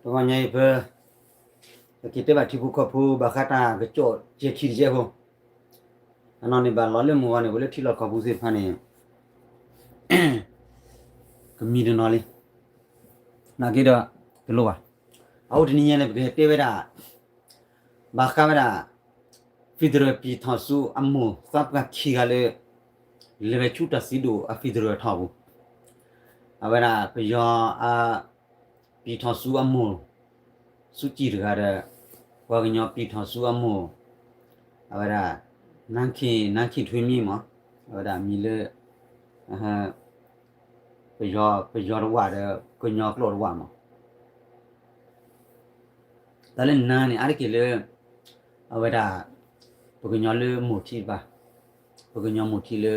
ဂီၤညါအံၤပ ပက့ၤတဲဘၣ်ထံဖိကီၢ်ဖိဘၣ်ဃးတၢ်ကစီၣ်ကဲခံတကဲဖိ, အနီၢ်န့ၣ်ဘၣ်လီၤလၢမုၢ်ဂီၤန့ၣ် ပလၢထံလီၢ်ကီၢ်ပူၤသ့ၣ်တဖၣ်န့ၣ် ကမံတနီၤလံ, နာ်က့ဒီး တလိၣ်ဘၣ်. အအိၣ်တနံၤညါန့ၣ် ပကတဲဝဲဒၣ် ဘၣ်ဃးဝဲဒၣ် federal ပံာ်ထီၣ်ဆူအမိၢ်သးပှၢ်ခံဂၤလၢ လဲၤဝဲဆူတၢ်စံးဒိၣ်အ federal ထီၣ်ပူၤ, အဝဲဒၣ်ပယီၤအ ပံာ်ထီၣ်ဆူအမိၢ် ဆူကံၣ်တဂၤဒီး ပှၤကညီပံာ်ထီၣ်ဆူအမိၢ် အဝဲဒၣ် နါခ့ၣ် နါခ့ၣ်ထွ့မံမး, အဝဲဒၣ်မံၤလၢ ပယီၤ ပယီၤတဝၣ်ဒီး ကညီကျိာ်တဝၣ်မး. တၢ်လၢနါန့ၣ် အါတက့ၢ်လၢ အဝဲဒၣ် ပကညီလၢမိၢ်ထံတဖၣ်, ပကညီမိၢ်ထံလၢ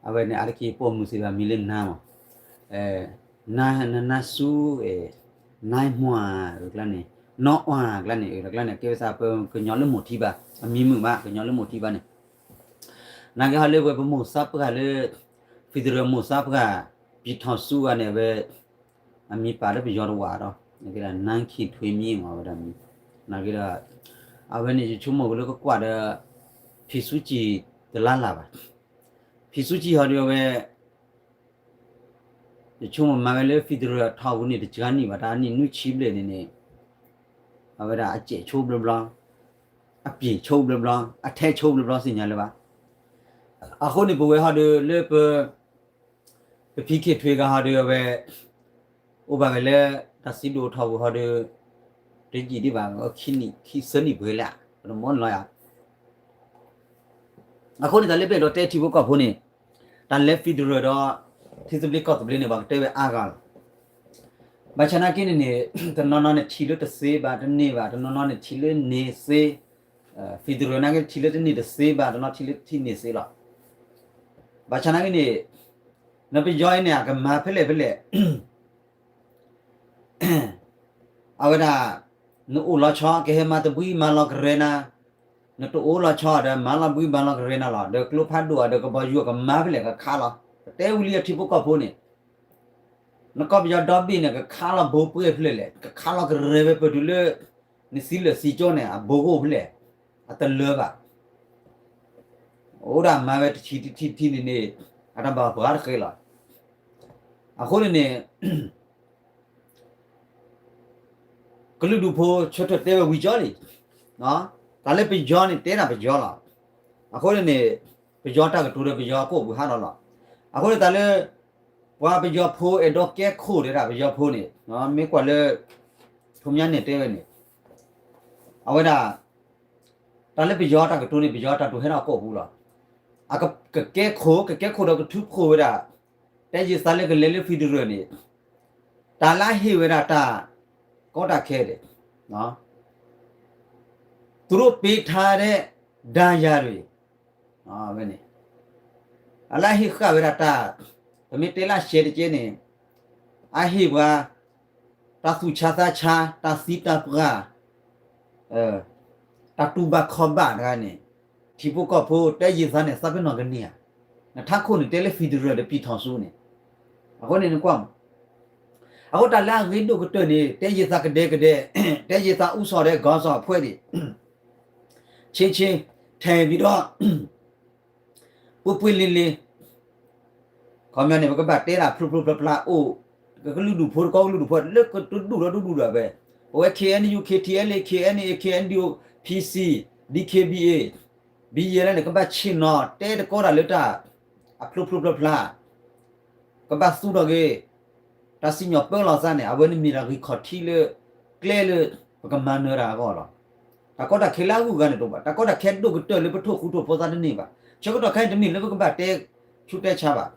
အဝဲန့ၣ်အါတက့ၢ်ပိာ်မုၣ်သ့ၣ်တဖၣ်မံၤလၢနါမး, နါ နါဆူ နါမွၢ်အကျါန့ၣ် နီၢ်အီၣ်အကျါန့ၣ် တကျါန့ၣ် ကဲဝဲသးပကညီလၢမိၢ်ထံဘၣ်, အမံၤမုာ်ဘၣ် ကညီလၢမိၢ်ထံဘၣ်န့ၣ် နာ်က့ဟီလၢပှၤပမိၢ်သးပှၢ်လၢ federal မိၢ်သးပှၢ် ပံာ်ထီၣ်ဆူဂၤန့ၣ် အဝဲ အမံၤပာ်လၢပယီၤတဝၣ်ဒီး နါခ့ၣ်ထွ့မံမး အဝဲဒၣ်မံၤ, နာ်က့ဒီး အဝဲန့ၣ်ယဆိကမိၣ်ကလၢကကွၢ်ဒီး ဖံးဆူကံၣ်တလါလၢ်ဘၣ်, ဖံးဆူကံၣ်ဟီဒီးအဝဲ ယဆိကမိၣ်မၤဝဲလၢ federal ထီၣ်ပူၤန့ၣ် တစှၤနံၣ်ဘၣ် တၢ်နံၣ်နွံဆံဘျဲၣ်န့ၣ်န့ၣ် အဝဲဒၣ်အစဲးဆိဘျီဘျီ, အပျ့ၤဆိဘျီဘျီ, အထဲဆိဘျီဘျီသ့ၣ်ညါလၢၤဘၣ်. အဃိန့ၣ် ပဝဲဟီဒီးလၢပ ပဖံးခ့ၣ်ထွ့ဂၤဟီဒီးအဝဲ အိၣ်ဘၣ်ဝဲလၢ တၢ်စံးဒိၣ်ထီၣ်ပူၤဟီဒီး တယံာ်ဒံးဘၣ် ခံနံၣ်ခံဆၢနံၣ်ပှဲၤလၢ ပတမီလီၤယၤ. အဃိန့ၣ် တၢ်လၢပအဲၣ်ဒိးတဲထံဖိကီၢ်ဖိန့ၣ် တၢ်လဲၤ federal ဒီး ထံသဘျ့ကီၢ်သဘျ့န့ၣ် ပှၤကတဲဝဲအါဂၤလီၤ. ဘၣ်ဆၣ်နာ်က့န့ၣ်န့ၣ် တနီၤနီၤန့ၣ်ထံၣ်လၢတသ့ဘၣ်တန့ၢ်ဘၣ် တနီၤနီၤန့ၣ်ထံၣ်လၢန့ၢ်သ့, federal နာ်က့ထံၣ်လၢတန့ၢ်တသ့ဘၣ် တနီၤထံၣ်လၢထံၣ်န့ၢ်သ့လီၤ. ဘၣ်ဆၣ်နာ်က့န့ၣ် နပယီၤအံၤန့ၣ် အကမၤဖဲလဲၣ်ဖဲလဲၣ် အဝဲဒၣ် နအိၣ်လီၤဆီ ကဟဲမၤတဘှံးမၤလီၤကရဲနၤ, နတအိၣ်လီၤဆီဒီး မၤလီၤဘှံးမၤလီၤကရဲနၤလီၤ. ဒီးကျိဖးဒိၣ်ဒီးကဘီယူၤကမၤဖဲလဲၣ်ကခါလီၤ. ပတဲဝံၤလံအထံဖိကီၢ်ဖိန့ၣ် နကီၢ်ပယီၤဒီဘ့ၣ်န့ၣ် ကခါလီၤဘိပှဲၤဖဲလဲၣ်လဲၣ်, ကခါလီၤကရဲဝဲပတုၤလၢ နစံးလၢာ်စံးကၠိန့ၣ် အဘိကအိၣ်ဖဲလဲၣ်, အတလၢဘၣ်. အိၣ်ဒၣ်မၤဝဲတထံၣ်တထံၣ်တထံၣ်န့ၣ်န့ၣ် အတၢ်ဘၣ်ပှၤတဃဲလီၤ. အဃိန့ၣ်န့ၣ် ကလုာ်ဒူၣ်ဖိဆၢထၢၣ်တဲဝဲဝံၤကၠီလံ, တၢ်လၢပယီၤန့ၣ် တဲဒၣ်ပယီၤလီၤ. အဃိန့ၣ်န့ၣ် ပယီၤတၢ်ကတိၤဒီးပယီၤကအိၣ်ဘှံးဟးထီၣ်လီၤ. အဃိန့ၣ်တၢ်လၢ ပှၤပယီၤဖိအဲၣ်ဒိးကဲခိၣ်ဒီးဒၣ်ပယီၤဖိန့ၣ် မ့ၢ်ကွၢ်လၢ ထိးမၠါနဲၣ်တဲဝဲန့ၣ် အဝဲဒၣ် တၢ်လၢပယီၤတၢ်ကတိၤန့ၣ် ပယီၤတၢ်တိာ်ဟဲထီၣ်ကအိၣ်ဘှံးလီၤ. အကကဲခိၣ် ကကဲခိၣ်ဒီးကထုးဖှိၣ်ဝဲဒၣ် တဲယံာ်သးလၢကလဲၤလၢ federal န့ၣ် တၢ်လၢအဟ့ၣ်ဝဲဒၣ်တၢ်ကီတၢ်ခဲဒဲး သူတို့ပေးထားတဲ့ ဒဏ်ရာတွေ ဝဲန့ၣ် အလၢအဟ့ၣ်ဃာ်ဝဲဒၣ်တၢ် ပမ့ၢ်တဲလၢအရှဲတကဲန့ၣ် အဟ့ၣ်ပှၤ တၢ်သူၣ်ဆါသးဆါ တၢ်သံတၢ်ပှၢ် တၢ်တူၢ်ဘၣ်ခီၣ်ဘၣ်တဂၤန့ၣ် ထံဖိကီၢ်ဖိတဲယံာ်သးန့ၣ် သးပ့ၤနီၣ်ကန့ၢ်ဧါ. နထးခိၣ်န့ၣ်တဲလၢ federal ဒီးပံာ်ထီၣ်ဆူန့ၣ် အဃိန့ၣ်နကွၢ်မး အဃိတၢ်လၢအဂ့ၤဒိၣ်ကတၢၢ်န့ၣ် တဲယံာ်သးကဒဲကဒဲ တဲယံာ်သး ဦးဇော် ဒီး ခေါင်းဆောင်အဖွဲ့တွေ ရှင်းရှင်း ထည့်ပြီးတော့ ပွင့်ပွင့်လင်းလင်း ခီပညီန့ၣ် ပကဘၣ်တဲဒၣ်ဖျိဖျိဖျါဖျါအိၣ် ကလုာ်ဒူၣ်ဖိတကီၢ်ကလုာ်ဒူၣ်ဖိ လၢကတဒူၣ်ဒီးတဒူၣ်ဒီးပဲ ပဝဲ K N U K T L A K N A K N D O P C D K B A B L န့ၣ် ကဘၣ်ဆ့ၣ်နီၤတဲတကီတၢ်လၢတၢ် အဖျိဖျိဖျါဖျါ ကဘၣ်သူထီၣ်က့ၤ တၢ်စံၣ်ညီၣ်ပၢလီၤသးန့ၣ် အဝဲန့ၣ်မ့ၢ်တၢ်ဂံၢ်ခီၣ်ထံးလၢ ကျဲလၢ ပကမၤနၢၤတၢ်အဂီၢ်လီၤ. တၢ်ကီတၢ်ခဲလၢအဂုၤအဂၤန့ၣ်တအိၣ်ဘၣ်. တၢ်ကီတၢ်ခဲဒိၣ်ကတၢၢ်လၢပထိၣ်ဃူထိၣ်ဖိးသးတန့ၢ်ဘၣ်. ဆၢကတီၢ်ခဲအံၤတမ့ၢ်လၢပကဘၣ်တဲဆူးတဲဆါဘၣ်.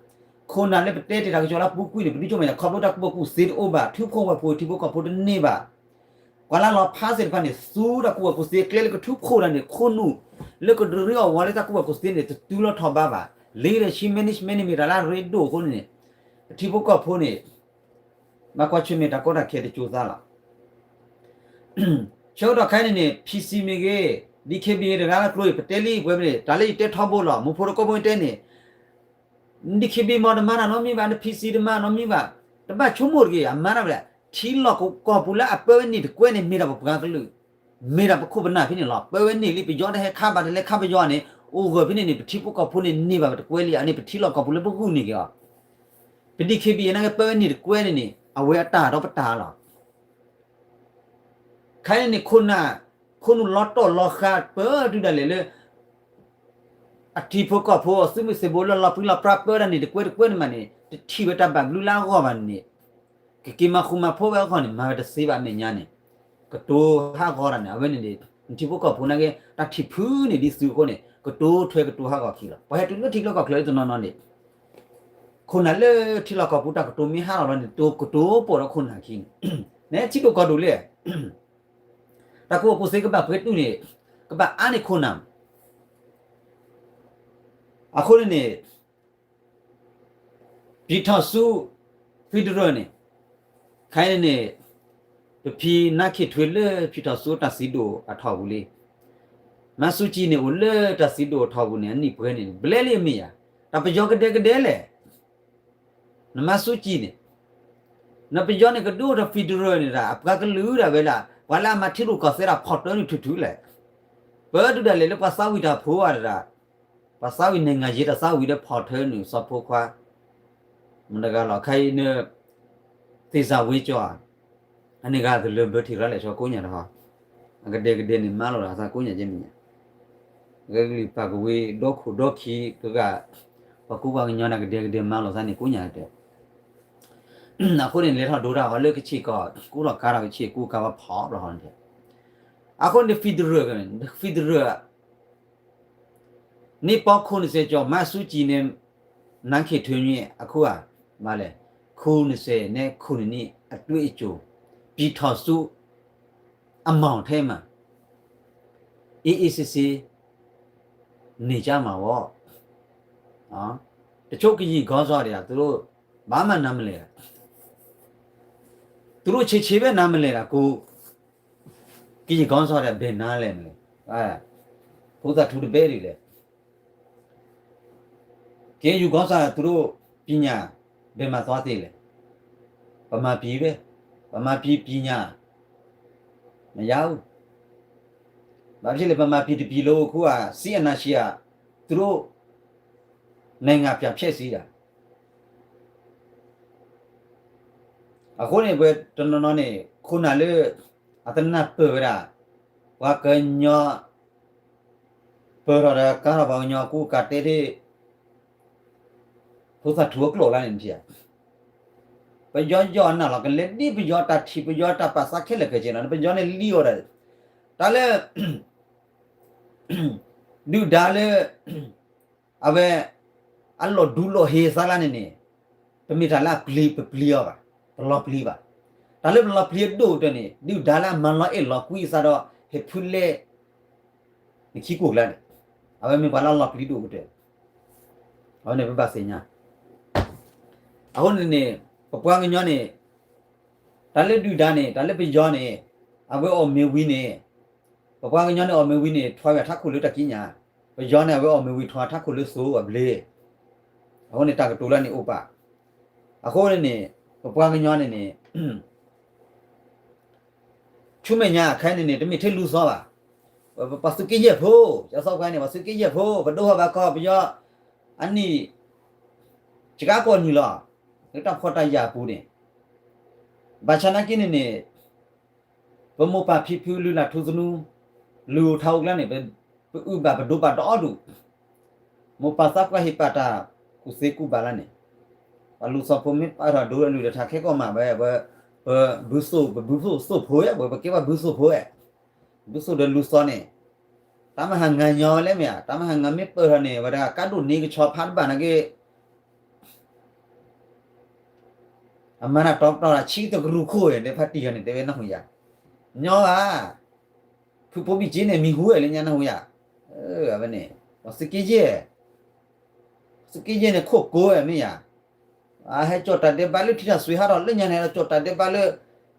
ခိၣ်နၢ်လၢပတဲတ့ၢ်တၢ်ကစီၣ်လၢအပူၤကွံာ်န့ၣ် ပဒုးကၠီမဲာ်ညါ ခီဖျိတၢ်ကူၣ်ဘၣ်ကူၣ်သ့တအိၣ်ဘၣ် ထုးဖှိၣ်ဝဲၢ်ဖိထံဖိကီၢ်ဖိတန့ၢ်ဘၣ်. ပှၤလၢလီၤဖးသ့ၣ်တဖၣ်န့ၣ် သူတၢ်ကူၣ်ဘၣ်ကူၣ်သ့ကျဲလၢကထုးဖှိၣ်တၢ်န့ၣ် ခိၣ်နူာ် လၢကရ့အီၣ်ဝဲလၢတၢ်ကူၣ်ဘၣ်ကူၣ်သ့န့ၣ် တတုၤလီၤထီၣ်ဘးဘၣ်. leadership management န့ၣ်မ့ၢ်တၢ်လၢအရ့ဒိၣ်အဃိန့ၣ် ပထံဖိကီၢ်ဖိန့ၣ် ဘၣ်ကွၢ်ဆၢၣ်မဲာ်တၢ်ကီတၢ်ခဲတကၠိသးလီၤ. ဆၢကတီၢ်ခဲအံၤန့ၣ်န့ၣ် P C မ့ၢ်ဂ့ၤ D K B A တဂၤလၢကျိၤအံၤ ပတဲလံပှဲၤမ့ၢ်န့ၣ် တၢ်လၢယတဲထီဘိလီၤ. မူဖိတကိးဖိတဲန့ၣ် န D K B A မ့ၢ်တမၤတၢ်နီတမံၤဘၣ် န P C တမၤနီတမံၤဘၣ်. တဘၣ်ဆိကမိၣ်တဂ့ၤ အမၤတၢ်ဝဲဒၣ် ထံလီၢ်ကီၢ်ပူၤလၢအပၢဝဲန့ၣ်တကွဲန့ၣ် မ့ၢ်ဒၣ်ပပှၤကလုာ်, မ့ၢ်ဒၣ်ပခိၣ်ပနၢ်ဖဲန့ၣ်လီၤ. ပၢဝဲန့ၣ်လံ ပယီၤတဟဲခးဘၣ်တလဲခးပယီၤန့ၣ် အိၣ်ဂၢၢ်ဖဲန့ၣ်န့ၣ် ပထံဖိကီၢ်ဖိန့ၣ်န့ၢ်ဘၣ်ပတကွဲလံ. အန့ၣ်ပထံလီၢ်ကီၢ်ပူၤလၢပဂုာ်န့ၢ်က့ၤအီၤ, ပ DKBA နာ်က့ ပၢဝဲန့ၣ်တကွဲန့ၣ်န့ၣ် အဝဲအတၢ်ဒီးပတၢ်လီၤ. ခဲအံၤန့ၣ် ခိၣ်နၢ် ခိၣ်နူာ်လီၤတီၢ်လီၤဃာ် ပၢတုၤဒၣ်လဲာ်လၢ အထံဖိကီၢ်ဖိ သုးမုၢ်သံၣ်ဘိလၢလီၤပြံလီၤပြါပၢတၢ်န့ၣ် တကွဲတကွဲန့ၣ်မးန့ၣ် တထံၣ်ဝဲတၢ်ဘၣ်ဘျုးလၢအဂီၢ်ဘၣ်န့ၣ်, ကက့ၤမၤဃူမၤဖိးဝဲအဂီၢ်န့ၣ် မၤဝဲတသ့ဘၣ်အမဲာ်ညါန့ၣ်, ကတိၤဟးဂီၤတၢ်န့ၣ် အဝဲန့ၣ်န့ၣ် ထံဖိကီၢ်ဖိနာ်က့ တၢ်ထံၣ်ဖုန့ၣ်ဒ်သုအဃိန့ၣ် ကတိၤထွဲကတိၤဟးဂီၤခံလီၤ. ပှၤဟဲတုၤလၢထံလီၢ်ကီၢ်ချၢတနီၤနီၤန့ၣ် ခိၣ်နၢ်လၢထံလီၢ်ကီၢ်ပူၤတၢ်ကတိၤမ့ၢ်ဟးထီၣ်လီၤန့ၣ် ကတိၤပိာ်ဒီးခိၣ်နၢ်ခံန့ၣ်, နထံဒိၣ်ကီၢ်ဒိၣ်လံ တၢ်ကူၣ်ဘၣ်ကူၣ်သ့ကဘၣ်ပှဲၤတုၤန့ၣ် ကဘၣ်အါန့ၢ်ခိၣ်နၢ်, အဃိန့ၣ်န့ၣ် ပြည်ထောင်စု federal န့ၣ် ခဲအံၤန့ၣ်န့ၣ် ပဖံနါခ့ၣ်ထွ့လၢ ပြည်ထောင်စု တၢ်စံးဒိၣ်အထီၣ်ပူၤလံ. မါဆူၣ်ကံၣ်န့ၣ် အိၣ်လၢတၢ်စံးဒိၣ်အထီၣ်ပူၤန့ၣ် အနံၣ်ပှဲၤန့ၣ် ဘျဲလံအမ့ၢ်ယၤ, တၢ်ပယီၤကဒဲကဒဲလဲၣ် နမါဆူၣ်ကံၣ်န့ၣ်, နပယီၤန့ၣ်ကဒိၣ်ဒီး federal န့ၣ်ဒၣ် အပှၤကလုာ်ဒၣ်ဝဲဒၣ် ပှၤလၢအမၤထံရူၢ်ကီၢ်သဲးဒၣ်ဖီၣ်တၢနုာ်ထူၣ်ထူၣ်လဲၣ်. ပၢတုၤဒၣ်လဲာ်လၢပှၤသးဝံၣ်တၢ်ဖိအါဒၣ်, ပှၤသးဝံၣ် နိုင်ငံရေး တၢ်သးဝံၣ်ဒီးဖီၣ်ထၢနုာ်စီၤဖိခွါ, မတၤတဂၤလီၤ ခဲအံၤန့ၣ် သ့ၣ်စၢ်ဝ့ကၠီၣ်, အန့ၣ်ဂၤတလၢဘၢထံရၣ်လဲၣ် ဆီကိးညၣ်တဟီ, အကဒဲကဒဲန့ၣ် မၤလိာ်ဒီးအသးကိးညၣ်ကဲမ့ၢ်ညါ ကလုၢ်ပာ်ကဝ့ၤဒီခိၣ်ဒီခံတဂၤ, ပှၤကူပှၤကညီန့ၣ် ကဒဲကဒဲမၤလိာ်သးန့ၣ်ကိးညၣ်တဲ, အဃိန့ၣ် လဲၤထီၣ်ဒိတၢ်အီၤလၢကဆ့ၣ်ကီၢ် ကူထီၣ်ကါထီၣ်ကဆ့ၣ်ကူကါဝဲဖီၣ်ဘျီဟီန့ၣ်တဲ, အဃိန့ၣ် federal federal န့ၣ်ပီခိၣ်နစဲးကၠီၣ် မါဆူၣ်ကံၣ်န့ၣ် နါခ့ၣ်ထွ့န့ၣ် အခိၣ်ဧါ, မ့ၢ်လဲၣ်, ခိၣ်နစဲးန့ၣ် ခိၣ်နနံၣ် အတွေ့အကြုံ ပြည်ထောင်စု အမောင်ထဲမှာ အေးအေးဆေးဆေး နေကြမှာပေါ့, တချို့ကရင်ခေါင်းဆောင်တွေက သူတို့ ဘာမှနားမလည်တာ, သူတို့ ခြေခြေပဲ နားမလည်တာကို, ကရင်ခေါင်းဆောင်တွေက ဘယ်နားလည်မလဲ, ဖိသၣ်ထူတဘဲဒ်လဲၣ် KNU ခေါင်းဆောင် သူတို့ ပညာ ဘယ်မှာသွားသေးလဲ, ဗမာပြည်ပဲ, ဗမာပြည် ပညာ မရဘူး, ဘာဖြစ်လဲ ဗမာပြည်တစ်ပြည်လုံး အခုက စစ်အာဏာရှင်က သူတို့ နိုင်ငံပြန်ဖျက်ဆီးတာ အဃိန့ၣ် ပတနီၤနီၤန့ၣ် ခိၣ်နၢ်လၢ အတနၢ်ပၢၢ်ဝဲဒၣ် ပှၤကညီ ပၢၢ်ထီၣ်ဒီးကါထီၣ်ပှၤကညီ ကူကၤတဲသ့ၣ် ဖိသၣ်ထူအကျိာ်လၢန့ၣ် နထံၣ်ဧါ, ပယီၤယီၢ်နၢ်လီၤ ကလဲၤဒ်ပယီၤတၢ်ထံၣ် ပယီၤတၢ်ပာ်သးခဲလၢာ်ခဲဆ့လီၤ. ပယီၤန့ၣ်လံအီၤဒီး တၢ်လၢ ဒုၣ်ဒါလၢ အဝဲ အလီၤဒူလီၤဟ့အသးလၢန့ၣ်န့ၣ် ပမ့ၢ်တၢ်လၢအပျံၤ ပပျံၤအီၤဘၣ်, ပလီၤပျံၤဘၣ်. တၢ်လၢပလီၤပျံၤအဒိၣ်ကတၢၢ်န့ၣ် ဒုၣ်ဒါလၢအမၤလီၤအဲၣ်လီၤကွံအသးဒီး ဟဲဖုလဲ နခံကိၣ်ကျါန့ၣ် အဝဲမ့ၢ်ပှၤလၢအလီၤပျံၤဒိၣ်ကတၢၢ်, အဝဲန့ၣ်ပဘၣ်သ့ၣ်ညါ. အဃိန့ၣ်န့ၣ် ပပှၤကညီန့ၣ် တၢ်လၢဒုၣ်ဒါန့ၣ် တၢ်လၢပယီၤန့ၣ် အဝဲအီၣ်မ့ၤဝံၤန့ၣ် ပပှၤကညီန့ၣ် အီၣ်မ့ၤဝံၤန့ၣ် ထွါဝဲထးခိၣ်လၢတၢ်ကံးညာ်, ပယီၤန့ၣ် အဝဲအီၣ်မ့ၤဝံၤထွါထးခိၣ်လၢသိအဘျ့, အဃိန့ၣ် တၢ်ကတိၤလၢန့ၣ်အိၣ်ပာ်, အဃိန့ၣ်န့ၣ် ပပှၤကညီန့ၣ်န့ၣ် ဆူမဲာ်ညါခဲအံၤန့ၣ်န့ၣ် တမ့ၢ်ထဲလူၤသီဘၣ်. ပှၤသုးက့ယဲၢ်ဖိ, ယသီပှၤန့ၣ် ပှၤသုးက့ယဲၢ်ဖိ ပဒိဟီၣ်ဘၣ်ကီၢ်ပယီၤ အနံၣ် စကၤကီၢ်နံၣ်လီၤ. လၢတၢ်ဖှီၣ်တၢ်ယာ်အပူၤန့ၣ် ဘၣ်ဆၣ်နာ်က့န့ၣ်န့ၣ် ပမိၢ်ပၢ်ဖံဖုလုၢ်လၢ်ထူသနူ လုၢ်အိၣ်ထးအိၣ်ကျါန့ၣ် ပအုၣ်ဘၣ်ပဒိးဘၣ်ဒီးအီၤဒူၣ် မိၢ်ပၢ်သးပှၢ်ဟ့ၣ်ပာ်တၢ်ကူၣ်သ့ကူၣ်ဘၣ်လၢန့ၣ် ပှၤလူၤသီဖိမ့ၢ်ပာ်ထီၣ်ဒိလၢလုၢ်လၢ်ထးခဲကိးမးဝဲ ပဘုသိၣ် ပဘုသိၣ်ဖိဝဲ ပကဲပှၤဘုသိၣ်ဖိဝဲ ဘုသိၣ်ဒီးလူၤသီန့ၣ် တၢ်မဟါငါညီဝဲလဲၣ်မ့ၢ်ဧါ တၢ်မဟါငါမ့ၢ်ပၢၢ်ထီၣ်န့ၣ် ဝဲဒၣ်ကါဒိၣ်န့ၢ်ကဆီဖးတဘၣ်နာ်က့ အမၤတၢ်တီပတီၢ်ဆံတကရူၢ်ခိၣ်ဝဲ တဲဖါတံၢ်ယီၤန့ၣ် တဲဝဲနၢ်ဟူယၤ ညီဧါ ဖုဖိဘံၣ်က့န့ၣ် မံၤဟူဝဲလၢညါနၢ်ဟူယၤ အဝဲန့ၣ် ပှၤသုးက့ယဲၢ် သုးက့ယဲၢ်န့ၣ် ခိၣ်ကိးဝဲမ့ၢ်ယၤ အဟဲကၠီၣ်တၢ်ဒဲးဘးလၢထံထၣ်စွ့ဟးထီၣ်လၢညါန့ၣ် ကၠီၣ်တၢ်ဒဲးဘးလၢ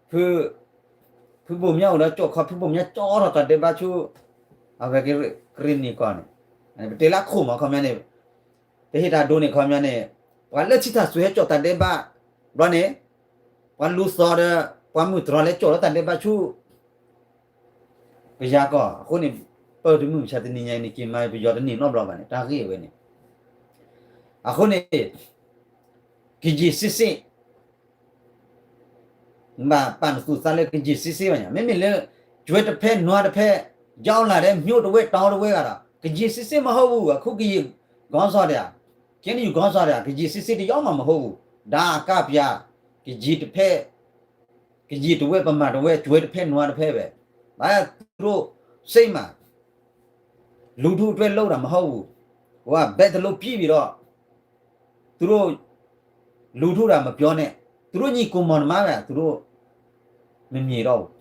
ဖု ဖုဘိၣ်မၠါအိၣ်ဒီးကၠီၣ်ခီ ဖုဘိၣ်မၠါကၠီၣ်ထီၣ်တၢ်ဒဲးဘးဆူ အဝဲကရ့ၣ်နံၣ်ကီၢ်န့ၣ် ပတဲလၢခိၣ်မး ခီပညီန့ၣ် ပဟ့ၣ်တၢ်ဒိန့ၣ် ခီပညီန့ၣ် ပှၤလၢထံထၣ်စွ့ဟဲကၠီၣ်တၢ်ဒဲးဘး ဘျီန့ၣ် ပှၤလူၤသီဒီး ပှၤမုၢ်တြီၤလဲၤကၠီၣ်လၢတၢ်ဒဲးဘးဆူ ကယၤကီၢ်အဃိန့ၣ်, ပၢၢ်တမုၢ်မဆါတနံၤညါအံၤန့ၣ် က့ၤမၤပယီၤတန့ၢ်နီတဘျီဘၣ်န့ၣ် တၢ်ဂ့ၢ်ဝဲန့ၣ်, အဃိန့ၣ် ကယံာ်စ့စ့ ဘၣ်ပာ်နသူၣ်သးလၢကယံာ်စ့စ့ဘၣ်ညါ, မ့မ့ၢ်လၢ ကၠွဲတဖဲနွါတဖဲ, ယအီလၢ်ဒဲး မျိးတဝဲတီတဝဲဂၤဒီး ကယံာ်စ့စ့မဟိဘူး, အခုကယံာ်ကီၢ်စီၣ်ဒဲးဧါ, ကဲနယူၢ်ကီၢ်စီၣ်ဒဲးဧါ, ကယံာ်စ့စ့တယီမးမဟိဘူး, ဒါအကါပၠး, ကယံာ်တဖဲ ကယံာ်တဝဲပမၤတဝဲ ကၠွဲတဖဲနွါတဖဲဝဲ, ဘၣ်သူရိၣ်စ့မး, လူၤထူၣ်အတွဲလိၣ်တၢ်မဟိဘူး, ဝဲဘဲတလိပံဘံၤဒီး သူတို့လူထုတၢ်မပြောနဲ့, သူတို့ညီကိုမောင်နှမပဲ, သူတို့မမြင်တော့ဘူး.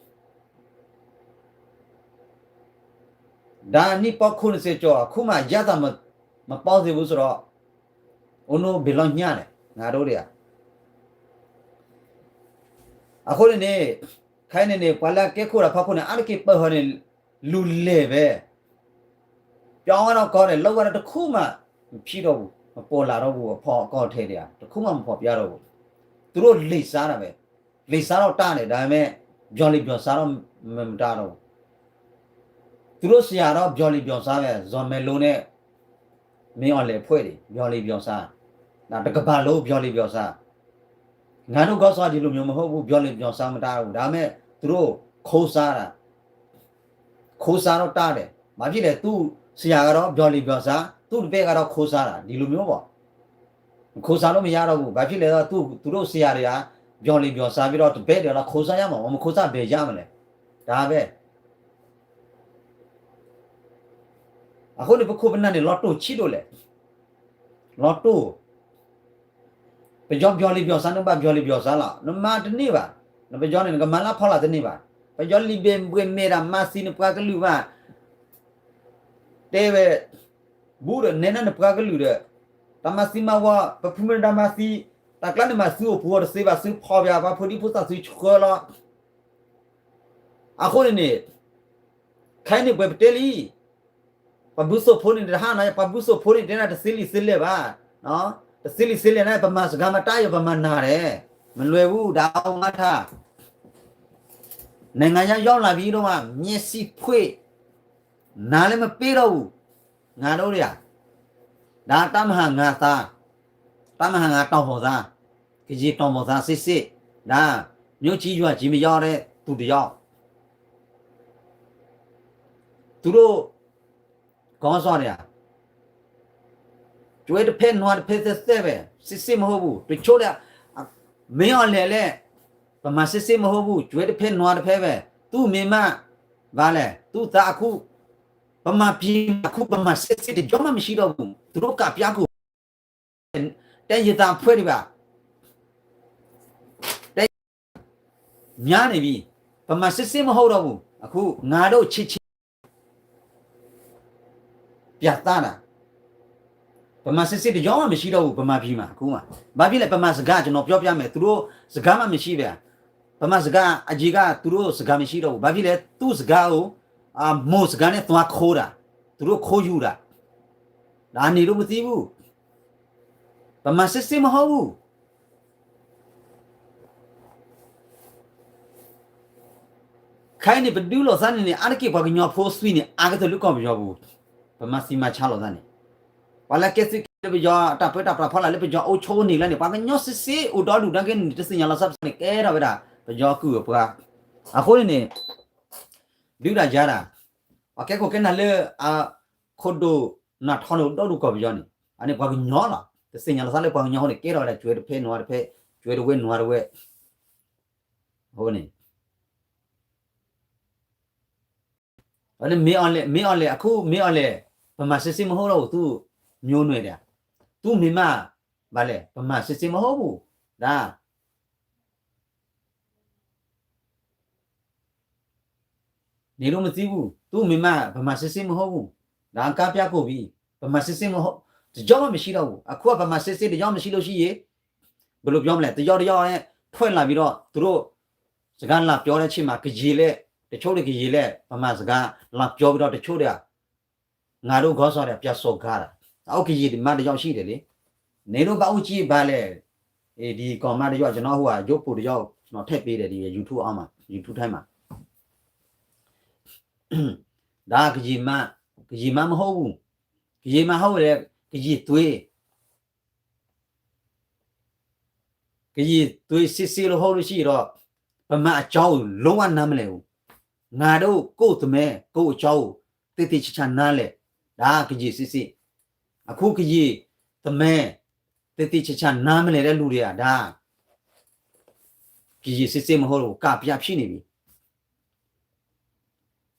ဒါနှစ်ပေါင်းခုနှစ်ဆယ်ကျော် အခုမှရသင့်မပေါင်းသေးဘူးဆိုတော့, အိုးနိုးဘယ်လောက်ညံ့လဲ, ငါတို့တွေက. အဃိန့ၣ်န့ၣ်, ခဲအံၤန့ၣ်န့ၣ် ပှၤလၢအကဲခိၣ်ဒီးဖီခိၣ်န့ၣ် အါတက့ၢ်ပၢၢ်ဟီန့ၣ် လူၤလဲၤပဲ ပြောင်းသွားတော့ကောင်းတယ်, လုပ်ရတော့တခုမှမဖြစ်တော့ဘူး, မပေါ်လာတော့ဘူး, အဖီအကီၢ်ထဲတွေက တခုမှမဖော်ပြတော့ဘူး. သူတို့လီၤစၢ်တာပဲ, လီၤစၢ်တော့တၢ်န့ၣ်, ဒါပေမဲ့ ပျော်လီၤပျော်စၢ်တော့မတၤတၢ်တော့ဘူး. သူတို့ဆရာတော့ပျော်လီၤပျော်စၢ်ပဲ, ဇော်မဲလိုနဲ့ မင်းအောင်လှိုင်အဖွဲ့တွေ ပျော်လီၤပျော်စၢ်, တကမ္ဘာလုံးပျော်လီၤပျော်စၢ်. ငါတို့ခေါင်းဆောင်ဒီလိုမျိုးမဟုတ်ဘူး, ပျော်လီၤပျော်စၢ်မတၤတၢ်ဘူး, ဒါပေမဲ့ သူတို့ခိးစၢ်တာ ခိးစၢ်တော့တၢ်ဒီး, ဘာဖြစ်လဲ, သူ့ဆရာကတော့ပျော်လီၤပျော်စၢ်, သူ့တပည့်ကတော့ခိးစၢ်တာ ဒီလိုမျိုးပေါ့. မခိးစၢ်လို့မရတော့ဘူး, ဘာဖြစ်လဲဆိုတော့ သူ့, သူတို့ဆရာတွေက ပျော်လီၤပျော်စၢ်ပြီးတော့ တပည့်တွေတော့ခိးစၢ်ရမှာပေါ့, မခိးစၢ်ဘယ်ရမလဲ, ဒါပဲ. အဃိန့ၣ် ပခိၣ်ပနၢ်န့ၣ် လီၤတိၢ်ဆံးဒိၣ်လဲၣ်, လီၤတိၢ် ပယီၤပျော်လီၤပျော်စၢ် နဘၣ်ပျော်လီၤပျော်စၢ်လီၤ, နမၤတန့ၢ်ဘၣ်, နပယီၤန့ၣ် နကမၤလၢဖီလာ်တန့ၢ်ဘၣ်. ပယီၤလံာ်ဘ့ၣ်ဘှဲၣ်မဲာ်တၢ်မၤသံနပှၤကလုာ်ဘၣ်, တဲဝဲ, ဘူးဒီးနဲဒၣ်နပှၤကလုာ်ဒီး, တၢ်မၤသံမၤဝီ ပဖုမ့ၢ်ဒၣ်မၤသံ, တၢ်ကျါန့ၣ်မၤသုအိၣ်ပူၤအီၤတသ့ဘၣ်, သုဖီၣ်ဘၣ် ပှၤဖိဒံဖိသၣ်သုဆှၢလီၤ. အဃိန့ၣ်န့ၣ်, ခဲအံၤန့ၣ်ပှဲၤပတဲလံ, ပှၤဘုသိၣ်ဖိန့ၣ်တဟါနၤ, ပှၤဘုသိၣ်ဖိန့ၣ်တဲနၤတသ့လံာ်သ့လဲၢ်ဘၣ်, တသ့လံာ်သ့လဲၢ်န့ၣ် ပမၤစှၤမတၤယိၤ ပမၤနၤဒီး, မလွဲဘူး, ဒါအမၤထါ, နိုင်ငံခြားရောက်လာပြီတော့မှ မျက်စိဖွင့်, နားလည်းမပေးတော့ဘူး, ငါတို့တွေက, ဒါတၢ်မၤဟးဂီၤသး, တၢ်မၤဟးဂီၤတီၢ်ဖိသး, ကယံာ်တီၢ်ဖိသးစ့စ့, ဒါ, မျိုးကြီးရွာကြီးမရောက်တဲ့သူတစ်ယောက်. သူတို့ခေါင်းဆောင်တွေက, ကၠွဲတဖဲနွါတဖဲသဲသဲပဲ, စစ်စစ်မဟုတ်ဘူး, တချို့တွေက, မင်းအောင်လှိုင်လည်း, ဗမာစစ်စစ်မဟုတ်ဘူး, ကၠွဲတဖဲနွါတဖဲပဲ, သူ့မိန်းမ, ဘာလဲ, သူ့သားအခု, ဗမာပြည်မှာအခု ဗမာစစ်စစ်တစ်ယောက်မှမရှိတော့ဘူး, သူတို့ကပြားကို တိုင်းရင်းသားအဖွဲ့တွေပါ, များနေပြီ, ဗမာစစ်စစ်မဟုတ်တော့ဘူး, အခုငါတို့ချစ်ချစ် ပြသတာ, ဗမာစစ်စစ်တစ်ယောက်မှမရှိတော့ဘူး, ဗမာပြည်မှာ, အခုမှ, ဘာဖြစ်လဲ, ဗမာစကား, ကျွန်တော်ပြောပြမယ်, သူတို့စကားမှမရှိပဲ, ဗမာစကားအကြီးက သူတို့စကားမရှိတော့ဘူး, ဘာဖြစ်လဲ, သူ့စကားကို, အာ, မိၢ်စကားနဲ့သွားခိုးတာ, သူတို့ခိုးယူတာ, ဒါနေလို့မသိဘူး, ဗမာစစ်စစ်မဟုတ်ဘူး. ခဲအံၤန့ၣ် ပဒုးလိာ်သးန့ၣ်န့ၣ် အါတက့ၢ်ပှၤကညီဖိသွံၣ်န့ၣ် အါကတၢၢ်လၢကီၢ်ပယီၤပူၤ, ပမၤသံမၤဆါလိာ်သးန့ၣ်, ပှၤလၢကဲသုးကဲလၢပယီၤ တၢ်ပၢတၢ်ပြးဖီလာ်လၢပယီၤအိၣ်ဆိးန့ၣ်လၢန့ၣ် ပှၤကညီစစ်စစ်အိၣ်ဒီဒူၣ်ဒါက့ၤန့ၣ် တသ့ၣ်ညါလီၤသးန့ၣ် ကဲထီၣ်ဝဲဒၣ် ပယီၤကုၢ်အပှၤ, အဃိန့ၣ်န့ၣ် ဒုးတၢ်ယၤတၢ်, ပှၤကဲခိၣ်ကဲနၢ်လၢ အခိၣ်ဒိၣ်နၢ်ထီန့ၣ် အိၣ်ဒီဒူၣ်ကီၢ်ပယီၤန့ၣ် အန့ၣ်ပှၤကညီလီၤ, တသ့ၣ်ညါလီၤသးလၢပှၤကညီအဃိန့ၣ် ကဲထီၣ်ဝဲဒၣ် ကၠွဲတဖဲနွါတဖဲ, ကၠွဲတဝဲနွါတဝဲ, အဃိန့ၣ် မင်းအောင်လှိုင်, မင်းအောင်လှိုင်, အခု မင်းအောင်လှိုင်, ဗမာစစ်စစ်မဟုတ်တော့ဘူး, သူ့မျိုးနွယ်တွေက, သူ့မိန်းမ, ဘာလဲ, ဗမာစစ်စစ်မဟုတ်ဘူး, ဒါ နေလို့မသိဘူး, သူ့မိန်းမ ဗမာစစ်စစ်မဟုတ်ဘူး, ဒါကပြားကိုပြီ, ဗမာစစ်စစ်မဟုတ်, တစ်ယောက်မှမရှိတော့ဘူး, အခုက ဗမာစစ်စစ်တစ်ယောက်မရှိလို့ရှိရင်, ဘယ်လိုပြောမလဲ, တစ်ယောက်တစ်ယောက်နဲ့ ထွက်လာပြီးတော့ သူတို့ စကားလာပြောတဲ့အချိန်မှာ ကရင်လည်း, တချို့တွေကရင်လည်း ဗမာစကားလာပြောပြီးတော့ တချို့တွေက ငါတို့ခေါင်းဆောင်တွေက ပြန်စော်ကားတာ, အခုကရင်မတယောက်ရှိတယ်လေ, နေလို့ဘာဦးကြီးဘာလဲ, ဒီကောင်မတယောက် ကျွန်တော်ဟိုက ရုပ်ပုံတစ်ယောက် နီၣ်ထဲပ့ၤဒီး YouTube အီမး YouTube ထဲမး ဒၣ်ကယံာ်မါ, ကယံာ်မါမဟီၣ်ပူၤ, ကယံာ်မါဟီၣ်ပူၤဒီး ကယံာ်သွ့, ကယံာ်သွ့စ့စ့လၢဟီၣ်လၢဆံဒီး ပမၤအကၠီဧိၤ လိဝဲနါမလဲၣ်ဧိၤ, နၤဒိၣ်ကိၣ်တမဲ ကိၣ်အကၠီဧိၤ သ့သ့ဆးဆးနါလဲၣ်, ဒၣ်ကယံာ်စ့စ့, အခိၣ်ကယံာ်တမဲ သ့သ့ဆးဆးနါမလဲၣ်ဒၣ်လူၤဒံးဧါဒၣ် ကယံာ်စ့စ့မဟီၣ်ပူၤ ကးပၠးဖံးန့ၣ်ဘၣ်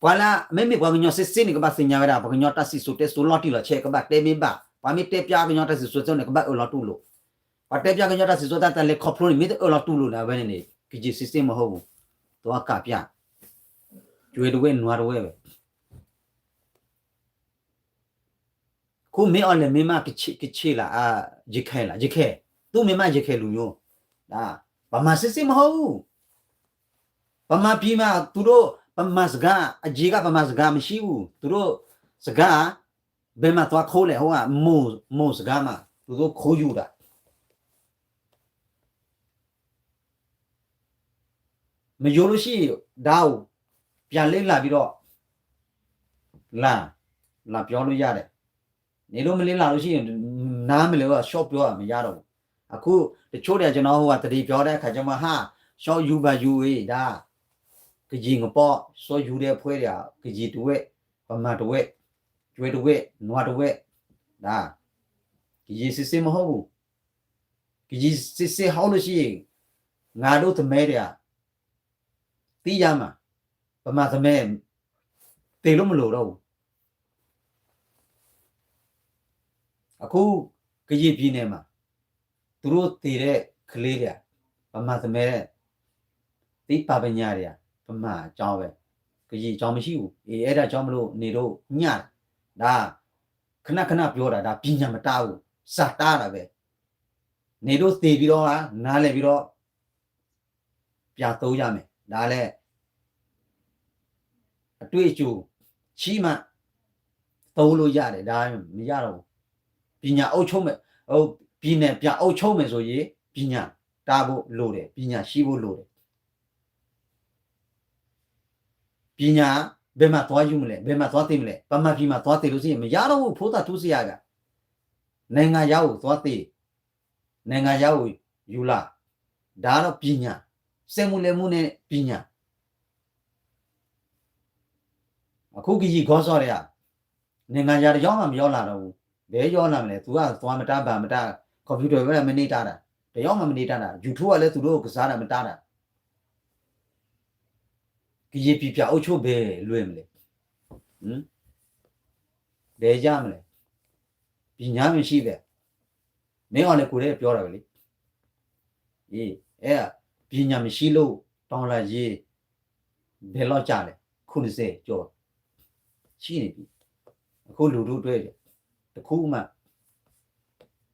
ပှၤလၢ မ့မ့ၢ်ပှၤကညီစ့စ့န့ၣ် ကဘၣ်သ့ၣ်ညါဝဲဒၣ် ပှၤကညီတၢ်စံၣ်စိၤတဲစိၤလီၤတံၢ်လီၤဆဲး ကဘၣ်တဲမ့ၢ်ဘၣ်, ပှၤမ့ၢ်တဲပၠးကညီတၢ်စံၣ်စိၤတဲစိၤန့ၣ် ကဘၣ်အၢၣ်လီၤတူၢ်လိာ်, ပှၤတဲပၠးကညီတၢ်စံၣ်စိၤတၢ်တလဲၤခီဖျိန့ၣ် မ့ၢ်တအၢၣ်လီၤတူၢ်လိာ်န့ၣ် အဝဲန့ၣ်န့ၣ် ကယံာ်စ့စ့မဟီၣ်ပူၤ, သဝီကးပၠး, ကၠွဲတဝဲနွၤတဝဲဝဲ ခိၣ်မ့ၢ်အီၤလဲၣ်မ့ၢ်မး ကဆ့ၣ်လၢ ယခဲလၢ ယခဲ, သူမ့ၢ်မးယခဲလူၤညိ, ပမၤစ့စ့မဟီၣ်ပူၤ, ပမၤပံၤမး သူတို့ ပမၤစှၤ, အယံၤဂၤပမၤစှၤမ့ၢ်ဆံပူၤ, သူတို့ စှၤ, ဘဲမၤသွါခိလဲၣ် ဟိဧါ, မိၢ်စှၤမး သူတို့ခိယူၤဒၣ် မယိၤလၢဆံ ဒါအိၣ် ပြန်လေ့လာပြီးတော့ လာ လာပြောလို့ရတယ်, နင်တို့မလေ့လာလို့ရှိရင် နားမလည်ဘူး ရှော့ပြောတာမရတော့ဘူး, အခု တချို့တွေက ကျွန်တော်ဟိုက သတိပြောတဲ့အခါကျမှ ဟာ ရှော့ယူပါယူအေး ဒါ ကရင်ငပော့ ရှော့ယူတဲ့အဖွဲ့တွေက ကရင်တဝက် ဗမာတဝက် ကျွဲတဝက် နွားတဝက် ဒါ ကရင်စစ်စစ်မဟုတ်ဘူး, ကရင်စစ်စစ်ဟုတ်လို့ရှိရင် ငါတို့သမိုင်းတွေက သိရမှာ, ဗမာသမိုင်း သေလို့မလိုတော့ဘူး. အခု ကရင်ပြည်နယ်မှာ သူတို့သေတဲ့ကလေးတွေက ဗမာသမိုင်း သိပ္ပံပညာတွေက ဗမာအကြောင်းပဲ, ကရင်အကြောင်းမရှိဘူး. အေး အဲ့ဒါကြောင့်မလို့ နေတို့ညံ့တာ, ဒါ ခဏခဏပြောတာ, ဒါပညာမတတ်ဘူး, စာတတ်တာပဲ. နေတို့သေပြီးတော့ နားလည်ပြီးတော့ ပြန်သုံးရမယ်. ဒါလည်း အတွေ့အကြုံရှိမှ သုံးလို့ရတယ်, ဒါမရတော့ဘူး. ပညာအုပ်ချုပ်မယ်, ဟို ပြည်နယ်ပြန်အုပ်ချုပ်မယ်ဆိုရင် ပညာတတ်ဖို့လိုတယ်, ပညာရှိဖို့လိုတယ်. ပညာ ဘယ်မှာသွားယူမလဲ, ဘယ်မှာသွားသင်မလဲ, ဗမာပြည်မှာသွားသင်လို့ရှိရင် မရတော့ဘူး, ဖိသၣ်ထူးစရာက နိုင်ငံခြားကိုသွားသင်, နိုင်ငံခြားကိုယူလာ, ဒါတော့ပညာ, စက်မှုလက်မှုနဲ့ပညာ. အခုကရင်ခေါင်းဆောင်တွေက နိုင်ငံခြားတစ်ယောက်မှမရောက်လာတော့ဘူး. ဘယ်ရောက်လာမလဲ, သူကသွားမတတ်ဘာမတတ်, computer ပဲမနေတတ်တာ, တစ်ယောက်မှမနေတတ်တာ, YouTube ကလည်းသူတို့ကစားတာမတတ်တာ. ကရင်ပြည်ပြန်အုပ်ချုပ်ဘယ်လွယ်မလဲ, ဟမ်, ဘယ်ရမလဲ, ပညာမရှိပဲ. မင်းအောင်လှိုင်ကိုယ်တိုင်ပြောတာပဲလေ. အေး အဲ ပညာမရှိလို့ တော်လှန်ရေး ဘယ်လောက်ကြာလဲ, ခုနှစ်ဆယ်ကျော် ရှိနေပြီ. အခုလူထုအတွက် တစ်ခုမှ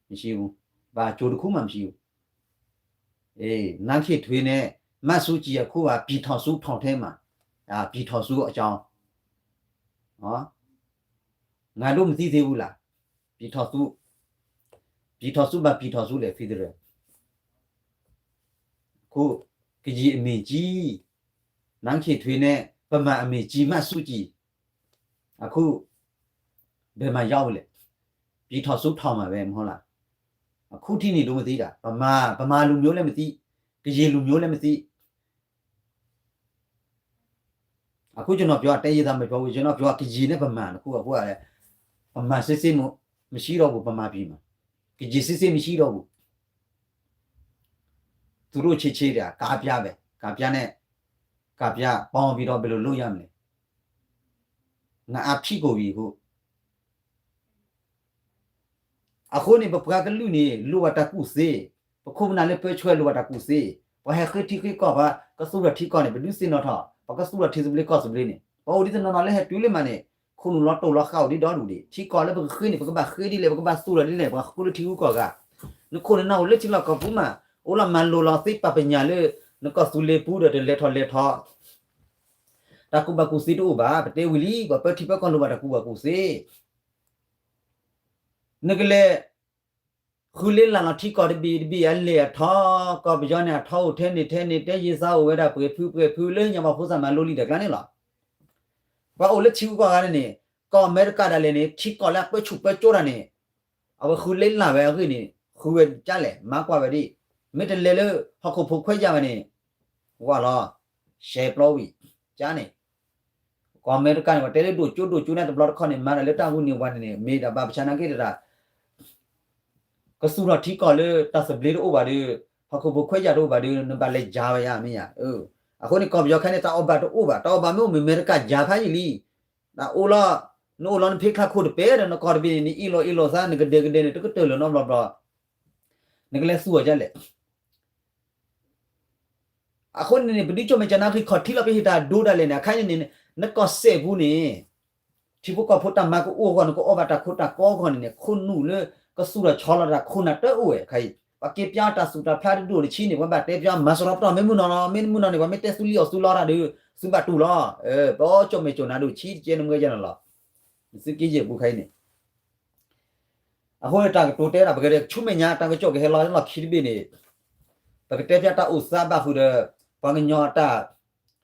မရှိဘူး, ဘာအကျိုးတစ်ခုမှမရှိဘူး. အေး နန်းခင်ထွေးနဲ့ မဆူကြည်အခုက ပြည်ထောင်စုထောင်ထဲမှာ အာ ပြည်ထောင်စုအကြောင်း နော်, ငါတို့မသိသေးဘူးလား, ပြည်ထောင်စု, ပြည်ထောင်စု ဘာပြည်ထောင်စုလဲ, federal. အခု ကရင်အမင်းကြီး နန်းခင်ထွေးနဲ့ ဗမာအမင်းကြီး မဆူကြည် အခု ဘယ်မှာရောက်လဲ, ပြည်ထောင်စုထောင်မှာပဲ မဟုတ်လား. အခုထိနေလို့မသိတာ, ဗမာ, ဗမာလူမျိုးလည်းမသိ, ကရင်လူမျိုးလည်းမသိ. အခုကျွန်တော်ပြော တိုင်းရင်းသားမပြောဘူး, ကျွန်တော်ပြော ကရင်နဲ့ဗမာနှစ်ခု အခုကလည်း ဗမာစစ်စစ် မရှိတော့ဘူး, ဗမာပြည်မှာ ကရင်စစ်စစ် မရှိတော့ဘူး. သူတို့ချစ်ချစ်တာ ကပြပဲ, ကပြနဲ့ ကပြပေါင်းပြီးတော့ ဘယ်လိုလုပ်ရမလဲ. ငါအဖီၣ်ကိုပြီ အခု အဃိန့ၣ် ပပှၤကလုာ်န့ၣ် လိၣ်ဘၣ်တၢ်ကူၣ်သ့, ပခိၣ်ပနၢ်လၢပၢဆှၢလိၣ်ဘၣ်တၢ်ကူၣ်သ့, ပှၤဟဲဃ့ထံဃ့ကီၢ် ပှၤကသူၣ်ထီၣ်ထံကီၢ်န့ၣ် ပဒုးသ့ၣ်နီၣ်ထီၣ်, ပကသူၣ်ထီၣ်ထံသဘျ့ကီၢ်သဘျ့န့ၣ် ပအိၣ်ဒ်သိးနီၢ်နီၢ်လၢဟဲတုၤလၢမးန့ၣ် ခိၣ်နူာ်လီၤတိၢ်လီၤဃာ်အိၣ်ဒံးဒီဒူၣ်ဒံး, ထံကီၢ်လၢပကဃ့န့ၣ် ပကဘၣ်ဃ့ဒ်လဲၣ် ပကဘၣ်သူၣ်ထီၣ်ဒ်လဲၣ် ပှၤဃုလၢထံဂုၤကီၢ်ဂၤ, နခိၣ်နနၢ်အိၣ်လၢထံလီၢ်ကီၢ်ပူၤမး, အိၣ်လီၤမၤလိလီၤသ့ပှၤပညၣ်လၢ နကီၢ်သူလ့ၤပူၤဒီး တလဲၤထီၣ်လဲၤထီၣ် တၢ်ကူၣ်ဘၣ်ကူၣ်သ့တအိၣ်ဘၣ်, ပတဲဝံၤလံ ပှၤပၢထံပၢကီၢ်လိၣ်ဘၣ်တၢ်ကူၣ်ဘၣ်ကူၣ်သ့, နကလဲၤ ဃုလ့လၢ်လီၤထံကီၢ်တဘ့ၣ်တဘ့ၣ်အလဲၢ်အထီ, ကီၢ်ပယီၤန့ၣ်အထီအိၣ်ထဲန့ၣ်ထဲန့ၣ် တဲယ့သးအိၣ်ဝဲဒၣ်ပှဲၤဖုပှဲၤဖုလၢညါပှၤဖိသၣ်မၤလိလံာ်တၢ်ကျါန့ၣ်လီၤ. ပှၤအိၣ်လၢထံဂုၤကီၢ်ဂၤန့ၣ်န့ၣ် ကီၢ်အမဲရကၤဒၣ်လဲာ်န့ၣ် ထံကီၢ်လၢအပၢဆူၣ်ပၢစိးတၢ်န့ၣ် အဝဲဃုလ့လၢ်ဝဲအဂ့ၢ်န့ၣ် ဃုဝဲဒ်လဲၣ် မၤကွၢ်ဝဲဒ်, မ့ၢ်တလဲၤလၢဟီၣ်ခိၣ်ဖိခွဲးယာ်ဘၣ်န့ၣ် ဝါလီၤ, ရှဲပျီဝံၤ, ကန့ၣ်, ကီၢ်အမဲရကၤန့ၣ် ပှၤတဲလၢဒိၣ်ကၠိဒိၣ်ကၠိန့ၣ်တဘျီတခီၣ်န့ၣ် မၤတၢ်လၢတၢ်ဂုၢ်န့ၢ်ဝါန့ၣ်န့ၣ် မ့ၢ်ဒၣ်ဘၣ်ပဆါနာ်က့တၢ် ကသူၣ်ထီၣ်ထံကီၢ်လၢတၢ်သဘျ့တအိၣ်ဘၣ်ဒီး, ဟီၣ်ခိၣ်ဖိခွဲးယာ်တအိၣ်ဘၣ်ဒီး နဘၣ်လဲၤယၤဝဲယၤမ့ၢ်ယၤ, အဃိန့ၣ် ကီၢ်ပယီၤခဲန့ၣ် တၢ်အီၣ်ဘၣ်တအိၣ်ဘၣ်, တၢ်အီၣ်ဘၣ်မ့ၢ်အိၣ်မ့ၢ်အမဲရကၤယၤဖးယံာ်လံ, တၢ်အိၣ်လီၤ, နအိၣ်လီၤနဖ့ချါခိၣ်တပဲဒီး နကီၢ်တဘ့ၣ်န့ၣ် နအ့ၣ်လိာ်အ့ၣ်လိာ်သး နကဒဲကဒဲန့ၣ် တကတၢၢ်လၢၤနီတဘျီဘျီ, နကလဲၤသူၣ်အီၤဒ်လဲၣ် အဃိန့ၣ်န့ၣ် ပဒုကၠိၣ်မဲာ်ကနၣ်ဃံးခီၣ်ထံးလီၤ ပဟ့ၣ်တၢ်ဒိဒၣ်လဲာ်န့ၣ် အခါန့ၣ်န့ၣ် နကီၢ်စဲၣ်ပူၤန့ၣ် ထံဖိကီၢ်ဖိတၢ်မၤကအိၣ်အဂီၢ် နကအီၣ်ဘၣ်တၢ်ခိတၢ်ကီအဂီၢ်န့ၣ်န့ၣ် ခိၣ်နူာ်လၢကသူၣ်ထီၣ်ဆီလီၤတၢ်ခိၣ်နၢ်တအိၣ်ဝဲခဲအံၤ, ပှၤက့ၤပျါတၢ်သူၣ်တၢ်ဖျါတဒိၣ်တဆံန့ၣ် ပှၤဘၣ်တဲပျါမၤစရီပတီၢ် မ့ၢ်မုၢ်နီၢ်န့ၣ် ပှၤမ့ၢ်တဲသူလံအီၣ်သူလီတၢ်ဒီး သုဘၣ်တူၢ်လီၤ, ပအီၣ်ကၠိၣ်မဲာ်ကၠိၣ်နၤဒိၣ်ဆံတကဲ နမ့ၢ်ကဲန့ၣ်လီၤ, သုက့ယဲၢ်ပူၤခဲအံၤန့ၣ် အဃိန့ၣ် တၢ်ကတိၤတဲဒၣ် ပကတဲဆူမဲာ်ညါ တၢ်ကစီၣ်ကဟဲလီၤလီၢ်ခံတဘ့ၣ်န့ၣ် ပကတဲဖျါတၢ်အိၣ်သးဘၣ်ဃုာ်ဒီး ပှၤကညီအတၢ်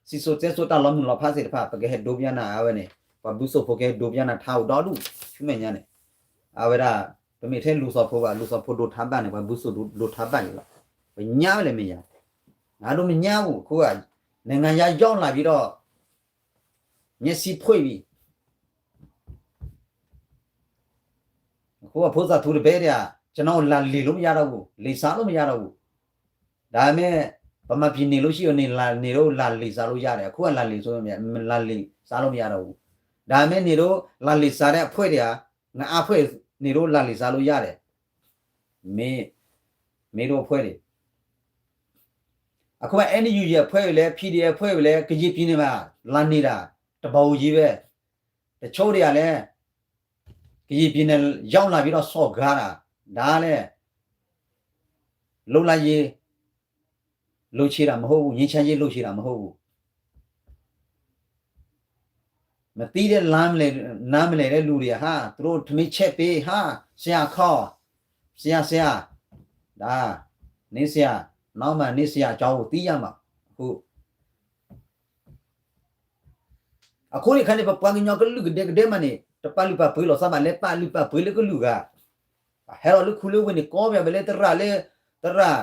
စံၣ်စိၤတဲစိၤ တၢ်လီၤမုၢ်လီၤဖးသ့ၣ်တဖၣ် ပကဟဲဒိပျါနၤအဝဲန့ၣ် ပှၤဘုစိၣ်ဖိကဟဲဒိပျါနၤထါအိၣ်ဒီဒူၣ် ဆူမဲာ်ညါန့ၣ် အဝဲဒၣ် ပမ့ၢ်ထဲလူၤသီဖိဘၣ် လူၤသီဖိဒိထါဘၣ်န့ၣ် ပှၤဘုစိၣ်ဒိထါဘၣ်န့ၣ်လီၤ, ပညါဝဲလဲၣ်မ့ၢ်ယါ, ငါဒိၣ်မညါပူၤ အဃိ နိုင်ငံခြားရောက်လာပြီးတော့ မျက်စိဖွင့်ပြီ အဃိအဖိသၣ်ထူတဘဲဒၣ် ကျွန်တော်လာလေလို့မရတော့ဘူး လေဆါလို့မရတော့ဘူး ဒါပေမဲ့ ဗမာပြည်နေလို့ရှိရင်နေလာနေတော့လာလေဆါလို့ရတယ်အခုကလာလေဆိုလာလေဆါလို့မရတော့ဘူးဒါပေမဲ့နေတော့လာလေဆါတဲ့အဖွဲတွေကငအါဖွဲနေတော့လာလေဆါလို့ရတယ် မင်းမင်းတို့အဖွဲ့တွေအခုက NUG အဖွဲ့တွေလည်း PDF အဖွဲ့တွေလည်းကရင်ပြည်နယ်မှာလာနေတာတပုံကြီးပဲတချို့တွေကလည်းကရင်ပြည်နယ်ရောက်လာပြီးတော့စော်ကားတာဒါလည်းလွတ်လပ်ရေးလိုချင်တာမဟုတ်ဘူးငြိမ်းချမ်းရေးလိုချင်တာမဟုတ်ဘူးမသိတဲ့လမ်းမလဲနားမလဲတဲ့လူတွေဟာသူတို့ထမင်းချက်ပေးဟာဆရာခေါ်ဆရာဆရာဒါနေဆရာနောက်မှနေဆရာကျောင်းကိုသိရမှာအခုအခုနေခါနေပပှၤကညီကလုၢ်ကဒဲကဒဲမးန့ၣ်တပာ်လုၢ်ပာ်ပှ့ၤလီၤသးဘၣ်လဲပာ်လုၢ်ပာ်ပှ့ၤလၢကလုၢ်ဂၤဟဲလီၤလၢခူလၢဝ့ၢ်န့ၣ်ကီဘၣ်ဝဲလၢသရၣ်လၢသရၣ်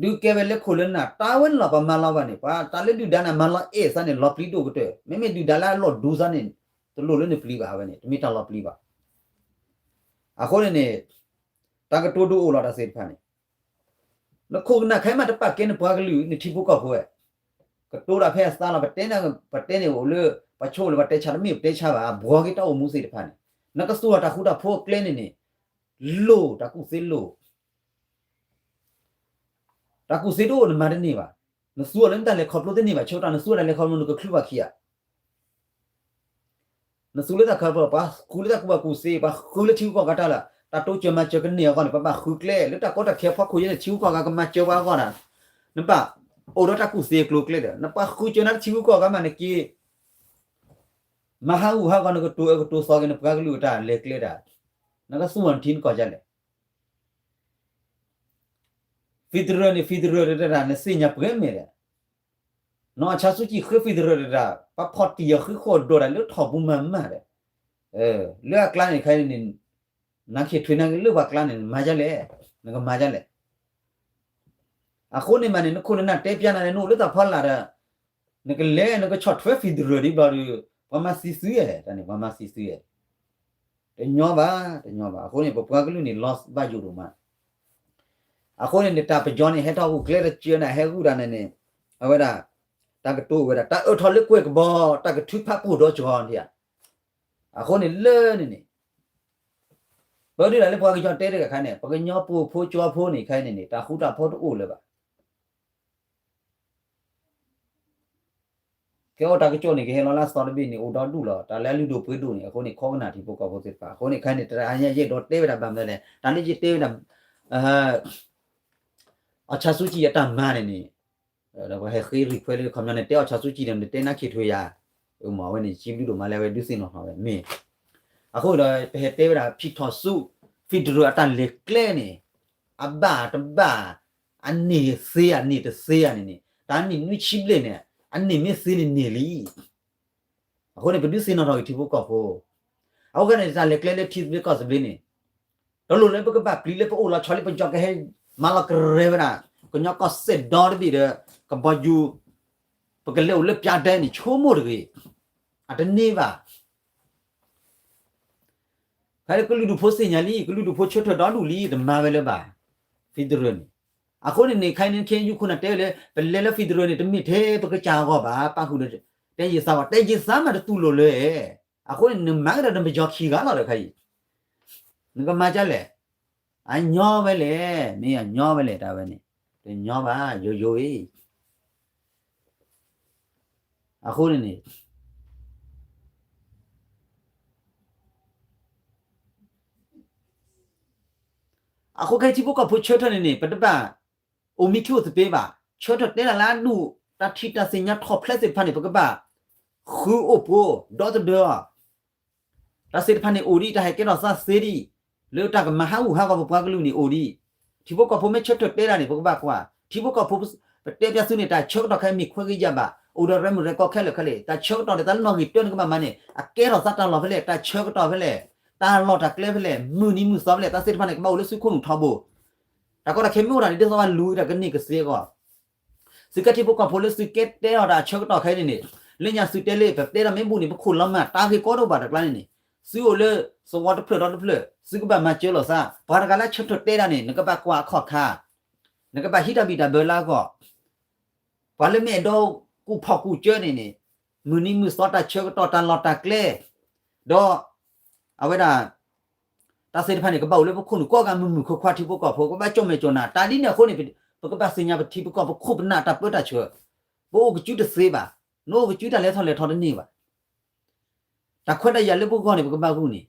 ဒုးကဲဝဲလၢခိၣ်လၢနၢ် တၢ်ဝဲန့ၣ်လီၤ ပမၤလီၤဘၣ်န့ၣ် ပှၤတၢ်လၢဒုၣ်ဒါန့ၣ် မၤလီၤအဲၣ်သးန့ၣ် လီၤပျံၤဒိၣ်ကတၢၢ် မ့မ့ၢ်ဒုၣ်ဒါလၢအလီၢ်ဒူသးန့ၣ် တလိၣ်လၢနပျံၤဘၣ်ဝဲန့ၣ် တမ့ၢ်တၢ်လီၤပျံၤဘၣ်. အဃိန့ၣ်န့ၣ် တၢ်ကတိၤဒိၣ်အိၣ်လီၤတၢ်သ့ၣ်တဖၣ်န့ၣ် နခိၣ်ကနၣ်ခဲအံၤမးတပာ်ကဲနပှၤကလုာ် နထံဖိကီၢ်ဖိဝဲ ကတိၤတၢ်ဖဲအသးလီၤ ပတဲန့ၣ် ပတဲန့ၣ်အိၣ်လၢ ပှၤဆိၣ်လၢပှၤတဲဆါတမ့ၢ်ပတဲဆါဘၣ် အဘှီက့ၤတၢ်အိၣ်မူသ့ၣ်တဖၣ်န့ၣ် နကသူၣ်ထီၣ်တၢ်ဃူတၢ်ဖိးအကျဲန့ၣ်န့ၣ် လိၣ် တၢ်ကူၣ်သ့လိၣ် တၢ်ကူၣ်သ့တအိၣ်နမၤတန့ၢ်ဘၣ်. နသူအီၤလၢနတၢ်လဲၤခီဖျိတန့ၢ်ဘၣ် ဆၢကတီၢ်နသူအီၤတၢ်လဲၤခီဖျိနကချုးဘၣ်ခံဂၤ နသူလၢတၢ်ခီဖျိ ပှၤဃုလၢတၢ်ကူၣ်ဘၣ်ကူၣ်သ့ ပှၤဃုလၢထံဂုၤကီၢ်ဂၤတၢ်လၢ တၢ်တိစၢၤမၤစၢၤကန့ၢ်အဂီၢ်န့ၣ် ပဘၣ်ဃုကျဲ လၢတၢ်ကီတၢ်ခဲဖီခိၣ်ယဲန့ၣ် ထံဂုၤကီၢ်ဂၤကမၤစၢၤပှၤအဂီၢ်ဒၣ် နဘၣ်အိၣ်ဒီးတၢ်ကူၣ်သ့အကျိၤအကျဲဒီး နပှၤဃုစၢၤနၤတထံဂုၤကီၢ်ဂၤမးနက့ မၤဟးဂူာ်ဟးဂီၤနကတိၤအၢကတိၤသီက့ၤနပှၤကလုာ်အတၢ်လဲၤကျဲဒၣ် နကသူၣ်အီၤနထံနကီၢ်ဒ်လဲၣ် federal န့ၣ် federal တဒၣ် နသ့ၣ်ညါပှဲၤမဲာ်ဒီး နီၢ်အဆါဆူကံၣ်ဃ့ federal တဒၣ် ပှၤဖီၣ်တံၢ်အီၤဃုဃိၣ်ဒိၣ်ဒၣ်လၢထီၣ်ပူၤမၤမၢ်ဒီး လၢအကျါန့ၣ်ခါန့ၣ် နၢ်ခ့ၣ်ထွဲနကလုၢ်ပှၤကျါန့ၣ် နမၤဒ်လဲၣ် နကမၤဒ်လဲၣ် အဃိန့ၣ်မးန့ၣ် နခိၣ်နနၢ်တဲပျါနၤန့ၣ် နအိၣ်လၢတၢ်ဖီလာ်ဒီး နကလဲၤနကဆီၣ်ထွဲ federal ဒ်ဘျီဒီး ပှၤမၤသံသုအဲၣ် တၢ်န့ၣ် ပှၤမၤသံသုအဲၣ် တညီဘၣ် တညီဘၣ် အဃိန့ၣ် ပပှၤကလုာ်န့ၣ် loss ဘၣ်ယိၣ်ဒိၣ်မး အဃိန့ၣ် တၢ်ပယီၤန့ၣ် ဟဲထီၣ်ဂုာ်ကျဲတစၢၤနၤ ဟဲဂုာ်တၢ်န့ၣ်န့ၣ် အဝဲဒၣ် တၢ်ကတိၤဝဲဒၣ် တၢ်အၢၣ်ထီၣ်လၢကွဲၢ်ကဘီ တၢ်ကထုးဖးပိၢ်ဒီကီၤဒံးဧါ အဃိန့ၣ်လၢန့ၣ်န့ၣ် ပဒုးဒၣ်လၢပှၤကညီတဲတဂၤခါန့ၣ် ပှၤကညီပှိၤဖိကၠိဖိန့ၣ် ခဲအံၤန့ၣ်န့ၣ် တၢ်ဃူတၢ်ဖိးတအိၣ်လၢၤဘၣ် ကဲအီၣ်တၢ်ကစီၣ်န့ၣ် ကဟဲလီၤလၢအသီတဘ့ၣ်န့ၣ် အိၣ်ဒီဒူၣ်လီၤ. တၢ်လၢအလုၢ်ဒိၣ်ပှ့ၤဒိၣ်န့ၣ် အဃိန့ၣ် ခိးကနၣ်ထံဖိကီၢ်ဖိသ့ၣ်တဖၣ် အဃိန့ၣ် ခဲအံၤန့ၣ် တရၣ်အါညါယအဲၣ်ဒိးတဲဝဲဒၣ်ဘၣ်မနုၤလဲၣ် တၢ်လၢယတဲဝဲဒၣ် အောင်ဆန်းစုကြည် အတၢ်မၤန့ၣ်န့ၣ် ဒီးပှၤဟဲဃ့ request လၢခီပညီန့ၣ် တဲအောင်ဆန်းစုကြည် ဒီး နတဲနၢ်ခ့ၣ်ထွဲယၤ မ့ၢ်အဝဲန့ၣ် စံးဘျုးဒိၣ်မးလၢအဝဲဒုးသ့ၣ်နီၣ်ထီၣ်ဝဲ မ့ၢ် အဃိဒီး ပဟဲတဲဝဲဒၣ် ဖံထီၣ်ဆူ federal အတၢ်လဲၤကျဲန့ၣ် အဘၣ်တဘၣ်, အန့ၢ်သ့အန့ၢ်တသ့ဧါန့ၣ်န့ၣ် တၢ်န့ၣ်နွံဆံဘျဲၣ်န့ၣ် အန့ၢ်မ့ၢ်သ့န့ၣ်န့ၢ်လံ. အဃိန့ၣ် ပဒုးသ့ၣ်နီၣ်ထီၣ်က့ၤထံဖိကီၢ်ဖိ, အဃိန့ၣ် တၢ်လဲၤကျဲလၢထံသဘျ့ကီၢ်သဘျ့န့ၣ် တလိၣ်လၢပကဘၣ်ပျံၤလၢပအိၣ်လီၤဆီလၢပကၠီကဟဲမၤလီၤကရဲဝဲဒၣ် ကညီကီၢ်စဲၣ်ဒီတဘ့ၣ်ဒီး ကဘီယူၤ ပကလဲၤအိၣ်လၢပၠးဒဲန့ၣ် ဆိကမိၣ်တဂ့ၤ, အတန့ၢ်ဘၣ်. ဖဲလၢကလုာ်ဒူၣ်ဖိသ့ၣ်ညါလံ ကလုာ်ဒူၣ်ဖိဆၢထၢၣ်ဒီဒူၣ်လံ တမၤဝဲလၢၤဘၣ် federal န့ၣ်. အဃိန့ၣ်န့ၣ် ခဲအံၤန့ၣ် ခဲအံၤယုၢ်ခိၣ်နၢ်တဲဝဲလၢ ပလဲၤလၢ federal န့ၣ် တမ့ၢ်ထဲပကစၢ်အဂီၢ်ဘၣ် ပၣ်ဃုာ်ဒီး တဲယံာ်သးဂီၢ် တဲယံာ်သးမးတတူၢ်လိာ်လၢၤ. အဃိန့ၣ် နမၤကဒီးနပယီၤခံဂၤလီၤဒီးခဲအံၤ နကမၤဒ်လဲၣ်. အညီဝဲလဲၣ်, မ့ၢ်အညီဝဲလဲၣ် တၢ်ဝဲန့ၣ် တညီဘၣ် ယိယိအံၤ. အဃိန့ၣ်န့ၣ် အဃိခဲအံၤထံဖိကီၢ်ဖိဆၢထၢၣ်န့ၣ်န့ၣ် ပတဘၣ်အိၣ်မံခံအိၣ်သပ့ၤဘၣ်. ဆၢထၢၣ်တဲတၢ်လၢအဒူၣ် တၢ်ထံၣ်တၢ်သ့ၣ်ညါထီၣ်ဖျဲးသ့ၣ်တဖၣ်န့ၣ် ပကဘၣ်ဃုအိၣ်ပှိၤ ဒီသဒၢအီၤ တၢ်သ့ၣ်တဖၣ်န့ၣ်အိၣ်ဒံး တၢ်ဟဲကဲထီၣ်သးသ့ဒံး လၢတၢ်ကမၤဟးဂူာ်ဟးဂီၤပပှၤကလုာ်န့ၣ်အိၣ်ဒံး. ထံဖိကီၢ်ဖိမ့ၢ်ဆၢထၢၣ်တဲဒၣ်န့ၣ် ပကဘၣ်ကွၢ် ထံဖိကီၢ်ဖိ ပတဲပျးသုန့ၣ် တၢ်ဆၢကတီၢ်ခဲအံၤမ့ၢ်ခွဲးဂ့ၤယာ်ဘၣ် အိၣ်ဒီးရဲမုၢ်ရဲၣ်ကီၢ်ခဲလၢာ်ခဲလၢာ် တၢ်ဆၢကတီၢ်န့ၣ် တၢ်လၢနီၣ်ဂံၢ်တၢန့ၣ်ကဘၣ်မၤန့ၣ် အကဲထီၣ်သးတၢ်လီၢ်ဖဲလဲၣ် တၢ်ဆၢကတီၢ်ဖဲလဲၣ် တၢ်လီၢ်တၢ်ကျဲဖဲလဲၣ် မုၢ်နံၤမုၢ်သီဖဲလဲၣ် တၢ်သ့ၣ်တဖၣ်န့ၣ် ကဘၣ်အိၣ်လၢသုခိၣ်နူာ်ထီဘိ တၢ်ကီတၢ်ခဲမ့ၢ်အိၣ်တၢ်န့ၣ် ဒ်သိးဘၣ်လူၤတၢ်ကန့ၢ်ကသ့အဂီၢ် သုကဲထံဖိကီၢ်ဖိလၢသုကဲတဲအီၤတၢ်ဆၢကတီၢ်ခဲအံၤန့ၣ်န့ၣ် လၢညါသုတဲလၢ ပတဲတၢ်မ့ၢ်ဘူၣ်န့ၣ် ပခိၣ်လီၤမၢ် တၢ်ဂ့ၢ်ကီတအိၣ်ဘၣ်တကျါန့ၣ်န့ၣ် သုအိၣ်လၢသဝီတဖျၢၣ်ဒီတဖျၢၣ် သုကဘၣ်မၤစၢၤလိာ်သး ပှၤတဂၤလၢဆၢထၢၣ်တဲဒၣ်န့ၣ် နကဘၣ်ကွၢ်အခီၣ်ခါ နကဘၣ်ဟံးတၢ်ဘံၣ်တၢ်ဘၢလၢအဂီၢ် ပှၤလၢမ့ၢ်အဲၣ်ဒိးကူၣ်ဖီၣ်ကူၣ်စၢန့ၣ်န့ၣ် မုၢ်နံၤမုၢ်သီတၢ်ဆၢကတီၢ်တၢ်လီၢ်တၢ်ကျဲ ဒီး အဝဲဒၣ် တၢ်သ့ၣ်တဖၣ်န့ၣ် ကဘၣ်အိၣ်လၢပခိၣ်နူာ်ကိးဂၤမုၢ်မုၢ်ခွါခွါထံဖိကီၢ်ဖိ ကဘၣ်ကၠီၣ်မဲာ်ကၠီၣ်နၤ တၢ်ဒ်န့ၣ်အဃိန့ၣ် ပကဘၣ်သ့ၣ်ညါပထံပကီၢ်ပခိၣ်ပနၢ်တၢ်ပၢတၢ်ဆှၢ ပအိၣ်ကစုတသ့ဘၣ် နအိၣ်ကစုတၢ်လဲၤထီၣ်လဲၤထီတန့ၢ်ဘၣ် တၢ်ခွဲးတၢ်ယာ်လၢပဂီၢ်န့ၣ် ပကဘၣ်ဂုာ်န့ၣ်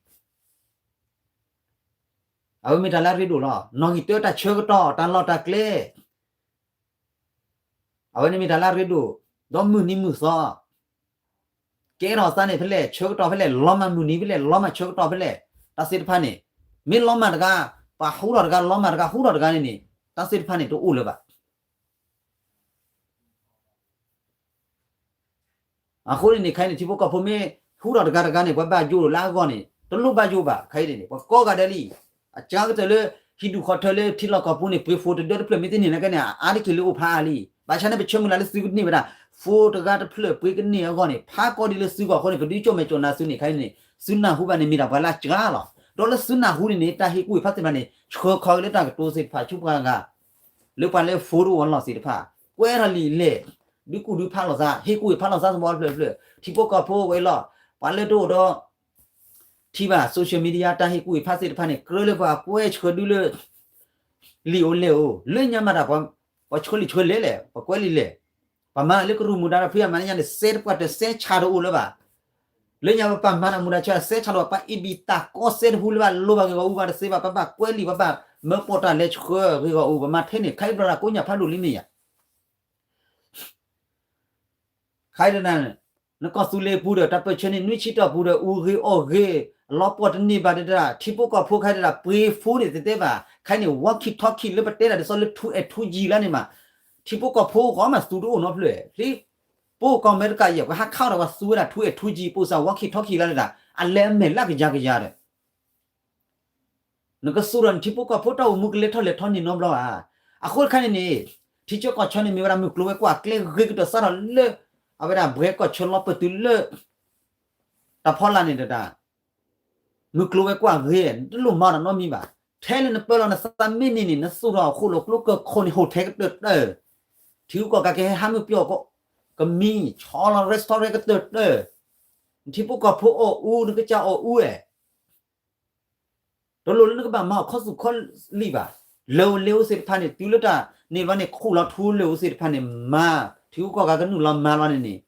အဝဲမ့ၢ်တၢ်လၢအရ့ဒိၣ်လီၤ. နီၣ်ဂံၢ်တၢတၢ်ဆၢကတီၢ် တၢ်လီၢ်တၢ်ကျဲ အဝဲန့ၣ်မ့ၢ်တၢ်လၢအရ့ဒိၣ်, ဒီးမုၢ်နံၤမုၢ်သီ ကဲထီၣ်သးန့ၣ်ဖဲလဲၣ်, ဆၢကတီၢ်ဖဲလဲၣ်, လီၤမၢ်မုၢ်နံၤဖဲလဲၣ်, လီၤမၢ်ဆၢကတီၢ်ဖဲလဲၣ်, တၢ်သ့ၣ်တဖၣ်န့ၣ် မ့ၢ်လီၤမၢ်တဂၤ, ပှၤဟူထီၣ်တဂၤ, လီၤမၢ်တဂၤ, ဟူထီၣ်တဂၤန့ၣ်န့ၣ် တၢ်သ့ၣ်တဖၣ်န့ၣ် တအိၣ်လၢၤဘၣ်. အဃိန့ၣ်န့ၣ် ခဲအံၤန့ၣ် ထံဖိကီၢ်ဖိမ့ၢ်ဟူထီၣ်တဂၤတဂၤန့ၣ် ပှၤဘၣ်ယိၣ်လၢအဂီၢ်န့ၣ် တလိၣ်ဘၣ်ယိၣ်ဘၣ်. ခဲအံၤန့ၣ် ပှၤကိးဂၤဒဲးလံ, အစှၤကတၢၢ်လၢ ဟံၣ်ဒူၣ်ဃီထၢလၢထံလီၢ်ကီၢ်ပူၤန့ၣ် ပှ့ၤ phone တဒၢတဖျၢၣ် မ့ၢ်တန့ၢ်နာ်က့န့ၣ် အအါတက့ၢ်လၢအိၣ်ဖးအါလံ. ဘၣ်ဆၣ်န့ၣ် ပဆၢမုၢ်လၢ်လၢသုကန့ၢ်ဝဲဒၣ် phone တဂၤတဖျၢၣ်ပှ့ၤကန့ၢ်အဂီၢ်န့ၣ် ဖးကီဒ်လၢသုဂီၢ်အဃိန့ၣ် ပဒုးကၠီၣ်မဲာ်ကၠီၣ်နၤသုန့ၣ် ခဲအံၤန့ၣ် သုနၢ်ဟူဘၣ်န့ၣ် မ့ၢ်ဒၣ်ပှၤလၢအစှၤလီၤ. ဒီးလၢသုနၢ်ဟူန့ၣ်န့ၣ် တၢ်ဟ့ၣ်ကူၣ်ဟ့ၣ်ဖးသ့ၣ်တဖၣ်န့ၣ် ဆှၢခီက့ၤလၢတၢ်ကတိၤသ့ၣ်တဖၣ်ဆူပှၤဂၤ လၢပှၤလၢ phone တအိၣ်အလီၢ်သ့ၣ်တဖၣ် ကွဲထီၣ်လံာ်လဲၢ်, ဒုးကူၣ်ဒုးဖးလိာ်သး, ဟ့ၣ်ကူၣ်ဟ့ၣ်ဖးလိာ်သးသဘီတဖျၢၣ်တဖျၢၣ်, ထံဖိကီၢ်ဖိဝဲလီၤ. ပှၤလၢတအိၣ်ဒီး ထံၣ်ဘၣ် social media တၢ်ဟ့ၣ်ကူၣ်ဟ့ၣ်ဖးသ့ၣ်တဖၣ်န့ၣ် ကြၢးလၢပှၤကွဲဆှၢဒုလၢ လံာ်အိၣ်လဲၢ်အိၣ်, လၢညါမးတၢ် ပှၤဆှၢလံာ်ဆှၢလဲၢ်လဲၣ်, ပှၤကွဲလံာ်လဲၢ်, ပှၤမၤလၢကရူၢ်မူဒါဒီးဖုအမၤန့ၣ်ညါန့ၣ် စဲတပှၢ်တစဲဆၣ်တအိၣ်လၢၤဘၣ်. လၢညါပပာ်မၤတၢ်မူဒါဆၢ စဲဆၣ်တအိၣ်ဘၣ်, ပှၤအ့ၣ်ဘံၣ်တၢ်ကီစဲတဟူလၢၤဘၣ်, လိၣ်ဘၣ်ဂ့ၢ်ဂီၢ်အူဘၣ်တသ့ဘၣ်, ပဘၣ်ကွဲလံာ် ပဘၣ်မၢပိာ်တၢ်လဲၤဆှၢဂ့ၢ်ဂီၢ်အူ, ပမၤထဲန့ၣ် ခဲအံၤဘျီဒၣ်ကိးညၣ်ဖးဒိၣ်လံမ့ၢ်ယၤ ခဲအံၤတနၤ နကီၢ်သူလ့ၤပူၤဒီး တၢ်ပၢၢ်ဆၢန့ၣ် နွံဆံတီၢ်ပူၤဒီး အူဂ့ၤအီၣ်ဂ့ၤ အလီၤပှီၢ်တန့ၢ်ဘၣ်ဒၣ်, ထံဖိကီၢ်ဖိခဲအံၤဒၣ် ပှ့ၤ phone န့ၣ်တဲတဲဘၣ်, ခဲအံၤန့ၣ် walkie talkie လၢပတဲတၢ်ဒ်သိးလၢ two A two G လၢန့ၣ်မး, ထံဖိကီၢ်ဖိဂီၢ်မးသူတအိၣ်နီတဖျၢၣ်, လၢ ပအိၣ်ကီၢ်အမဲရကၤယဲၢ် ပှၤဟးခးဒီးပှၤသူဝဲဒၣ် two A two G ပအိၣ်စၢ် walkie talkie လၢန့ၣ်ဒၣ် အလဲၤအမဲာ်လၢကယၤကယၤဒီး နကသူၣ်ထီၣ်န့ၣ် ထံဖိကီၢ်ဖိတၢ်အိၣ်မူကလဲၤထီၣ်လဲၤထီန့ၢ်နီတဘျီဧါ. အဃိတခါန့ၣ်န့ၣ် ထံဆၢကီၢ်ဆၢန့ၣ်မ့ၢ်ဝဲဒၣ်မုၢ်ကျိၤဝဲၤကွာ်ကျဲဂ့ၤကတၢၢ်စးထီၣ်လၢ အဝဲဒၣ်ဘှဲကီၢ်ဆၢလီၤပၢၢ်တုၤလၢ တၢ်ဖီလာ်န့ၣ်တဒၣ် မုၢ်ကျိၤဝဲၤကွာ်ဂ့ၤ နတလိၣ်မၤတၢ်နီတမံၤဘၣ်. ထဲလၢနပၢလီၤနသးမ့ၢ်န့ၢ်န့ၣ် နသူၣ်ထီၣ်အဃိၣ်လိာ်ကျိကၢၢ်ခိၣ်န့ၣ် ဟိၣ်ထဲကတၢၢ်တၢၢ်, ထံဂုၤကီၢ်ဂၤကဟဲဟးမုၢ်ပျီၢ်ကမံၤ ဆီလီၤ restaurant ကတၢၢ်တၢၢ်, နထံဖိကီၢ်ဖိအီၣ်အူ နကစၢ်အီၣ်အူဝဲ တလိၣ်လၢနကဘၣ်မၤအီၣ်ခီသူၣ်ခီလံာ်ဘၣ်. လၢအိၣ်လၢအိၣ်သ့ၣ်တဖၣ်န့ၣ် တုၤလၢတၢ်န့ၢ်ဘျီန့ၣ် ခူၣ်လီၤထူလၢအိၣ်သ့ၣ်တဖၣ်န့ၣ် မၤ ထံဂုၤကီၢ်ဂၤကနုာ်လီၤမၤလီၤန့ၣ်န့ၣ်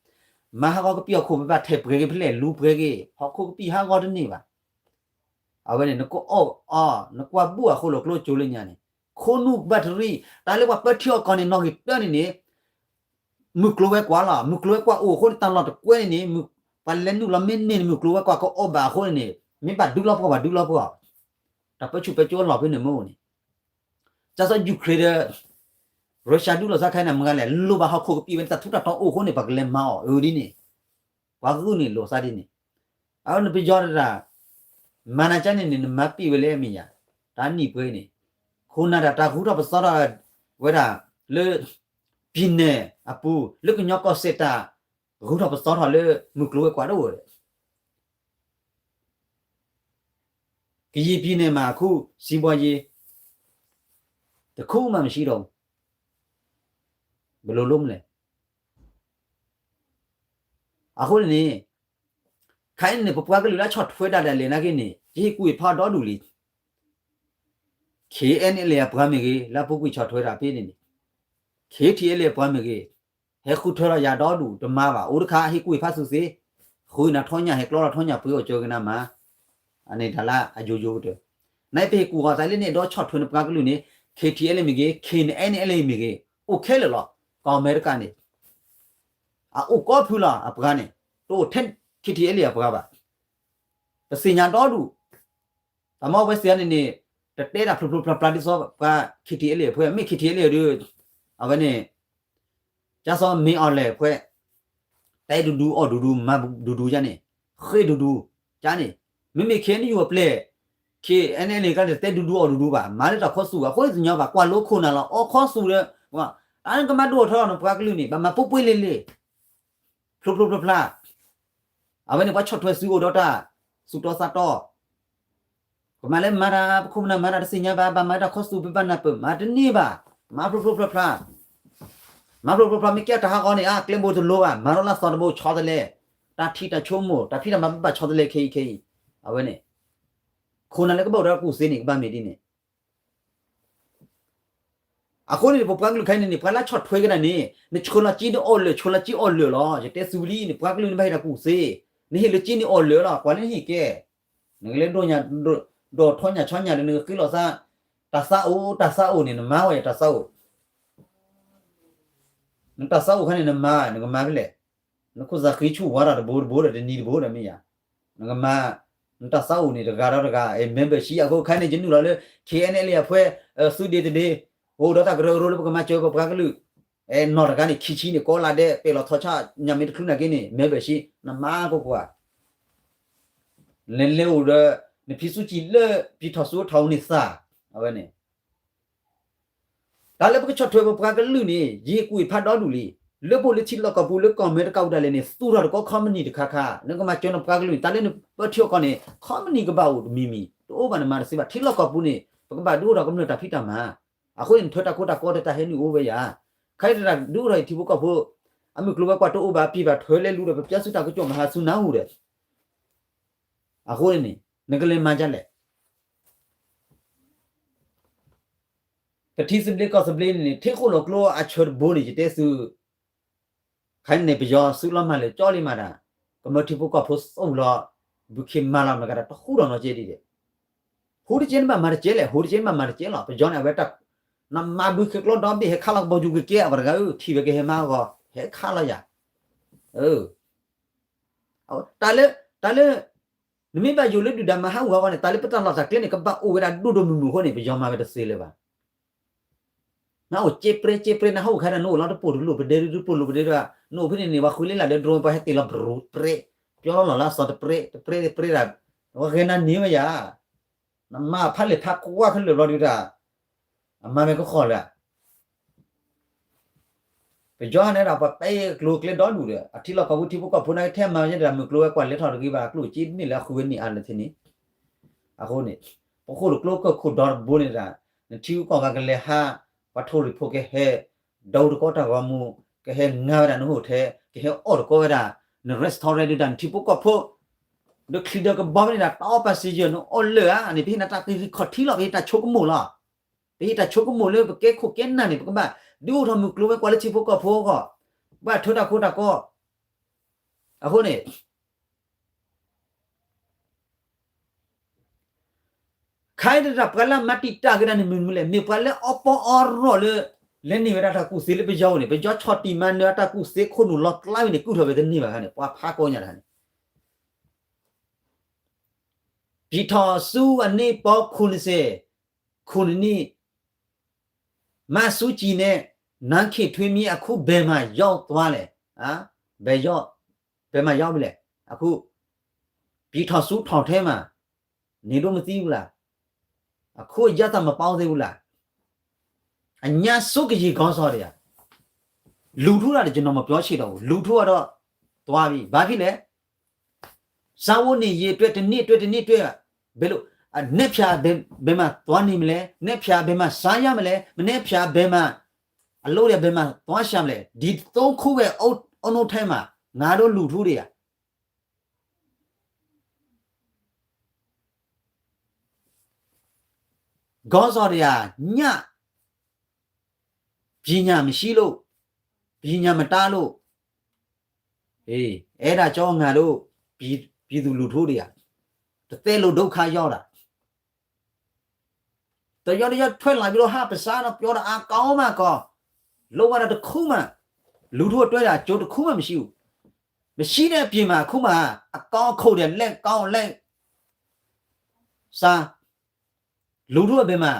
မၤဟးဂီၤကပံာ်အီၣ်ခိၣ် ပဘၣ်ထဲးပှဲၤက့ၤဖဲလဲၣ် လူၤပှဲၤက့ၤ ဟီၣ်ခိၣ်ကပံာ်ဟးဂီၤတန့ၢ်ဘၣ်. အဝဲန့ၣ် နကအီၣ်အီ နကွၢ်ဘူၣ်အဃိၣ်လိာ်ကျိကၠိလၢညါန့ၣ် ခိၣ်နူာ်ဘၣ်တရံး တၢ်လၢပှၤပၢထံအီၣ်ကီၢ်န့ၣ် နီၣ်ဂံၢ်တၢန့ၣ်န့ၣ် မုၢ်ကျိၤဝဲၤကွာ်လီၤ. မုၢ်ကျိၤဝဲၤကွာ်အိၣ်အဃိန့ၣ် တၢ်လီၢ်တကွဲန့ၣ်န့ၣ် ပှၤလဲၤနုာ်လီၤမ့ၢ်န့ၢ်န့ၣ် မုၢ်ကျိၤဝဲၤကွာ်ကအီၣ်ဘၣ်အဃိန့ၣ်န့ၣ် မ့ၢ်ဘၣ်ဒုးလီၤပှီၢ် ဘၣ်ဒုးလီၤပှီၢ် တၢ်ပၢဆူၣ်ပၢစိအလီၢ်ဖဲန့ၣ်မ့ၢ်အိၣ်န့ၣ်, ကစၢ်စီၤ Ukraine ဒီး Russia ဒုးလိာ်သးခဲအံၤန့ၣ် မ့ၢ်ဂ့ၤလဲၣ်, လိၣ်ဘၣ်ဟီၣ်ခိၣ်ကပံာ်ဝဲန့ၣ် တၢ်ထူးတၢ်တီၤအိၣ်အဃိန့ၣ် ပှၤကလဲၤမၤအီၤအၢဒ်န့ၣ်, ပှၤဂုာ်န့ၣ်လိာ်သးဒ်န့ၣ်, အဝဲန့ၣ်ပယီၤတဒၣ် မၤနၤကန့ၣ်န့ၣ် နမၤပ့ၢ်ဝဲလၢအမဲာ်ညါ, တၢ်နံၣ်ပှဲၤန့ၣ်, ခိၣ်နၢ်တၢ် တၢ်ဂုၤထီၣ်ပသီထီၣ်ဝဲဒၣ် လၢ ပြည်နယ် အပူၤ လၢကညီကီၢ်စဲၣ်တၢ် ဂုၤထီၣ်ပသီထီၣ်လၢမုၢ်ကျိၤဝဲၤကွာ်တအိၣ်ဒီး ကရင်ပြည်နယ်မှာ အခု စီးပွားရေး တစ်ခုမှ မရှိတော့ဘူး, ဘယ်လိုလုပ်မလဲ. အဃိန့ၣ်န့ၣ် ခဲအံၤန့ၣ် ပပှၤကလုာ်လၢဆီၣ်ထွဲတၢ်ဒၣ်လဲာ်နာ်က့န့ၣ် ယဟ့ၣ်ကူၣ်ဟ့ၣ်ဖးဒီဒူၣ်လံ. ခ့ၣ်အဲၣ်အဲၣ်လ့ၣ်အပှၤမ့ၢ်ဂ့ၤ လၢအပူၤကွံာ်ဆီၣ်ထွဲတၢ်ဖဲန့ၣ်န့ၣ်, ခ့ၣ်ထံၣ်အဲၣ်လ့ၣ်အပှၤမ့ၢ်ဂ့ၤ, ဟဲဃုထၢလီၤယၤဒီဒူၣ်တမၤဘၣ်, အိၣ်တခါဟ့ၣ်ကူၣ်ဟ့ၣ်ဖးသုသ့, ဃုနၤထီညၣ် ဟဲကျီလီၤထီညၣ် ပှ့ၤအီၣ်ကၢကနၤမၤ, အန့ၣ်တၢ်လၢအယိယိကတၢၢ်. နပဟ့ၣ်ကူၣ်အီၤသးလၢန့ၣ် ဒီးဆီၣ်ထွဲနပှၤကလုာ်န့ၣ် ခ့ၣ်ထံၣ်အဲၣ်လ့ၣ်မ့ၢ်ဂ့ၤ ခ့ၣ်အဲၣ်အဲၣ်လ့ၣ်မ့ၢ်ဂ့ၤ အိၣ်ခဲလၢာ်လီၤ. ကီၢ်အမဲရကၤန့ၣ် အအိၣ်ကိးဖုလီၤ အပှၤန့ၣ်, တအိၣ်ထဲ ခ့ၣ်ထံၣ်အဲၣ်လ့ၣ်အပှၤဘၣ်. ပသ့ၣ်ညါဒီဒူၣ်, တၢ်မ့ၢ်ဝဲစ့ၢ်န့ၣ်န့ၣ် တတဲတၢ်ဖျိဖျိဖျါဖျါဒ်သိးပှၤ ခ့ၣ်ထံၣ်အဲၣ်လ့ၣ်အဖု, မ့ၢ် ခ့ၣ်ထံၣ်အဲၣ်လ့ၣ် ဒီး အဝဲန့ၣ် ကၢ်စီၤမ့ၢ်အီၤလဲၣ်အဖု, တဲဒူဒူအီၣ်ဒူဒူ မၤဒူဒူကန့ၣ်, ဃ့ဒူဒူကန့ၣ်, မ့မ့ၢ် ခ့ၣ်အဲၣ်ယူၣ် အပျဲၢ် ခ့ၣ်အဲၣ်အဲၣ်လ့ၣ် ကန့ၣ် တဲဒူဒူအီၣ်ဒူဒူဘၣ်, မၤလၢတၢ်ခီဆူၣ် အဃိန့ၣ်တညီဘၣ်, ကွၢ်လိခိၣ်နၢ်လီၤ အီခီဆူၣ်ဒီး, တၢ်န့ၣ်ကမၤဒိၣ်ထီၣ်နပှၤကလုာ်န့ၣ် ဘၣ်မၤပှဲၤပှဲၤလ့ၤလ့ၤ ဖျိဖျိဖျါဖျါ, အဝဲန့ၣ်ပှၤဆီၣ်ထွဲစုအိၣ်ဒီးတၢ် သူၣ်တီသးတီ, ကမၤလၢမၤတၢ် ပခိၣ်ပနၢ်မၤတၢ်တသ့ၣ်ညါဘၣ်, ဘၣ်မၤတၢ်ခီဆူၣ် ပဘၣ်နၢ်ပၢၢ် မၤတန့ၢ်ဘၣ်, မၤဖျိဖျိဖျါဖျါ, မၤဖျိဖျိဖျါ မ့ၢ်ကဲတၢ်ဟးဂီၤန့ၣ် အကျဲဘိတလိၤဘၣ်, မၤထီၣ်လၢသီတဘိ ဆီတလဲ, တၢ်ထံၣ်တၢ်ဆိကမိၣ် တၢ်ဖံးတၢ်မၤဘၣ်ဆီတလဲခဲအံၤခဲအံၤ, အဝဲန့ၣ် ခိၣ်နၢ်လၢကဘၣ်အိၣ်ဒီးကူၣ်သ့န့ၣ် ကဘၣ်မ့ၢ်ဒ်န့ၣ် အဃိန့ၣ် ပပှၤကလုာ်ခဲအံၤန့ၣ်န့ၣ် ပှၤလၢဆီၣ်ထွဲကဒါန့ၣ် နဆှၢလီၤစ့နအီၣ်လၢာ် ဆှၢလီၤစ့အီၣ်လၢာ်လီၤ. ယတဲသုဝံၤလံန့ၣ် ပှၤကလုာ်န့ၣ်ဘၣ်ဟ့ၣ်တၢ်ကူၣ်သ့, နဟ့ၣ်လၢစ့န့ၣ်အီၣ်လၢာ်လီၤ ကွၢ်လၢနဟ့ၣ်ကဲ, နကလဲၤဒိၣ်ညါ ဒိၣ်ထီၣ်ညၣ်ဆီညၣ်ဒီး နကဃ့လီၤသး, တၢ်သးအိၣ် တၢ်သးအိၣ်န့ၣ် နမၤဝဲတၢ်သးအိၣ်, နတၢ်သးအိၣ်ခါန့ၣ် နမၤ နကမၤဖဲလဲၣ်, နခိၣ်သးဃံဆူၣ်ဝါထီၣ်တဘိတဘိဒီး တနံၤတဘိဒီးမ့ၢ်ယၤ, နကမၤ, နတၢ်သးအိၣ်န့ၣ် တဂၤဒီးတဂၤ membership အဃိခဲအံၤန့ၣ် ယနုာ်လီၤလၢ ခ့ၣ်အဲၣ်အဲၣ်လ့ၣ်အဖု, သုးဒ့တဒ့, အိၣ်ဒီးတၢ်ကရၢကရိလၢပကမၤစၢၤပပှၤကလုာ်, နီၢ်တဂၤန့ၣ် ခံဆံန့ၣ် ကိးလါဒဲး ပဲာ်လီၤထီၣ်ဆၣ် ညါမ့ၢ်တချုးနာ်က့န့ၣ် membership နမၤကိးကွၢ်, နလဲၤအိၣ်ဒီး နဖံးဆူၣ်ကံၣ်လၢ ပံထီၣ်ဆူထီၣ်အူန့ၣ်သး, အဝဲန့ၣ် တၢ်လၢပကဆီၣ်ထွဲပပှၤကလုာ်န့ၣ် ယဟ့ၣ်ကူၣ်ဟ့ၣ်ဖးဒီဒူၣ်လံ, လၢပအိၣ်လၢထံလီၢ်ကီၢ်ပူၤလၢကီၢ်အမဲရကၤအိၣ်ဒၣ်လဲာ်န့ၣ် သူၣ်ထီၣ်တကီ company တခါခါ, နကမၤစၢၤနပှၤကလုာ်န့ၣ် တၢ်လၢနပၢထံအီၣ်ကီၢ်န့ၣ် company ကဘၣ်အိၣ်တမံၤမံၤ, တအိၣ်ဘၣ်နမၤတသ့ဘၣ်, ထံလီၢ်ကီၢ်ပူၤန့ၣ် ပကဘၣ်ဒုးအိၣ်ထီၣ်ကမျၢၢ်တၢ်ဖံးတၢ်မၤ, အဃိန့ၣ် နထၢတၢ်ကိးတၢ်ကီဒီးတၢ်ဟဲနုာ်အိၣ်ဝဲယၤ, ခဲအံၤတၢ်ဒုးအိၣ်ထီၣ်အံၤထံဖိကီၢ်ဖိ, အမုၢ်ကျိၤဝဲၤကွာ်တအိၣ်ဘၣ် ပံၢ်ဘၣ်ထွဲလဲၤလူၤဒီး ပပျဲဆူတၢ်ကစီၣ်မဟါဆူနၢ်ဟူဒီး, အဃိန့ၣ် နကလဲၤမၤဒ်လဲၣ် ပထံသဘျ့ကီၢ်သဘျ့န့ၣ်န့ၣ် ထံဃိၣ်လီၤကျိအဆၢတဘိန့ၣ် ယတဲသု, ခဲအံၤန့ၣ် ပယီၤသုးလီၤမၢ်လၢာ်ကၠီလံမးတၢ်, ကမၢထံဖိကီၢ်ဖိသူၣ်လီၤ, ဘုခ့မၤလီၤမတၤဂၤတၢ်တဟူဒီးနီၢ်ကဲဒ်လဲၣ်, ဟူတကဲန့ၣ်ဘၣ်မၤတကဲလဲၣ်, ဟူတကဲန့ၣ်ဘၣ်မၤတကဲလီၤ, ပယီၤန့ၣ် အဝဲတၢ်, နမၤဘုခ့ကျီဒီဘ့ၣ် ဟဲခးလီၤကဘီယူၤကကဲ အဝဲတဂၤဧၢ ထံၣ်ဝဲကဟဲမၤအဂီၢ် ဟဲခးလီၤယၤ တၢ်လၢ, တၢ်လၢ, နမ့ၢ်ဘၣ်ယိၣ်လၢဒုၣ်ဒါမၤဟးဂူာ်ဟးဂီၤန့ၣ် တၢ်လၢပတၢ်လီၢ်တၢ်ကျဲန့ၣ် ကဘၣ်အိၣ်ဝဲဒၣ်ဒိၣ်ဒိၣ်မုၢ်မုၢ်အဃိန့ၣ် ပယီၤမၤဝဲတသ့လၢၤဘၣ်. နအိၣ်က့ပြဲက့ပြဲ နဟးအိၣ်ခါန့ၣ် နအိၣ်လီၤတပိာ်တလိၣ်ပဒဲဒုတပိာ်လိၣ်ပဒဲဒု, နအိၣ်ဖဲန့ၣ်န့ၣ် ပှၤဃုလ့လၢ်လၢ drone ပှၤဟဲတ့ၢ်လီၤပြူပြဲ, ပျီလီၤလီၢ်လၢအသီတပြဲ, တပြဲတပြဲဒၣ်, ပှၤဂဲၤနၤန့ၢ်ဝဲယၤ, နမၤဖးလဲၢ်ဖးကွၢ်ခဲလၢာ်ဘျီဒုတၢ်, အမၤမ့ၢ်ကဃီၤလၢ ပယီၤန့ၣ်ဒီး ပှၤပဲကျိၤကျဲဒီဒူၣ်ဒီး အထံလီၢ်ကီၢ်ပူၤထံဖိကီၢ်ဖိန့ၣ် ကထဲမၤဝဲဒၣ် မုၢ်ကျိၤဝဲၤကွာ်လဲၤထီၣ်တဂ့ၤဘၣ် ကျိၣ်စ့မ့ၢ်လၢအဃုဝဲန့ၢ်အါလၢာ်ထဲန့ၣ်, အဃိန့ၣ်, ပဃိၣ်တကျိကၢၢ်ခိၣ်ဒီတဘိန့ၣ်ဒၣ်, နထံဂုၤကီၢ်ဂၤကလဲၤဟး, ပှၤထိၣ်ရံၣ်ဖိကဟဲ, ဒီတကီတၢ်ဂီၤမူ, ကဟဲငါဝဲဒၣ်နဟိၣ်ထဲ, ကဟဲအီၣ်တကီဝဲဒၣ်, န restaurant ဒုးဒၣ် နထံဖိကီၢ်ဖိ ဒီးချံဒီးကဘီဖဲန့ၣ်ဒၣ် တၢ်အီၣ်ပၢ်စံယၢၢ် နအီၣ်လၢာ်ဧါန့ၣ် ပဟ့ၣ်နၤတၢ်က့ၤက့ၤခီၣ်ထံလီၤ ပဟ့ၣ်တၢ်ဆိကမိၣ်လီၤ. ပဟ့ၣ်တၢ်ဆိကမိၣ်လၢပကဲခိၣ်ကဲနၢ်န့ၣ် ပကဘၣ်ဒုးအိၣ်ထီၣ်မုၢ်ကျိၤဝဲၤကွာ်လၢထံဖိကီၢ်ဖိအဂီၢ်, ဘၣ်ထၢတၢ်ခိတၢ်ကီ, အဃိန့ၣ် ခဲအံၤတၢ်ပှၤလၢအမၤတံာ်တာ်က့ၤဒၣ်န့ၣ်မ့ၢ်မနုၤလဲၣ်, မ့ၢ်ပှၤလၢအီပီအီရီၣ်လၢ လဲၤန့ၢ်ဝဲဒၣ်တၢ်ကူၣ်သ့လၢပယီၤန့ၣ်, ပယီၤဆီၣ်တံၢ်မၤနၢၤအတၢ်ကူၣ်သ့ခိၣ်နူာ်လီၤကျါဝဲန့ၣ် ကူၣ်ထီၣ်ဝဲတန့ၢ်ဘၣ်ခါန့ၣ် ပှၤဖးကီညါတခါန့ၣ် ပျံၤထီၣ်ဆူအနံၣ်ပီခိၣ်နစဲး ခိၣ်နနံၣ် မၤဆူကံၤနဲၣ် နါခ့ၣ်ထွ့မံ အခုဘဲမၤယီၢ်သွါလဲၣ်, ဘဲယီၢ်, ဘဲမၤယီၢ်ဝံၤလဲၣ်, အခု ပျံၤထီၣ်ဆူထီၣ်ထဲမး န့ၣ်ဒိၣ်မသံဝံၤလၢ်, အခုအယါသးမပီသ့ဝံၤလၢ်, အညါဆိကယံာ်ကီၢ်စီၤဒံးဧါ, လူၤထူတၢ်ဒီး ကျွန်တော်မပြောချင်တော့ဘူး, လူၤထူအဒီး သွါဝံၤ ဘၣ်ဖဲလဲၣ် စားဝတ်နေရေးအတွက် တစ်နှစ်အတွက် တစ်နှစ်အတွက် ဘယ်လို အ နက်ဖြန်ဘယ် ဘယ်မှာသွားနေမလဲ, နက်ဖြန်ဘယ်မှာစားရမလဲ, မနက်ဖြန်ဘယ်မှာ အလုပ်တွေ ဘယ်မှာသွားရှာမလဲ, ဒီသုံးခုပဲ အုပ် အုပ်နှုတ်ထဲမှာ ငါတို့လူထူတွေက ခေါင်းဆောင်တွေက ည ပညာမရှိလို့ ပညာမတတ်လို့ အေး အဲ့ဒါကြောင့် ငါတို့ ပြည် ပြည်သူလူထုတွေက တသက်လုံး ဒုက္ခရောက်တာ တယောက်တစ်ယောက်ထွက်လာပြီးတော့ ဟ့ၣ်ပစံးတော့ ပြောတာ အကောင်းမှကောင်း လုပ်ရတာတစ်ခုမှ လူထုအတွက် အကျိုးတစ်ခုမှ မရှိဘူး, မရှိတဲ့အပြင်မှာ အခုမှ အကောင်းအခုတ်တွေ လက်ကောင်းလက်စား လူထုအပြင်မှာ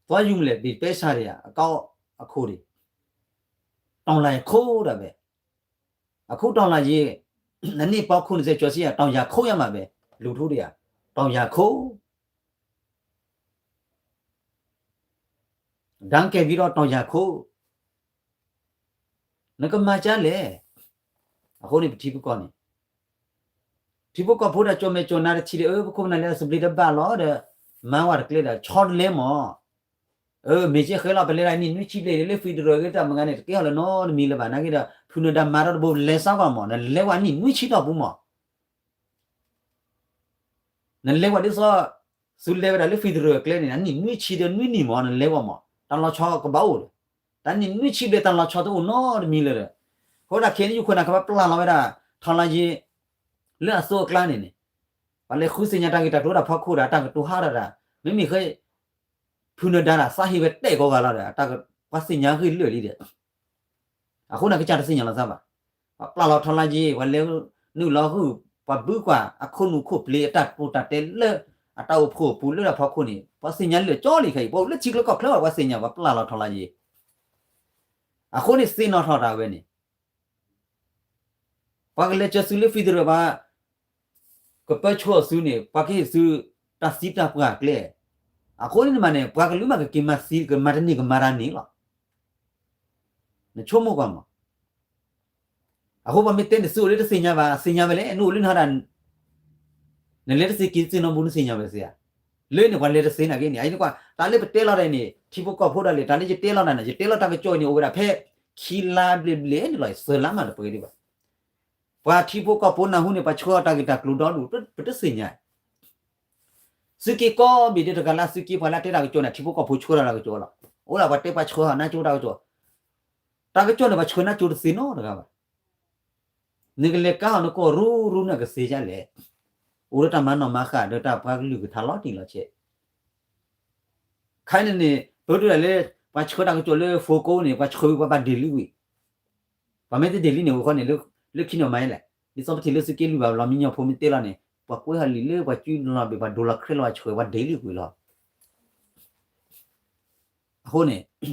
သွားယူမလဲ ဒီပဲစၢ်တွေက အကောက်အခိၣ်တွေ တောင်ယာခုတ်တာပဲ, အခု တောင်ယာရေး နှစ်နှစ်ပေါင်း ခုနှစ်ဆယ်ကျော်ရှိရ တောင်ယာခုတ်ရမှာပဲ, လူထုတွေက တောင်ယာခုတ် တန်းကဲပြီးတော့ တောင်ယာခုတ် နကမၤကလဲၣ်, အဃိန့ၣ် ပထံပကီၢ်န့ၣ် ထံဖိကီၢ်ဖိဒီး ကၠီမဲာ်ကၠီနါတထံၣ်ဒီး အၢ ပခိၣ်ပနၢ်လၢအစပျ့တဘၣ်လီၤဒီး မၤဝဲတကျဲဒီး ဆီတလဲမး, အၢ မ့ၢ်ကဲဃဲလီၤ ပလဲၤဒၣ်နံၣ်နွံဆံဘျဲၣ်လၢ federal ဂ့ၤတၢ်မဂၤန့ၣ် တကဲထီၣ်လၢနီတမံၤလၢၤဘၣ် နာ်က့ဒီး ဖုနဒါမၤထီၣ်တဘိ လဲၤစးကွၢ်မး နလဲၤဝဲနံၣ်နွံဆံတီၢ်ပူၤမး နလဲၤဝဲဒ်သိး သုလဲၤဝဲဒၣ်လၢ federal အကျဲန့ၣ် နံၣ်နွံဆံဒီးနွံနံၣ်မး နလဲၤဝဲမး တၢ်လီၤဆီကဘၣ်အိၣ်ဒီး တၢ်နံၣ်နွံဆံဘျဲၣ် တၢ်လီၤဆီတအိၣ်နီတမံၤလၢၤဒီး အဃိဒၣ်ခဲအံၤ ယခိၣ်နၢ်ကဘၣ်ပျၢ်လီၤဝဲဒၣ် ထီလါယ့ လၢအသိးအကျါန့ၣ်န့ၣ် ပှၤလဲၤဃုသ့ၣ်ညါတၢ်ဂ့ၢ်တၢ်ကျိၤဒီးဖီခိၣ်ဒီး တၢ်ကတိၤဟးထီၣ်ဒီး မ့မ့ၢ်ဃဲ ဖုနဒါဒီး သးဟ့ဝဲတဲာ်ကိးဂၤလီၤဒီး ပှၤသ့ၣ်ညါဂ့ၢ်လၢာ်လံဒီး အဃိန့ၣ် ကစၢ်တသ့ၣ်ညါလီၤသးဘၣ်, ပှၤပျၢ်လီၤထီလါယ့ ပှၤလဲၤနုာ်လီၤဂုၢ် ပှၤဘုကွၢ် အခိၣ်နူာ်ခိၣ်ပျ့ၤ အတၢ်တိာ်တၢ်တဲလၢ အတၢ်အိၣ်ဖှိၣ်အပူၤလၢတၢ်ဖီခိၣ်န့ၣ် ပှၤသ့ၣ်ညါလၢာ်ကၠီလံခဲအံၤ ပှၤအိၣ်လၢထံချၢကီၢ်ချၢဘၣ် ပှၤသ့ၣ်ညါ ပှၤပျၢ်လီၤထီလါယ့ အဃိန့ၣ် သ့ၣ်နီၣ်ထီၣ်တၢ်ဝဲန့ၣ် ပှၤကလဲၤကၢၤသုလၢ federal ဘၣ် ကပၢဆှၢအီၤသုန့ၣ် ပှၤကဟ့ၣ်သု တၢ်သံတၢ်ပှၢ်အကျဲ, အဃိန့ၣ်မးန့ၣ် ပှၤကလုာ်မးကက့ၤမၤသံ ကမၤတန့ၢ်ကမၤတၢ်န့ၣ်လီၤ. နဆိကမိၣ်ကွၢ်မး, အဃိပှၤမ့ၢ်တဲန့ၣ် သုအိၣ်လၢတသ့ၣ်ညါဘၣ် သ့ၣ်ညါဝဲလဲၣ် နအိၣ်လၢနဟးဒၣ် နလဲၤတသ့က့ၤတသ့နီတဘျီ နသ့ၣ်ညါဝဲသ့ဧါ, လၢန့ၣ် ပှၤလဲၤတသ့နာ်က့န့ၣ် အအံၤနကွၢ် တၢ်လၢပတဲလီၤဒၣ်န့ၣ် ထံဖိကီၢ်ဖိဒၣ်လဲာ် တၢ်လၢယတဲလီၤဒၣ်န့ၣ် ယတဲလီၤတၢ်ကစီၣ်အံၤန့ၣ် အိၣ်ဝဲဒၣ်ဖဲ ခံလါဘျဲၣ်ဘျဲၣ်န့ၣ်လီၤ သၢလါမးတပှဲၤဒံးဘၣ်, ပှၤထံဖိကီၢ်ဖိနၢ်ဟူန့ၣ် ပှၤဆှၢအီၤတၢ်ဂ့ၢ်တၢ်ကျိၤဒီဒူၣ် ပတသ့ၣ်ညါ သုးက့ကိးဘ့ၣ်ဒ်တဂၤလၢသုးက့ ပှၤလၢတဲတၢ်ကစီၣ်န့ၣ် ထံဖိကီၢ်ဖိဆှၢတၢ်ဂ့ၢ်တၢ်ကျိၤလီၤ. အိၣ်ဒၣ်ပှၤတဲပှၤဆှၢနါကၠိတၢ်ကစီၣ်, တၢ်ကစီၣ်န့ၣ် ပှၤဆှၢနါကၠိတသ့နီတဂၤဘၣ်. နကလဲၤကါအီၤနကီၢ်ရူရူန့ၣ်ကသ့ဒ်လဲၣ်. အိၣ်ဒီးတၢ်မၤနီၣ်မၤဃာ်ဒီးတၢ်ပှၤကလုာ်ကထါလီၤတံၢ်လီၤဆဲး ခဲအံၤန့ၣ်န့ၣ် ပဒိၣ်ဒၣ်လၢ ပှၤဆှၢတၢ်ကစီၣ်လၢ phone call န့ၣ် ပှၤဆှၢဝံၤပှၤဘၣ်ဒ့ၣ်လံဝံၤ ပှၤမ့ၢ်တဒ့ၣ်လံန့ၣ် အိၣ်ဃီန့ၣ် လၢခံန့ၣ်မၤလဲၣ်, ဒ်သိးပထံၣ်လၢသုးက့လွံၢ်ဘၣ်ဘျီ မံညီဖိမ့ၢ်တဲလီၤန့ၣ် ပှၤကွဲးဟီၣ်လံာ်လၢပှၤစုလီၤဘ့ၣ် ပှၤဒိလီၤခရဲလီၤ ပှၤဆှၢပှၤဒ့ၣ်လံကွံာ်လီၤ. အဃိန့ၣ်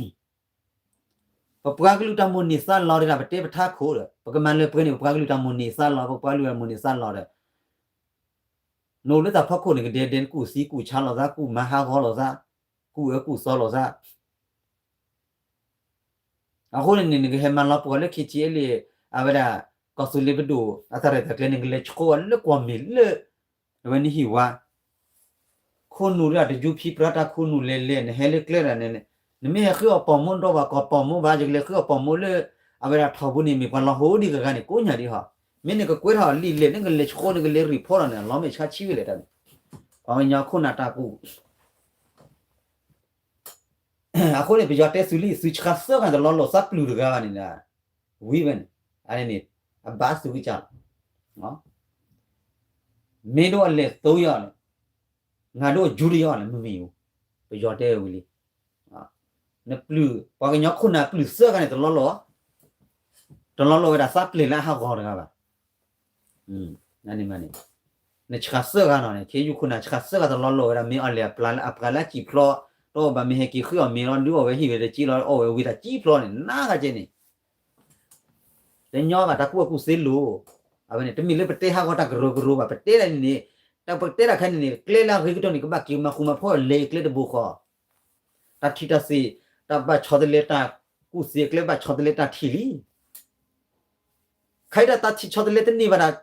ပပှၤကလုာ်တၢ်မိၣ်န့ၢ်သးလီၤဒီး ပတဲပထါခိၣ်ဒီး ပကမၤလၢပှဲၤန့ၣ် ပပှၤကလုာ်တၢ်မိၣ်န့ၢ်သးလီၤ ပပှၤကလုာ်တၢ်မိၣ်န့ၢ်သးလီၤဒီး နအိၣ်လၢတၢ်ဖီခိၣ်န့ၣ် ကဒဲဒဲ နကူၣ်သံကူၣ်ဆါလိာ်သး ကူၣ်မၤဟးဂီၤလိာ်သး ကူၣ်အၢကူၣ်သီလိာ်သး အဃိန့ၣ်န့ၣ် နကဟဲမၤလီၤပှီၢ်လၢ ခံဆံအလံာ် အဝဲဒၣ် ကီၢ်သူလ့ၤပဒိၣ် အတၢ်ရဲၣ်တၢ်ကျဲၤန့ၣ် နကလဲၤဆှၢအီၤလၢကွီၢ်မ့ၢ်လၢ အဝဲနဟံၣ်ဝါ ခိၣ်နူာ်လၢအတယူဖံပြါတၢ် ခိၣ်နူာ်လဲၤလဲၤ နဟဲလၢကျဲဒၣ်န့ၣ် နမ့ၢ်ဟဲဃုအီၣ်ပိာ်မူဒီးပှၤကီၢ်ပိာ်မူဘၣ် ယကလဲၤဃုအီၣ်ပိာ်မူလၢ အဝဲဒၣ်ထီၣ်ပူၤန့ၣ် မ့ၢ်ပှၤလီၤဟိဒံးဂၤဂၤန့ၣ် ကိးညါဒံးဟီ မ့ၢ်နကကွဲးထီၣ်လံာ်လဲၢ် နကလဲၤဆှၢ နကလဲၤ report လီၤန့ၣ် အလီၤမ့ၢ်ဆါဆံးဝဲလဲၣ်တၢ်န့ၣ် ပှၤကညီခိၣ်နၢ်တၢ်ကူၣ် အဃိန့ၣ် ပယီၤတဲသုလံ သုဆှၢသၢဂၤတလီၤလိာ် သးပျုၢ်တဂၤဘၣ်န့ၣ်ဒီး ဝံၤဝဲန့ၣ် အန့ၣ်န့ၣ် အဘၣ်သုကစၢ်လီၤ မ့ၢ်ဒိးအလဲၤသိယီၤလဲၣ် ငါဒိးအယူတယီၤလဲၣ် မ့ၢ်မ့ၢ်အူ ပယီၤတဲဝံၤလံ နပျုၢ် ပှၤကညီခိၣ်နၢ်ပျုၢ်သၢဂၤန့ၣ် တလီၤလိာ် တလီၤလိာ်ဝဲဒၣ်သးပျဲၢ်လၢအဟးဂီၤတဂၤဘၣ် န့ၣ်မးန့ၣ် နဆှးစၢၣ်ဂၤနီၤန့ၣ် ခ့ယုၢ်ခိၣ်နၢ်ဆှးစၢၣ်ဂၤတလီၤလီၤဝဲဒၣ် မ့ၢ်အီၤလဲၤအပှၤလၢအစံာ်ဖျီ တအိၣ်ဘၣ် မ့ၢ်ဟဲက့ၤဃုအီၣ်မ့ၤလီၤ ဒုးအီၣ်ဝဲဟံၣ်ဝဲတက့ၢ်လီၤ အီၣ်ဝဲဝံသးစံာ်ဖျီန့ၣ် နဂၤကဲန့ၣ် တညီဘၣ် တၢ်ကူၣ်ဘၣ်ကူၣ်သ့လိၤ, အဝဲန့ၣ် တမ့ၢ်လၢပတဲဟးဂီၤတၢ်ကရၢကရိဘၣ် ပတဲဒၣ်န့ၣ်န့ၣ်, တၢ်ပတဲဒၣ်ခဲန့ၣ်န့ၣ် ကျဲလၢအဂ့ၤကတၢၢ်န့ၣ် ကဘၣ်က့ၤမၤဃူမၤဖိးလဲၤကျဲတဘိဃီ, တၢ်ထံၣ်တၢ်စ့ၢ်, တၢ်ဘၣ်ဆီတလဲတၢ်ကူၣ်သ့ကျဲ ဘၣ်ဆီတလဲတၢ်ထံၣ်လံ, ခဲအံၤဒၣ်တၢ်ထံၣ်ဆီတလဲတန့ၢ်ဘၣ်ဒၣ်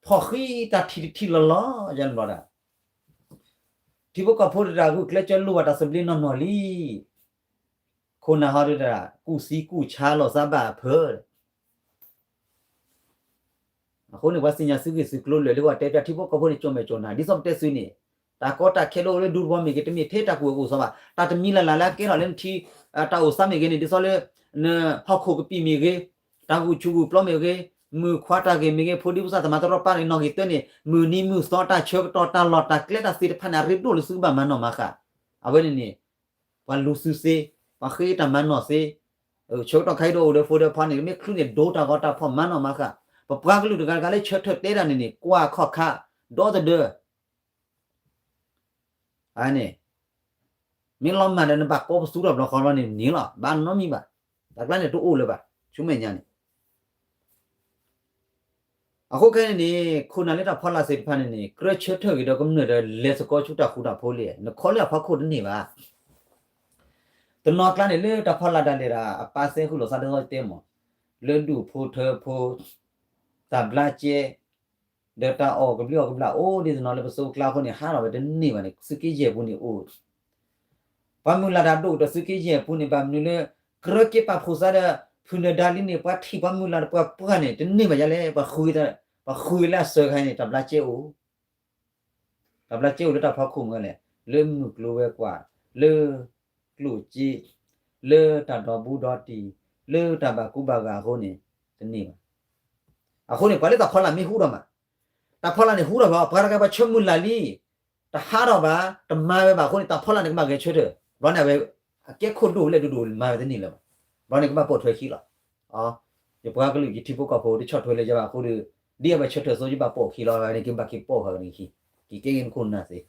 ဖီၣ်ဃံတၢ်ထံၣ်တထံၣ်လီၤလီၤ ယါန့ၣ်ဘျီဒၣ်, ထံဖိကီၢ်ဖိတဒၣ်ဂုာ်ကျဲးစၢးလိၣ်ဘၣ်တၢ်သဘျ့နီၢ်နီၢ်လံ, ခိၣ်နၢ်ဟီဒုးတၢ် ကူၣ်သံကူၣ်ဆါလိာ်သးဘၣ်အဖၢ အဃိန့ၣ် ပှၤသ့ၣ်ညါသုဂ့ၢ်သုကျိၤလၢာ်လၢပှၤတဲပျးထံဖိကီၢ်ဖိန့ၣ် ကၠီၣ်မဲာ်ကၠီၣ်နၤ ဒ်သိးပတဲသုန့ၣ်, တၢ်ကီတၢ်ခဲလၢအိၣ်လၢဒူသဝီမ့ၢ်ဂ့ၤ တမ့ၢ်ထဲတၢ်ကူၣ်ဘၣ်ကူၣ်သ့ဘၣ်, တၢ်တမံၤလၢ်လၢ်လၢအကဲထီၣ်လၢနထံ တၢ်အိၣ်သးမ့ၢ်ဂ့ၤန့ၣ် ဒ်သိးလၢ နဟီၣ်ခိၣ်ကပံာ်မ့ၢ်ဂ့ၤ, တၢ်ဂုာ်ဆူၣ်ဂုာ်ပျီမ့ၢ်ဂ့ၤ, မုၣ်ခွါတၢ်ဂ့ၢ်မ့ၢ်ဂ့ၤ ဖိဒံဖိသၣ်သမါတရီတပါန့ၣ် နီၣ်ဂံၢ်တၢန့ၣ် မုၢ်နံၤမုၢ်သီတၢ်ဆၢကတီၢ်တၢ်လီၢ်တၢ်ကျဲတၢ်သ့ၣ်တဖၣ်န့ၣ် အရ့ဒိၣ်လၢသုကဘၣ်မၤနီၣ်မၤဃၣ်, အဝဲန့ၣ်န့ၣ် ပှၤလူၤသုသ့, ပှၤဃ့တၢ်မၤနီၣ်သ့, ဆၢကတီၢ်ခဲအံၤဒ်အိၣ်ဒီးဖိဒီးဖါန့ၣ် မ့ၢ်ချုးန့ၣ်ဒိတၢ်ဂီၤတၢ်ဖီၣ်မၤနီၣ်မၤဃၣ်, ပပှၤကလုာ်တဂၤတဂၤလၢဆၢထၢၣ်တဲဒၣ်န့ၣ်န့ၣ် ကွၢ်ခီၣ်ခါ, ဒီသဒၢ အန့ၣ် မ့ၢ်လီၤမၢ်ဒီးနဘၣ်ကိးပသူထီၣ်ဘျီဃီလီၤန့ၣ်န့ၣ်လီၤ, ဘၣ်နီတမံၤဘၣ်, တၢ်ကျါန့ၣ်တအိၣ်လၢၤဘၣ်, ဆူမဲာ်ညါန့ၣ် အဃိခဲအံၤန့ၣ်န့ၣ် ခိၣ်နၢ်လၢတၢ်ဖီလာ်သ့ၣ်တဖၣ်န့ၣ်န့ၣ် ကြၢးဆၢထၢၣ်ဂ့ၤဒီးကမျၢၢ်ဒီးလဲၤသကိးဆူတၢ်ဃူတၢ်ဖိးလံ, နခီလၢအဖီခိၣ်တန့ၢ်ဘၣ်. တနီၤကျါန့ၣ် လၢတၢ်ဖီလာ်ဒၣ်လဲာ်ဒီး အပၢ်သဲဃုာ်လိာ်သးဒ်သိးတဲမး, လၢဒူၣ်ဖိထၢဖိ, တၢ်ဘျါကဲ, ဒီးတၢ်အီၣ်ကဘျံးအီၣ်ကဘျၣ်အိၣ်ဒ်သိးနီၤလၢပစိးပကျါအဃိန့ၣ် ဟးထီၣ်ဝဲတန့ၢ်ဘၣ်န့ၣ် သုးက့ယဲၢ်ပူၤန့ၣ်အိၣ် ပှၤမုၢ်လၢ်တၢ်ဒိၣ်ကတၢၢ်သုးက့ယဲၢ်ပူၤန့ၣ် ဘၣ်မနုၤလၢ ကြၢးက့ၤပာ်ဖှိၣ်သးဒီး ဖုနၢၤဒါလံန့ၣ် ပှၤထံၣ်ပှၤမုၢ်လၢ်ဒီးပှၤပှၢ်န့ၣ် တန့ၢ်ဘၣ်ယါလဲၣ်, ပှၤဃုလၢအစၢၤခါန့ၣ် တၢ်ဘျါကဲအိၣ်, တၢ်ဘျါကဲအိၣ်လၢတၢ်ဖီခိၣ်မ့ၢ်လဲၣ်, လၢမုၢ်ကျိၤဝဲၤကွာ်, လၢကျိၣ်စ့, လၢတၢ်ဒီဘူးဒီတံၢ်, လၢတၢ်ဘၣ်ကူဘၣ်ဂာ်အဃိန့ၣ် တန့ၢ်ဘၣ်. အဃိန့ၣ် ပှၤလၢတၢ်ဖီလာ်မ့ၢ်ဟူထီၣ်မး, တၢ်ဖီလာ်န့ၣ်ဟူထီၣ်ဘၣ် ပှၤတဂၤပှၤဆၢမုၢ်လၢ်လံ တဟးထီၣ်ဘၣ် တမၤဝဲဘၣ်အဃိန့ၣ် တၢ်ဖီလာ်န့ၣ် ကဘၣ်ဂဲၤဆၢထၢၣ်, ဘျီန့ၣ်အဝဲ အကဲခိၣ်ဒိၣ်လဲၣ်ဒိၣ်ဒိၣ်မၤဝဲတန့ၢ်လၢၤဘၣ်, ဘျီန့ၣ်ကဘၣ်ပိာ်ထွဲခံလီၤ. ယပှၤကလုာ်ယထံဖိကီၢ်ဖိတဆီၣ်ထွဲလၢၤယၤဘၣ်အဃိဒီး ဒ်အဝဲဆၢထၢၣ်အသိး ယဘၣ်ပိာ်ခံလီၤ ဝဲန့ၣ်ကဘၣ်က့ၤပိာ်ဃာ်န့ၣ်ခံ, က့ၤကဲက့ၤနခိၣ်နၢ်သ့,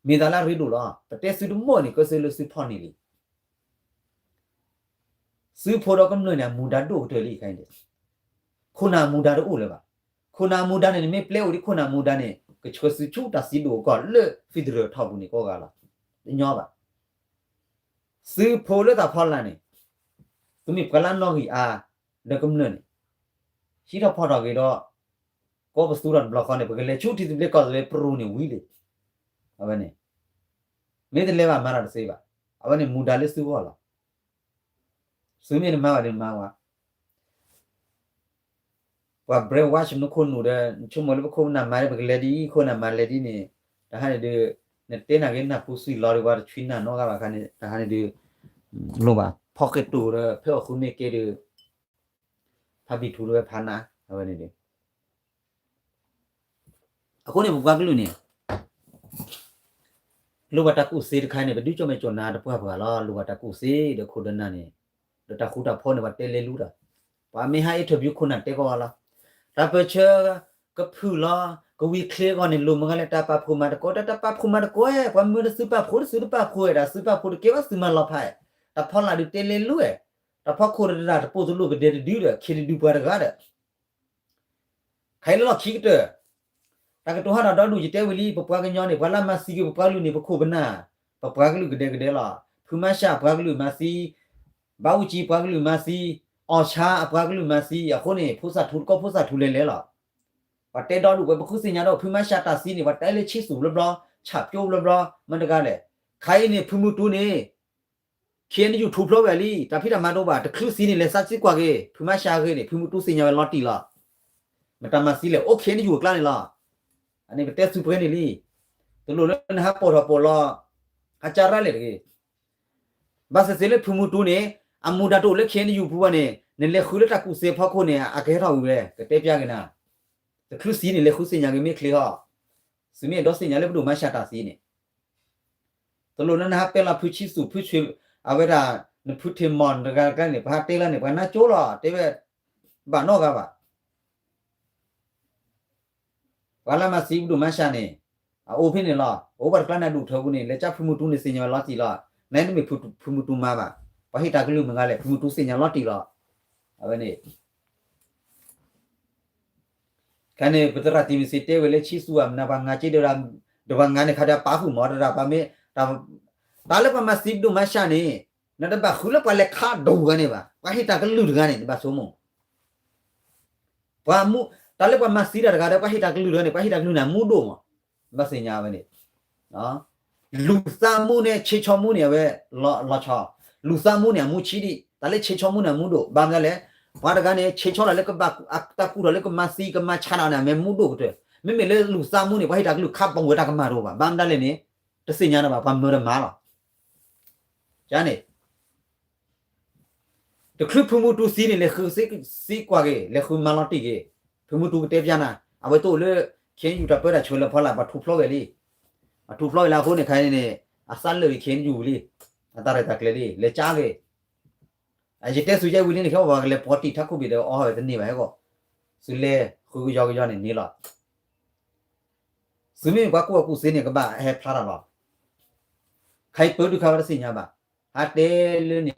မ့ၢ်သးလၢအရ့ဒိၣ်လီၤ ပတဲသုတမီၢ်န့ၣ် ကဲသုလၢသုဖီၣ်န့ၢ်လံ သုးဖိဒီးကမျၢၢ်န့ၣ် အမူဒါဒိၣ်ကတၢၢ်လံခဲအံၤန့ၣ်, ခိၣ်နၢ်အမူဒါတအိၣ်လၢၤဘၣ်. ခိၣ်နၢ်အမူဒါန့ၣ် နမ့ၢ်ပျဲအိၣ်ဒ်ခိၣ်နၢ်အမူဒါန့ၣ် ကဆှၢသုဆူတၢ်စံးဒိၣ်ကီၢ်လၢ federal ထီၣ်ပူၤန့ၣ်ကိးဂၤလီၤ. တညီဘၣ်. သုးဖိလၢတၢ်ဖီလာ်န့ၣ် သုမ့ၢ်ပှၤလၢနီၣ်ဂံၢ်အါ ဒီးကမျၢၢ်န့ၣ် ဟံးထီၣ်ဖီၣ်ထီၣ်ဂ့ၤဒီး ကိးပသူထီၣ်တဘျီဃီန့ၣ် ပကလဲၤဆူထံသဘျ့ကီၢ်သဘျ့ပရူၤန့ၣ်ဝံၤလံ. အဝဲန့ၣ် မ့ၢ်တလဲၤဘၣ်မၤတၢ်တသ့ဘၣ်. အဝဲန့ၣ်မူဒါလၢသုဂီၢ်လီၤ. သုမ့ၢ်တမၤဘၣ်ဒီးမၤဝဲ ပှၤ brainwash နခိၣ်နူာ်ဒီး နဆိကမိၣ်လၢပခိၣ်ပနၢ်မၤဒီး ပကလဲၤဒ်အံၤ ခိၣ်နၢ်မၤလဲၤဒ်န့ၣ် တဟါန့ၣ်ဒီး နတဲနၢ်ဂ့ၤနၢ်ပူၤသွံၣ်လီၤဒီး ပှၤတဆွံနၢ်နီတဂၤဘၣ်ခါန့ၣ် တဟါန့ၣ်ဒီး လိၣ်ဘၣ် ဖီၣ်ဃ့ၢ်တိၢ်ဒီး ဖဲအီၣ်ဃုမ့ၢ်ကဲဒီး ဖးဘံၣ်ထူဒီးဝဲဖးနး အဝဲန့ၣ်ဒီး အဃိန့ၣ် ပပှၤကလုာ်န့ၣ် လိၣ်ဘၣ်တၢ်ကူၣ်သ့တခါန့ၣ် ပဒုးကၠီၣ်မဲာ်ကၠီၣ်နါတပှၢ်ပှၢ်လီၤ. လိၣ်ဘၣ်တၢ်ကူၣ်သ့ဒီးခိၣ်ဒီးနၢ်န့ၣ် ဒီးတၢ်ဃူတၢ်ဖိးန့ၣ် ပှၤတဲလဲၤလူတၢ် ပှၤမ့ၢ်ဟး interview ခိၣ်နၢ်တဲကီးလီၤ. တၢ်ပၢၢ်ဆၢကဖုၣ်လီၤ ကဝံၤချ့အဂီၢ်န့ၣ် လိၣ်မုၢ်ဂၤလဲၣ် တၢ်ပာ်ဖှိၣ်မၤသကိး တၢ်တၢ်ပာ်ဖှိၣ်မၤသကိး ပှၤမၢတသုပာ်ဖှိၣ် တသုပာ်ဖှိၣ်ဝဲဒၣ် သုပာ်ဖှိၣ်တကဲဘၣ်သုမၤလီၤဖး တၢ်ဖီလာ်ဒုးတဲလဲၤလူဝဲ တၢ်ဖီခိၣ်တဒၣ်တပိာ်တလိၣ်ကဒဲတဒုဒီး ခ့တဒုပှၤတဂၤဒီး ခဲအံၤလၢလီၢ်ခံကတၢၢ် တၢ်ကတိၤဟးထီၣ်ဒီဒူၣ်ယတဲဝံၤလံ ပပှၤကညီန့ၣ် ပှၤလၢမၤသံက့ၤပပှၤကလုာ်န့ၣ် ပခိၣ်ပနၢ် ပပှၤကလုာ်ကဒဲကဒဲလီၤ. ဖုမၤရှးပှၤကလုာ်မၤသံ, ဘၣ်အူကၠံပှၤကလုာ်မၤသံ, အီၣ်ဆါအပှၤကလုာ်မၤသံ အဃိန့ၣ် ဖိသၣ်ထူတကီၢ်ဖိသၣ်ထူလဲၤလဲၤလီၤ. ပှၤတဲဒီဒူၣ်ဝဲ ပဃုသ့ၣ်ညါဒီး ဖုမၤရှးတၢ်သံန့ၣ် ပှၤတဲလၢဆံသူၣ်ဘျီဘျီ, ဆၣ်ပျိဘျီဘျီ, မတဂၤလဲၣ်. ခဲအံၤန့ၣ် ဖုမူတူန့ၣ် KNU ထူၣ်ဖျိဝဲလံ တၢ်ဖံးတၢ်မၤတအိၣ်ဘၣ် တချုးသံန့ၣ် လဲၤသးသံကွၢ်က့ၤ ဖုမၤရှးအဂ့ၢ်န့ၣ် ဖုမူတူသ့ၣ်ညါဝဲလီၤတံၢ်လီၤ. မတၤမၤသံလဲၣ် အိၣ် KNU အကျါန့ၣ်လီၤ. အန့ၣ်ပတဲသုပှဲၤန့ၣ်လံ. တလိၣ်လၢနဟးပိာ်ထီၣ်ပိာ်လီၤ ဟးကၢ်ရၢ်လဲၣ်တဂ့ၤ. ဘၣ်သ့ၣ်သ့ၣ်လၢဖုမူတူန့ၣ် အမူဒါတအိၣ်လၢ KNU ပူၤဘၣ်န့ၣ် နလဲၤဃုလၢတၢ်ကူၣ်သ့ဖီခိၣ်န့ၣ် အကဟဲထီၣ်ဝံၤဝဲ ကတဲပျါက့ၤနၤ. တချုးသံန့ၣ် လဲၤဃုသ့ၣ်ညါက့ၤမ့ၢ်ချ့ဟီ သုမ့ၢ်အဲၣ်ဒိးသ့ၣ်ညါလၢပဒိၣ်မၤရှးတၢ်သံန့ၣ် တလိၣ်လၢနဟးပဲလီၤဖုဆံသူၣ်ဖုဆွ့ အဝဲဒၣ် နဖုထ့ၣ်မီၢ်နတဂၤတဂၤန့ၣ် ပဟးတဲလၢန့ၣ် ပှၤနါကၠိလီၤ တဲဝဲ ဘၣ်နီတဂၤဘၣ်. ပှၤလၢမၤသံပဒိၣ်မၤစှၤန့ၣ် အအိၣ်ဖဲန့ၣ်လီၤ. အိၣ်ဘၣ်တကျါန့ၣ် အဒူၣ်ထၢပူၤန့ၣ် လဲၤကၠါဖုမူတူန့ၣ် သ့ၣ်ညါဝဲလီၤတံၢ်လီၤ. နတမ့ၢ်ဖုမူတူမၤဘၣ်. ပှၤဟ့ၣ်တၢ်ကလုၢ်မုၢ်ဂၤလဲၣ် ဖုမူတူသ့ၣ်ညါလီၤတံၢ်လီၤ. အဝဲန့ၣ် ခဲန့ၣ် ပသရၣ်တံၤမသ့းတဲဝဲလၢ ဆံသူအမနၤ ပှၤငါက့ဒီး ဒီးပှၤငါန့ၣ်ခါဒီးပာ်ဃုာ်မီၤတဒၣ် ပှၤမ့ၢ် တၢ်လၢပှၤမၤသံပဒိၣ်မၤစှၤန့ၣ် နတဘၣ်ဃုလၢပှၤလဲၤခးဒိၣ်တဂၤန့ၣ်ဘၣ်. ပှၤဟ့ၣ်တၢ်ကလုၢ်တဂၤန့ၣ် နဘၣ်ဆိကမိၣ် ပှၤမူ တၢ်လၢပှၤမၤသံတၢ်တဂၤဒီး ပှၤဟ့ၣ်တၢ်ကလုၢ်တဂၤန့ၣ် ပှၤဟ့ၣ်တၢ်ကလုၢ်န့ၣ် အမူဒိၣ်မး. ဘၣ်သ့ၣ်ညါဝဲန့ၣ် လူၤသးမူန့ၣ် ဆ့ဆီမူန့ၣ် အဝဲလီၤဆီ, လူၤသးမူန့ၣ် အမူဆံးဒံး, တၢ်လၢဆ့ဆီမူန့ၣ် အမူဒိၣ်. ဘၣ်မနုၤလဲၣ်, ပှၤတဂၤန့ၣ် ဆ့ဆီလီၤလၢကဘၣ်တၢ်ကူၣ်ထီၣ်လၢကမၤသံကမၤဆါတၢ်န့ၣ် အမ့ၢ်မူဒိၣ်ကတၢၢ်. မ့မ့ၢ်လၢလူၤသးမူန့ၣ် ပှၤဟ့ၣ်တၢ်ကလုၢ်ခးပိာ်ဝဲတၢ်ကမၣ်တအိၣ်ဘၣ်. ဘၣ်မနုၤလဲၣ်န့ၣ် တသ့ၣ်ညါန့ၣ်ဘၣ် ပှၤမၢတမၤလီၤ. န့ၣ် တချုးဖုမူတူသံန့ၣ် လဲၤဃုသံကွၢ်က့ၤ လဲၤဃုမၤလီၤတံၢ်က့ၤ, ဖုမူတူကတဲပျါနၤ, အဝဲတအိၣ်လၢ KNU တၢ်ပၢတၢ်ဆှၢလၢဖီလာ် ပှၤထူးဖျိးဝဲလံ, အထူးဖျိးဝဲလၢအဃိန့ၣ် ခဲအံၤန့ၣ် အသးလၢာ်ဂ့ၤ KNU ဝံၤလံ, အတၢ်ရဲၣ်တၢ်ကျဲၤလံ လဲၤကၠါက့ၤ, ယတဲသုယဲဝံၤလံန့ၣ် ခဲအံၤပှၤကလဲၤပီတံၢ်ထးခိၣ်ဘ့ၣ်ဒီးအီၣ်ဝဲတန့ၢ်ဘၣ်ဟဲဂီၢ်, သုလဲၤဃုကယီကယီန့ၣ်န့ၣ်လီၤ. သုမ့ၢ်ပှၤကူၣ်ဘၣ်ကူၣ်သ့န့ၣ် ကဘၣ်ဟဲဖျါတၢ်လီၤ. ခဲအံၤပၢဒုးခါဝဲတသ့ၣ်ညါဘၣ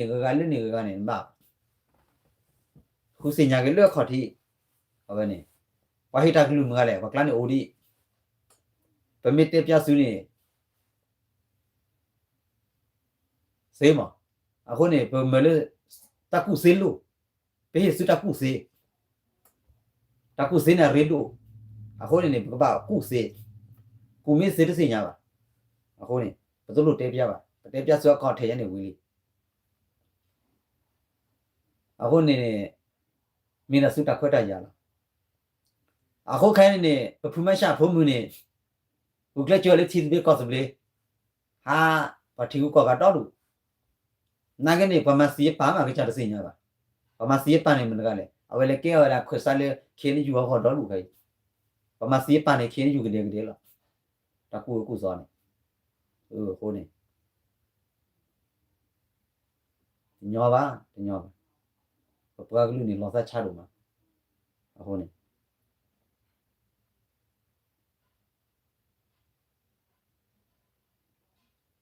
်, ဟးတဲလၢန့ၣ်ဂ့ၤဂၤလၢန့ၣ်ဂ့ၤဂၤန့ၣ် ဘၣ် ဃုသ့ၣ်ညါက့ၤလၢအခီၣ်ထံး, အဝဲန့ၣ် ပှၤဟ့ၣ်တၢ်ကလုၢ်မုၢ်ဂၤလဲၣ် ပှၤကျါန့ၣ်အိၣ်ဒံး, ပမ့ၢ်တဲပျါသုန့ၣ် သ့မး, အဃိန့ၣ် ပမၢလၢ တၢ်ကူၣ်သ့လိၣ်, ပဟ့ၣ်သုတၢ်ကူၣ်သ့, တၢ်ကူၣ်သ့န့ၣ်အရ့ဒိၣ်, အဃိန့ၣ်န့ၣ် ပကဘၣ်ကူၣ်သ့, ကူၣ်မ့ၢ်သ့တသ့ၣ်ညါဘၣ်, အဃိန့ၣ် ပတလိၣ်တဲပျါဘၣ်, ပတဲပျါသုအခီၣ်ထံးယဲန့ၣ်ဝံၤလံ, အဃိန့ၣ်န့ၣ် မ့ၢ်ဒၣ်သုတၢ်ခွဲးတၢ်ယာ်လီၤ. အဃိခဲအံၤန့ၣ်န့ၣ် ပဖုမၤရှးဖိမုၢ်န့ၣ် ဂုာ်ကျဲးစၢးလၢထံသဘျ့ကီၢ်သဘျ့, ဟး ပှၤထံဂုၤကီၢ်ဂၤဒီဒူၣ်, နာ်က့န့ၣ် ပှၤမၤသံအပၢ်မးကစၢ်တသ့ၣ်ညါဘၣ်, ပှၤမၤသံအပၢ်န့ၣ်မတၤတဂၤလဲၣ်, အဝဲလဲၤကဲဝဲဒၣ်ခွဲးစါလၢ KNU အဂီၢ်ဒီဒူၣ်ခဲအံၤ, ပှၤမၤသံအပၢ်န့ၣ် KNU ကဒဲကဒဲလီၤ, တၢ်ကူၣ်အၢကူၣ်သီန့ၣ်, အဃိန့ၣ် တညီဘၣ် တညီဘၣ်, ပပှၤကလုာ်န့ၣ် လီၤသးဆါဒိၣ်မး, အဃိန့ၣ်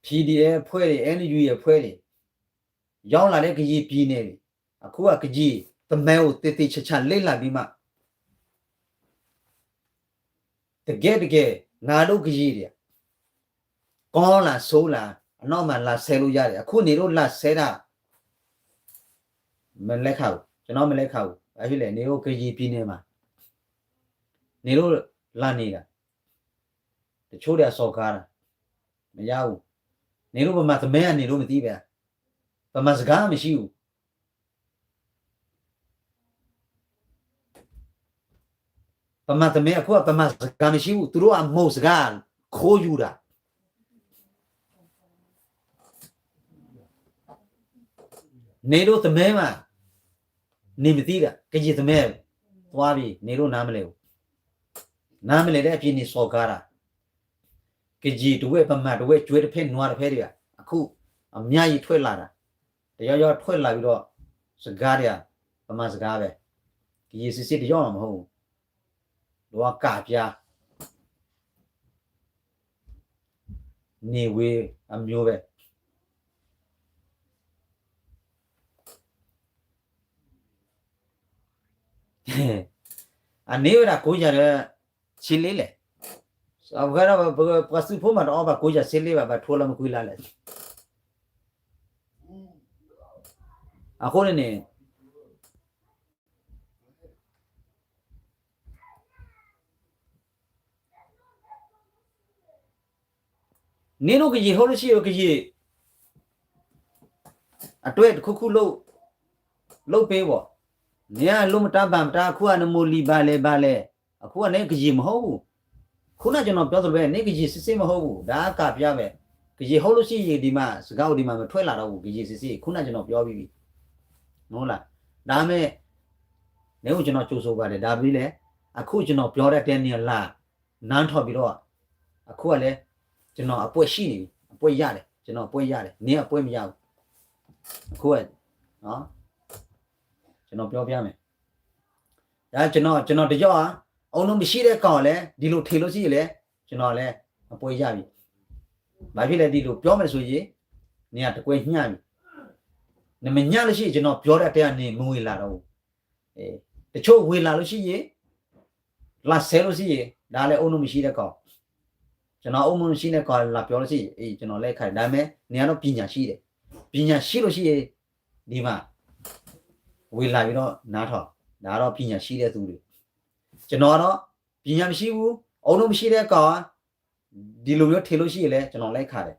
PDF အဖွဲ့တွေ NUG အဖွဲ့တွေ ရောက်လာတဲ့ ကရင်ပြည်နယ်တွေ အခုက ကရင်သမိုင်းကို သေသေချာချာ လေ့လာပြီးမှ တကယ့်တကယ် ငါတို့ကရင်တွေက ကောင်းလားဆိုးလား အနောက်မှာ လာဆဲလို့ရတယ်။ အခု နေတို့ လာဆဲတာ မလဲခါဘူး။ ကျွန်တော် မလဲခါဘူး။ ဘာဖြစ်လဲ နေတို့ ကရင်ပြည်နယ်မှာ နေတို့ လာနေတာ တချို့တွေက စော်ကားတာ မရဘူး။ နေတို့ ဗမာသမိုင်းက နေတို့ မသိပဲ ဗမာစကား မရှိဘူး။ ဗမာသမိုင်း အခုက ဗမာစကား မရှိဘူး။ သူတို့က မုၢ်စကား ခိုးယူတာ နေတို့ သမိုင်းမှာ နေမသိတာ ကရင်သမိုင်း သွားပြီ နေတို့ နားမလည်ဘူး။ နားမလည်တဲ့အပြင် နေ စော်ကားတာ ကရင်တဝက် ဗမာတဝက် ကျွဲတဖက် နွားတဖက်တွေက အခု အများကြီး ထွက်လာတာ တယောက်ယောက် ထွက်လာပြီးတော့ စကားတွေက ဗမာစကားပဲ ကရင်စစ်စစ် တယောက်မှ မဟုတ်ဘူး။ တို့က ကပြား နေဝေအမျိုးပဲ အန့ၣ်ဝဲဒၣ် ကိးယၤဒီးဆံလ့လဲၣ်. အဝဲဒၣ် ပှၤသုးဖိမး တအီဘၣ်ကိးယၤဆံလ့ဘၣ်, ဘၣ်ထိလီၤမကွံလါလဲၣ်. အဃိန့ၣ်န့ၣ် နင်တို့ကရင် ဟုတ်လို့ရှိရင် ကရင်အတွက် တစ်ခုခုလုပ် လုပ်ပေးပေါ့. နင်က လုပ်မတတ်ဘၣ်မတတ် အခုက နမိၢ်လံၤဘၣ်လဲၣ်ဘၣ်လဲၣ်, အခုက နကရင်မဟုတ်ဘူး. ခုနက ကျွန်တော်ပြောသလိုပဲ နကရင်စစ်စစ်မဟုတ်ဘူး. ဒါကပြပဲ. ကရင် ဟုတ်လို့ရှိရင် ဒီမှာ စကားဟို ဒီမှာ မထွက်လာတော့ဘူး. ကရင်စစ်စစ် ခုနက ကျွန်တော်ပြောပြီးပြီ. မဟုတ်လား. ဒါပေမဲ့ နကို ကျွန်တော် ကြိုဆိုပါတယ်. ဒါပေမဲ့လည်း အခု ကျွန်တော် ပြောတတ်တဲ့နေရာ လာ နားထောင်ပြီးတော့ အခုကလည်း ကျွန်တော် အပွက်ရှိနေပြီ. အပွက်ရတယ်. ကျွန်တော် အပွက်ရတယ်. နင် အပွက်မရဘူး. အခုက နော် ကျွန်တော် ပြောပြမယ်. ဒါ ကျွန်တော် ကျွန်တော် တယောက်ဟာ အအိၣ်နုၢ်မဆံးဒဲးကီးလဲၣ်, ဒ်လိၣ်ထံးလိဆံးလဲၣ်, ကျွန်တော်လည်း အပွဲရပြီ. ဘာဖြစ်လဲ, ဒ်လိၣ်ပြောမယ်ဆိုရင် နေရာတကွဲညှပ်ပြီ. နမညှပ်လို့ရှိရင် ကျွန်တော်ပြောတဲ့အတိုင်း နေမဝင်လာတော့ဘူး. အဲ, တချို့ဝင်လာလို့ရှိရင် လာဆဲလို့ရှိရင် ဒါလည်း အိုးနုမရှိတဲ့ကောင်, ကျွန်တော် အိုးနုမရှိတဲ့ကောင် လာပြောလို့ရှိရင် အေး, ကျွန်တော် လက်ခံတယ်. ဒါပေမဲ့ နေရာတော့ ပညာရှိတယ်. ပညာရှိလို့ရှိရင် ဒီမှာ ဝင်လာပြီးတော့ နားထောင်. ဒါကတော့ ပညာရှိတဲ့သူတွေ. ကျွန်တော်ကတော့ ပညာမရှိဘူး, အိုးနုမရှိတဲ့ကောင်, ဒီလိုမျိုး ထင်လို့ရှိရင်လည်း ကျွန်တော် လက်ခံတယ်.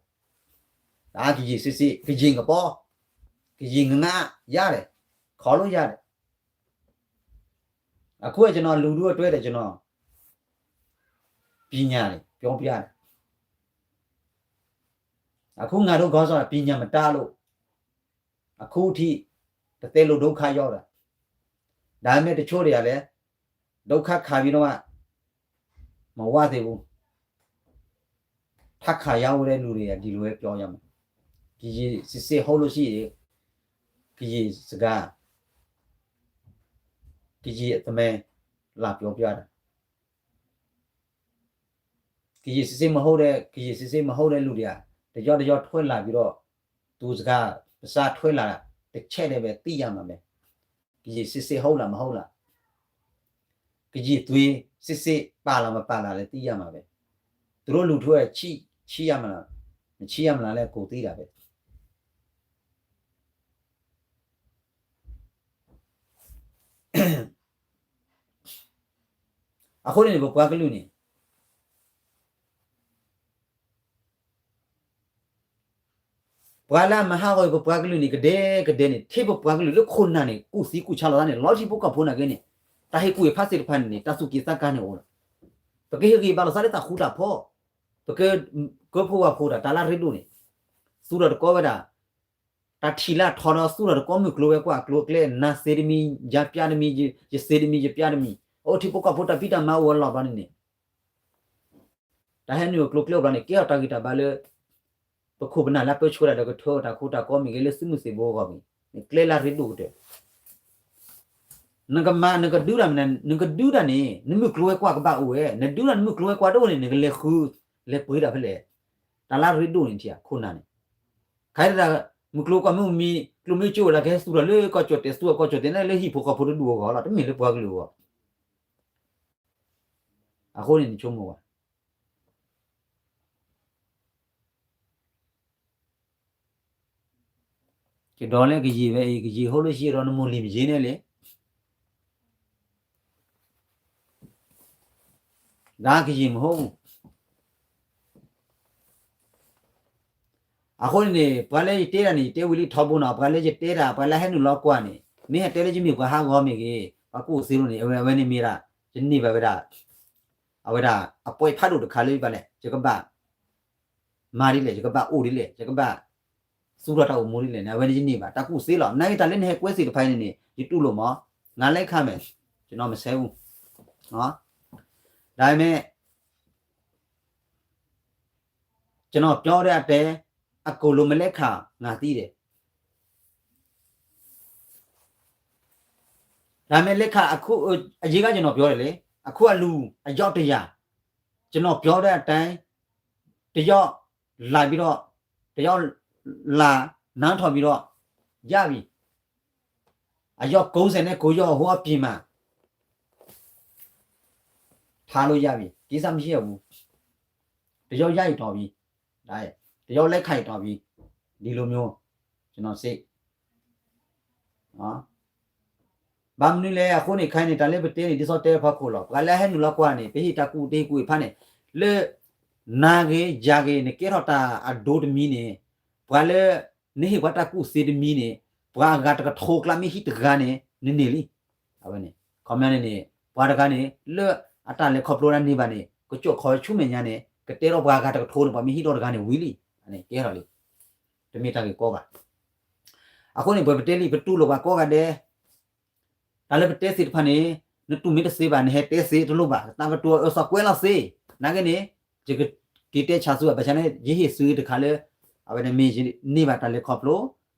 ဒါ ကရင်စစ်စစ်, ကရင်ကပေါ, ကရင်ငါ, ရတယ်, ခေါ်လို့ရတယ်. အခုက ကျွန်တော် လူထုအတွက် ကျွန်တော် ပညာတွေ ပြောပြတယ်. အခု ငါတို့ ခေါင်းဆောင်က ပညာမတတ်လို့ အခုထိ တသက်လုံး ဒုက္ခရောက်တာ. ဒါပေမဲ့ တချို့တွေကလည်း ဒုက္ခခံပြီးတော့မှ မဝသေးဘူး. ထပ်ခံရဦးတဲ့လူတွေက ဒီလိုပဲ ပြောရမယ်. ကရင်စစ်စစ် ဟုတ်လို့ရှိရင် ကရင်စကား, ကရင်အသမိုင်း လာပြောပြတာ. ကရင်စစ်စစ် မဟုတ်တဲ့, ကရင်စစ်စစ် မဟုတ်တဲ့လူတွေက တယောက်တယောက် ထွက်လာပြီးတော့ သူစကား ပစံးထွက်လာတာ တစ်ချက်တည်းပဲ သိရမှာပဲ. ကရင်စစ်စစ် ဟုတ်လား မဟုတ်လား. ကရင်သွေးစစ်စစ် ပါလား မပါလားလည်း သိရမှာပဲ. သူတို့ လူထုက ချစ်, ချစ်ရမလား, မချစ်ရမလားလည်း ကိုယ်သိတာပဲ. အဃိန့ၣ် ပပှၤကလုာ်န့ၣ် ပှၤလၢအမၤဟးဂီၤပပှၤကလုာ်န့ၣ် ကဒဲကဒဲန့ၣ် ထဲပပှၤကလုာ်လၢခိၣ်နၢ်န့ၣ် ကူၣ်သံကူၣ်ဆါလိာ်သးန့ၣ် လီၤထံဖိကီၢ်ဖိနာ်က့န့ၣ် တၢ်ဟ့ၣ်ကူၣ်ဟ့ၣ်ဖးသ့ၣ်တဖၣ်န့ၣ်န့ၣ် တၢ်သူၣ်က့ၣ်သးကါန့ၣ်အိၣ်လီၤ. ပကဟ့ၣ်ဂံၢ်ဘါလိာ်သးလၢတၢ်ဃူတၢ်ဖိး, ပက, ကၢဖိဝၤဖိတၢ် တၢ်လၢအရ့ဒိၣ်န့ၣ် သူၣ်ထီၣ်တကီဝဲဒၣ် တၢ်ထံၣ်လၢအထီဒီး သူၣ်ထီၣ်တကီမုၢ်ကျိၤဝဲၤကွာ်အကျိၤအကျဲ နၤသ့တမံၤ ယၤပျးတမံၤ ယသ့တမံၤ ယပျးတမံၤ အိၣ်ထံဖိကီၢ်ဖိ တၢ်ဖံးတၢ်မၤအိၣ်ဝဲလီၤဘျီန့ၣ်န့ၣ် တၢ်ဟဲနုာ်အကျိၤအကျဲအိၣ်ဘျီန့ၣ် ကဲထီၣ်တၢ်ဂံၢ်တၢ်ဘါလၢ ပခိၣ်ပနၢ်လၢပၢဆှၢတၢ်ဒီး ကထၢတၢ်ခိတၢ်ကီမ့ၢ်ဂ့ၤ လၢသုးမုၢ်သံၣ်ဘိအဂီၢ်မ့ၢ်ဂ့ၤ ကျဲလၢအရ့ဒိၣ်ကတၢၢ် နကမၤ နကဒုတၢ်မနုၤ နကဒုတၢ်န့ၣ် နမုၢ်ကျိၤဝဲၤကွာ်ကဘၣ်အိၣ်ဝဲ, နဒုတၢ်နမုၢ်ကျိၤဝဲၤကွာ်တအိၣ်န့ၣ် နကလဲၤဃု လဲၤပှ့ၤတၢ်ဖဲလဲၣ်. တၢ်လၢအရ့ဒိၣ်န့ၣ်ထံၣ်ဧါ ခိၣ်နၢ်န့ၣ် ခါအံၤတၢ် မုၢ်ကျိၤဝဲၤကွာ်မ့ၢ်အိၣ်မံၤ ကျိၤမ့ၢ်ကၠိဝဲဒၣ် ကဟဲသူၣ်ထီၣ်လၢကီၢ်ကၠီၣ်တဲာ် သူၣ်ထီၣ်ကီၢ်ကၠီၣ်တဲာ်န့ၣ် လၢဟံၣ်ဖိဃီဖိတဒူၣ်အဂီၢ်လီၤ, တမ့ၢ်လၢပှၤကလုာ်အဂီၢ်. အဃိန့ၣ် နဆိကမိၣ်ဘၣ် ကဒီးလၢကယံာ်ဝဲအံၤ ကယံာ်ဟိၣ်လၢဟံၣ်ဒီး နမိၢ်လံၤမယ့ၤန့ၣ်လံ ဒၣ်ကယံာ်မ့ၢ်ဟိၣ် အဃိန့ၣ်န့ၣ် ပှၤလၢယတဲတၢ်န့ၣ် ယတဲဝံၤလံထီဘိနီၤ, ပှၤလၢယတဲတၢ် ပှၤလၢဟဲနုာ်လီၤကွၢ်န့ၣ် မ့ၢ်ဟဲတဲလၢယမ့ၢ်ပှၤဟးဂီၤမ့ၢ်ဂ့ၤ ပှၤကူၣ်သ့လိာ်န့ၣ် အဝဲ အဝဲန့ၣ်မ့ၢ်ဒၣ် ယန့ၢ်ဘၣ်ဝဲဒၣ် အဝဲဒၣ် အပှဲၤဖးဒိၣ်တခါလၢယပာ်လဲၣ် ယကဘၣ် မၤဒ်လဲၣ် ယကဘၣ်အိၣ်ဒ်လဲၣ် ယကဘၣ် သူၣ်ထီၣ်တၢ်အိၣ်မူဒ်လဲၣ်န့ၣ် အဝဲန့ၣ်ယန့ၢ်ဘၣ် တၢ်ကူၣ်သ့လီၤ. နာ်က့တၢ်လၢနဟဲကွဲသ့ၣ်တဖၣ်အံၤန့ၣ်န့ၣ် ယတူၢ်လိာ်မး ငါလဲၤခါမဲာ် ကျွန်တော်မဆဲဘူး ဒါပေမဲ့ ကျွန်တော်ပြောတဲ့အတိုင်း အကုန်လုံးမလက်ခံ ငါသိတယ် ဒါပေမဲ့လက်ခံအခု အရေးကကျွန်တော်ပြောတယ်လေ အခုအလူအယောက်တစ်ရာ ကျွန်တော်ပြောတဲ့အတိုင်း တစ်ယောက်လာပြီးတော့ တစ်ယောက်လာနားထောင်ပြီးတော့ ရပြီ အယောက်ကိုးဆယ်နဲ့ကိုးယောက်ဟိုအပြင်မှာ ထားလို့ရပြီ ကိစ္စမရှိတော့ဘူး တစ်ယောက်ရရင်တော်ပြီ ဒါရယ် တစ်ယောက်လက်ခံရင်တော်ပြီ ဒီလိုမျိုး ကျွန်တော်စိတ် ဘၣ်မနုၤလဲၣ် အဃိန့ၣ် ခဲအံၤန့ၣ် တၢ်လၢပတဲန့ၣ် ဒ်သိးတဲဖီခိၣ်လီၤ ပှၤလၢအဟဲနုာ်လီၤကွၢ်န့ၣ် ပဟ့ၣ်တၢ်ကူၣ်တဟ့ၣ်ကူၣ်ဟ့ၣ်ဖးန့ၣ် လၢ နၤဂ့ၤ ယၤဂ့ၤ နကဲထီၣ်တၢ်အဒိတမံၤန့ၣ် ပှၤလၢ နဟ့ၣ်ပှၤတၢ်ကူၣ်သ့တမံၤန့ၣ် ပှၤအဂၤတကထိကျါမ့ၢ်ဟံၣ်တဂၤန့ၣ် နန့ၢ်လံ အဝဲန့ၣ် ခီပညီန့ၣ်န့ၣ် ပှၤတဂၤန့ၣ် လၢအတၢ်လဲၤခီဖျိတၢ်န့ၢ်ဘၣ်န့ၣ် ကကၠိၣ်ခီဆူမဲာ်ညါန့ၣ် ကတဲထီၣ်ပှၤအဂၤတကထိန့ၣ် ပှၤမ့ၢ်ဟံၣ်ဒီတဂၤန့ၣ်ဝံၤလံ အန့ၣ်ကဲထီၣ်လံ တမ့ၢ်တၢ်ဂ့ၢ်ကီဘၣ် အဃိန့ၣ် ပပတဲလံ ပတူၢ်လိာ်ပှၤကိးဂၤဒဲး တၢ်လၢပတဲသ့ၣ်တဖၣ်န့ၣ် နတူၢ်မ့ၢ်တသ့ဘၣ် နဟဲတဲသ့တလိၣ်ဘၣ် တၢ်ကတိၤအၢသီကွဲးလီၤသ့ နာ်က့န့ၣ် ယကက့ၤတဲဆါဆူဘၣ် ဘၣ်ဆၣ်န့ၣ် ယဟ့ၣ်သုတခါလၢ အဝဲန့ၣ်မ့ၢ်ယန့ၢ်ဘၣ်တၢ်လဲၤခီဖျိ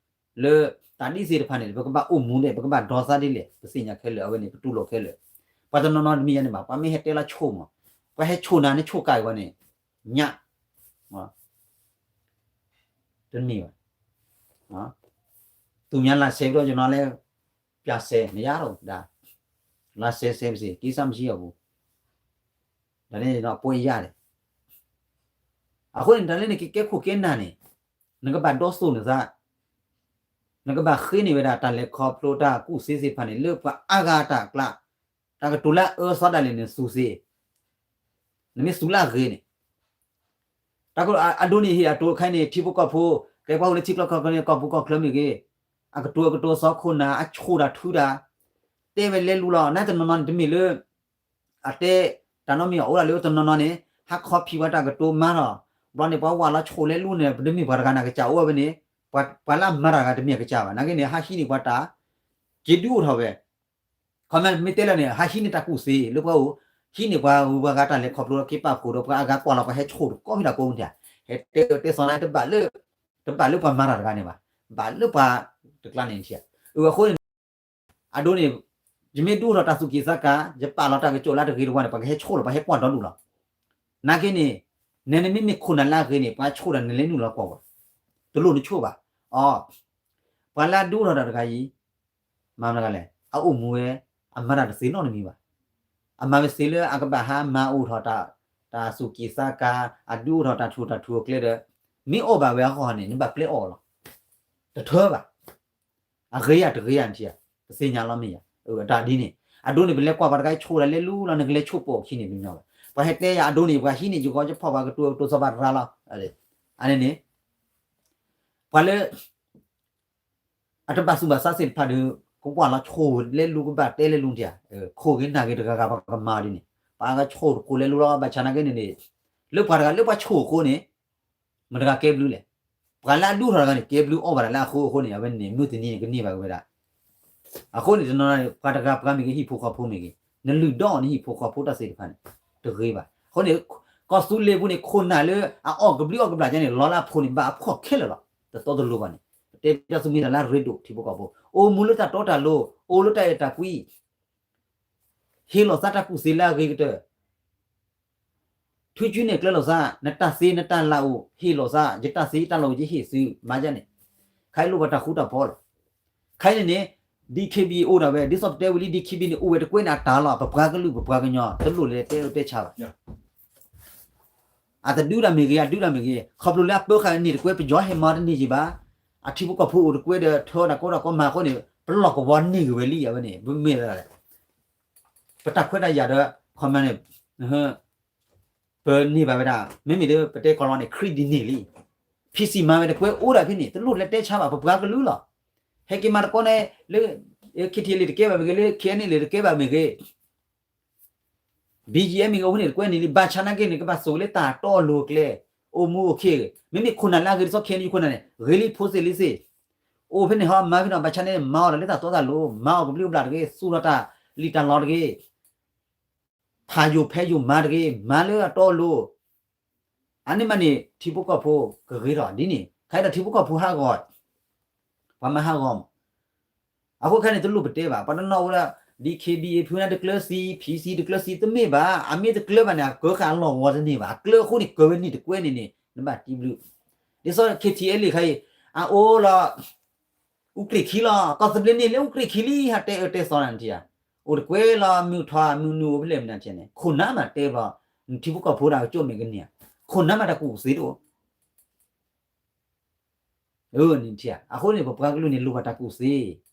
လၢတၢ်ဒ်သ့ၣ်တဖၣ်န့ၣ် ပကဘၣ်အိၣ်မူဒဲး ပကဘၣ်ဒီသးဒ်လဲၣ် ပသ့ၣ်ညါခဲလၢာ် အဝဲန့ၣ် ပတူၢ်လိာ်ခဲလၢာ် ပှၤတနီၤနီၤတမ့ၢ်ယၤန့ၣ်ဘၣ်, ပှၤမ့ၢ်ဟဲတဲလီၤဆိမိၣ်, ပှၤဟဲဆိနၤန့ၣ်ဆိကၤအံၤဝဲန့ၣ်, ညၣ်, တမ့ၢ်ဘၣ်, သူများလာဆဲးပြီးတော့ကျွန်တော်လည်း ပြန်ဆဲးမရတော့ဘူးဒါ, လာဆဲးဆဲးပါစေ ကိစ္စမရှိတော့ဘူး, ဒါနဲ့တော့ပွဲရတယ်, အဃိန့ၣ် တၢ်လၢနကကဲခိၣ်ကဲနၢ်န့ၣ်, နကဘၣ်ဒီသိၣ်နသး, နကဘၣ်ဃ့န့ၢ်ဝဲဒၣ်တၢ်လဲၤခီဖျိတၢ်ကူၣ်သ့သ့ၣ်တဖၣ်န့ၣ် လၢပှၤအါဂၤတၢ်အကျါ, တၢ်ကတိၤလၢအအၢသီဒၣ်လဲာ်န့ၣ်သူသ့, နမ့ၢ်သူလၢအဂ့ၤန့ၣ်, တၢ်ကတိၤအဒိန့ၣ်ဟ့ၣ်အတိၤတခါန့ၣ် ထံဖိကီၢ်ဖိ, ကဲပှၤအိၣ်လၢထံကျိကီၢ်ချၢန့ၣ် ကီၢ်ပူၤကီၢ်ချၢမ့ၢ်ဂ့ၤ, အကတိၤအကတိၤသီခိၣ်နၢ် အဆိၣ်တၢ်ထုတၢ်, တဲဝဲလဲၤလူၤလီၤ နတနီၤနီၤန့ၣ် တမ့ၢ်လၢ အတဲ တၢ်နီတမံၤအအိၣ်ဒၣ်လၢတနီၤနီၤန့ၣ် ဟးခီဖံးဝဲတၢ်ကတိၤမၤထီၣ်, ဘျီန့ၣ် ပှၤဝးလီၤဆိၣ်လဲၤလူၤန့ၣ် ပတမ့ၢ်ပှၤတဂၤန့ၣ်ကစၢ်အိၣ်ဝဲန့ၣ်, ပှၤလၢအမၤတၢ်တဂၤတမ့ၢ်အကစၢ်ဘၣ် နာ်က့န့ၣ် ဟးဟံးန့ၢ်ပှၤတၢ် က့ၤဒုးအိၣ်ထီၣ်ဝဲ, ခီမ့ၢ်တမ့ၢ်တဲလၢန့ၣ် ဟးဟံးန့ၢ်တၢ်ကူၣ်သ့လၢပှၤအိၣ်, ဟံးန့ၢ်ပှၤဂုၤပှၤဂၤတၢ်လဲၤခီဖျိက့ၤပာ်ဖှိၣ်ဒီးပှၤအဂၤကွၢ်လီၤပှၤဟဲဆိၣ်တကီၢ်ဖဲဒၣ်ကိးမုၢ်ထံၣ်, ဟဲတဲတဲသီန့ၣ် တဘၣ်လၢပှၤမၤတၢ်တဂၤန့ၣ်ဘၣ်, ဘၣ်လၢပှၤတကျါန့ၣ်ထံၣ်, အဃိန့ၣ် အဒိန့ၣ် ယမ့ၢ်ဒုးအိၣ်ထီၣ်တၢ်သူၣ်က့ၣ်သးကါ ယပာ်လီၤတၢ်ကစီၣ်လၢတဂ့ၤတဝါန့ၣ် ပှၤကဟဲဆိၣ်လီၤ ပှၤဟဲကွၢ်ဒီဒူၣ်လီၤ, နာ်က့န့ၣ် နနမ့မ့ၢ်ခိၣ်နၢ်လၢအဂ့ၤန့ၣ် ပှၤဆိၣ်တၢ်နလဲၤနုာ်လီၤကွၢ်ဝဲ, တလိၣ်နဆိၣ်ဘၣ်, အီ, ပှၤလၢအဒုးအိၣ်ထီၣ်တၢ်တဂၤအံၤ မၤမနုၤလဲၣ် အအိၣ်မူဝဲ အမၤတၢ်တသ့နီတမံၤဘၣ်, အမၤဝဲသ့လၢအကဘၣ်ဟးမၤအိၣ်ထီၣ် တၢ်သူၣ်က့ၣ်သးကါ အဒုးအိၣ်ထီၣ်တၢ်ထူးတၢ်ထူးအကျဲဒီး မ့ၢ်အီၣ်ဘၣ်ဝဲအဂီၢ်န့ၣ် နဘၣ်ပျဲအီၣ်လီၤ, တထၢဘၣ်, အဂ့ၤယၤတဂ့ၤယၤနထံၣ်ဧါ, ပသ့ၣ်ညါလီၤမ့ၢ်ယၤ, အတၢ်ဒ်န့ၣ် အဒိန့ၣ် ပလဲၤကွၢ်ပှၤတခါဆိၣ်တၢ်လဲၤလူၤလီၤ နကလဲၤဆိၣ်ပိာ်ခံန့ၣ် ပညီဘၣ်, ပှၤဟဲတဲယၤအဒိန့ၣ် ပှၤဟံးန့ၢ်ယဂီၢ်ယဖီၣ် ပှၤကတိၤကတိၤသီဘၣ်တရါလီၤ, အန့ၣ်န့ၣ် ပှၤလၢ အတဘၣ်သူၣ်ဘၣ်သးသ့ၣ်တဖၣ်ဒီး ကကွၢ်လီၤဆိၣ်လဲၤလူၤ ကဘၣ်တဲလဲၤလူၤထံၣ်ဧါ, ခိၣ်ဂ့ၤနၢ်ဂ့ၤတဂၤဂၤပှၤကမၤဒ်န့ၣ်, ပှၤကဆိၣ်တကိးလဲၤလူၤလီၤ ဘၣ်ဆၣ်နာ်က့န့ၣ်န့ၣ်, လၢပှၤတဂၤလၢပှၤဆိၣ်အဃိန့ၣ် မတၤတဂၤကဲဘျုးလဲၣ်, ပှၤလၢအဒုးထီၣ်တဂၤန့ၣ် ကဲဘျုးအီၣ်ဘၣ်တၢ်လၢအဃိအဃိန့ၣ် အဝဲန့ၣ် မုၢ်တနံၤန့ၣ် ကန့ၢ်ဘၣ်က့ၤဝဲဒၣ် အဃိန့ၣ် တနီၤနီၤန့ၣ် ပှၤတဂၤပှၤမ့ၢ်ဂ့ၤ ဟံၣ်ဖိဃီဖိမ့ၢ်ဂ့ၤ, နလုၢ်ဒီးအီၤန့ၣ် ဟံၣ်ဖိဃီဖိတၢ်သ့ၣ်တဖၣ်န့ၣ် တဂ့ၤဘၣ်. အဃိန့ၣ် ကီၢ်သူလ့ၤပူၤန့ၣ် ခိၣ်နၢ်လၢအအီၣ်ကဘျံးအီၣ်ကဘျၣ်ကဲန့ၣ် လီၤလၢအဖိန့ၣ် ဘၣ်အဖှီၣ်ခဲလၢာ်လီၤ. တသီတလိၤဘၣ်န့ၣ် ပတဲပျီသုမ့ၢ်တၢ်လၢအရ့ဒိၣ်ထံဖိကီၢ်ဖိ အိၣ်မူလၢတၢ်တီတၢ်လိၤ အိၣ်လၢတၢ်အဲၣ်တၢ်ကွံ ဟ့ၣ်လီၤသးတၢ်ကူၣ်သ့လၢအဂ့ၤကတၢၢ် ထုးကွံာ်နဲၣ်ကျဲလိာ်သး နတၢ်သ့နတၢ်လၢအိၣ် ဟ့ၣ်လိာ်သး ယတၢ်သ့ယတၢ်လၢအိၣ် ယဟ့ၣ်သု မၤဒ်န့ၣ် ခဲအံၤလိၣ်ဘၣ်တၢ်ဃူတၢ်ဖိးလီၤ. ခဲအံၤန့ၣ်န့ၣ် DKBA အိၣ်ဒၣ်ဝဲ ဒ်သိးပတဲဝံၤလံ DKBA န့ၣ် အိၣ်ဝဲတကွဲးန့ၣ်အတၢ်လီၤ. ပပှၤကလုာ်ပပှၤကညီ တလိၣ်လဲၤတဲအၢတဲဆါဘၣ်. အတဒုးတၢ်မ့ၢ်ဂ့ၤ အဒုးတၢ်မ့ၢ်ဂ့ၤ ခီဖျိလၢအပၢဃာ်န့ၢ်တကွဲး ပယီၤဟဲမၤတန့ၢ်ယံၤဘၣ်. အထံဖိကီၢ်ဖိအိၣ်တကွဲးဒီး ထၢတၢ်ကီတၢ်ကီမၤအဃိန့ၣ် ပလီၢ်ကဝီၤန့ၢ်ဂ့ၤဝဲလံ အဝဲန့ၣ် ပမ့ၢ်ဝဲဒၣ် ပတၢ်ခွဲးတၢ်ယာ်ဒီး ခီမီန့ၣ် ပန့ၢ်ဘၣ်ဝဲဒၣ် မ့မ့ၢ်လၢပတဲကီၢ်လီၤန့ၣ် ခရံာ်ဒ်န့ၣ်လံ. ဖံစံၣ်မၤဝဲတကွဲးအိၣ်ဒၣ်ဖဲန့ၣ် တလိၣ်လဲၤတဲဆါဘၣ် ပပှၤကလုာ်လီၤ. ဟဲက့ၤမၤတကီန့ၣ် လၢ KTLA တကဲဘၣ်မ့ၢ်ဂ့ၤ လၢ KNLA တကဲဘၣ်မ့ၢ်ဂ့ၤ BGF မ့ၢ်ဂ့ၤ အဝဲန့ၣ်တကွဲးန့ၢ်လံ ဘၣ်ဆၣ်နာ်က့န့ၣ် ကဘၣ်သိၣ်လၢတၢ်တီအလိၤအကျဲ အိၣ်မူအိၣ်ခ့ မ့မ့ၢ်ခိၣ်နၢ်လၢအဂ့ၤတသီ ခဲအံၤယခိၣ်နၢ်န့ၣ် ဂ့ၤလံဖိသ့ၣ်လံသ့ၣ် အိၣ်ဖဲန့ၣ်ဟီ မၤဖဲန့ၣ် ဘၣ်ဆၣ်န့ၣ် မၤအီၣ်တၢ်လၢတၢ်တီတၢ်လိၤ မၤအီၣ်ကဘျံးကဘျၣ်တဂ့ၤ သူၣ်ထီၣ်တၢ်လံၣ်တၢ်လီတဂ့ၤ ဖးယိာ်ဖဲယိာ်မၤတဂ့ၤ မၤလၢအတီအလိၤ အန့ၣ်မးန့ၣ် ထံဖိကီၢ်ဖိကဂ့ၤထီၣ်ဒ်န့ၣ် ခဲအံၤဒီးထံဖိကီၢ်ဖိဟးဂီၤ ပှၤမၤဟးဂီၤမး အဃိခဲန့ၣ် တလိၣ်ပတဲဘၣ် ပှၤတနီၤဝဲဒၣ် DKBA ဖုနၢ်တကျၢၤသံ PC တကျၢၤသံ တမ့ၢ်ဘၣ် အမ့ၢ်တကျၢၤဘၣ်န့ၣ် အကၢဃာ်အလီၢ်ဝီတန့ၢ်ဘၣ် အကျၢၤအဃိန့ၣ် ကၢၤဝဲန့ၢ်တကွဲးန့ၣ်န့ၣ် နဘၣ်တံၤဘျုး ဒ်သိး KTLA ခါအံၤ အအိၣ်လီၤ အူကြ့ၢ်ခံလီၤ ကီၢ်သဘျ့န့ၣ်လၢအူကြ့ၢ်ခံလံ ဟးတဲအၢတဲသီနၤနထံၣ်ဧါ အိၣ်တကွဲးလီၤ မုၢ်ထီၣ်မုၢ်နုာ်အိၣ်ဖဲလဲၣ်မနုၤထံၣ်န့ၣ် ခိၣ်နၢ်မးတဲဘျီ နထံဖိကီၢ်ဖိဒၣ်ကကၠိၣ်မဲာ်ကန့ၢ်ဧါ ခိၣ်နၢ်မးတၢ်ကူၣ်သ့တအိၣ် နထံၣ်ဧါ အဃိန့ၣ် ပပှၤကလုာ်န့ၣ် လိၣ်ဘၣ်တၢ်ကူၣ်သ့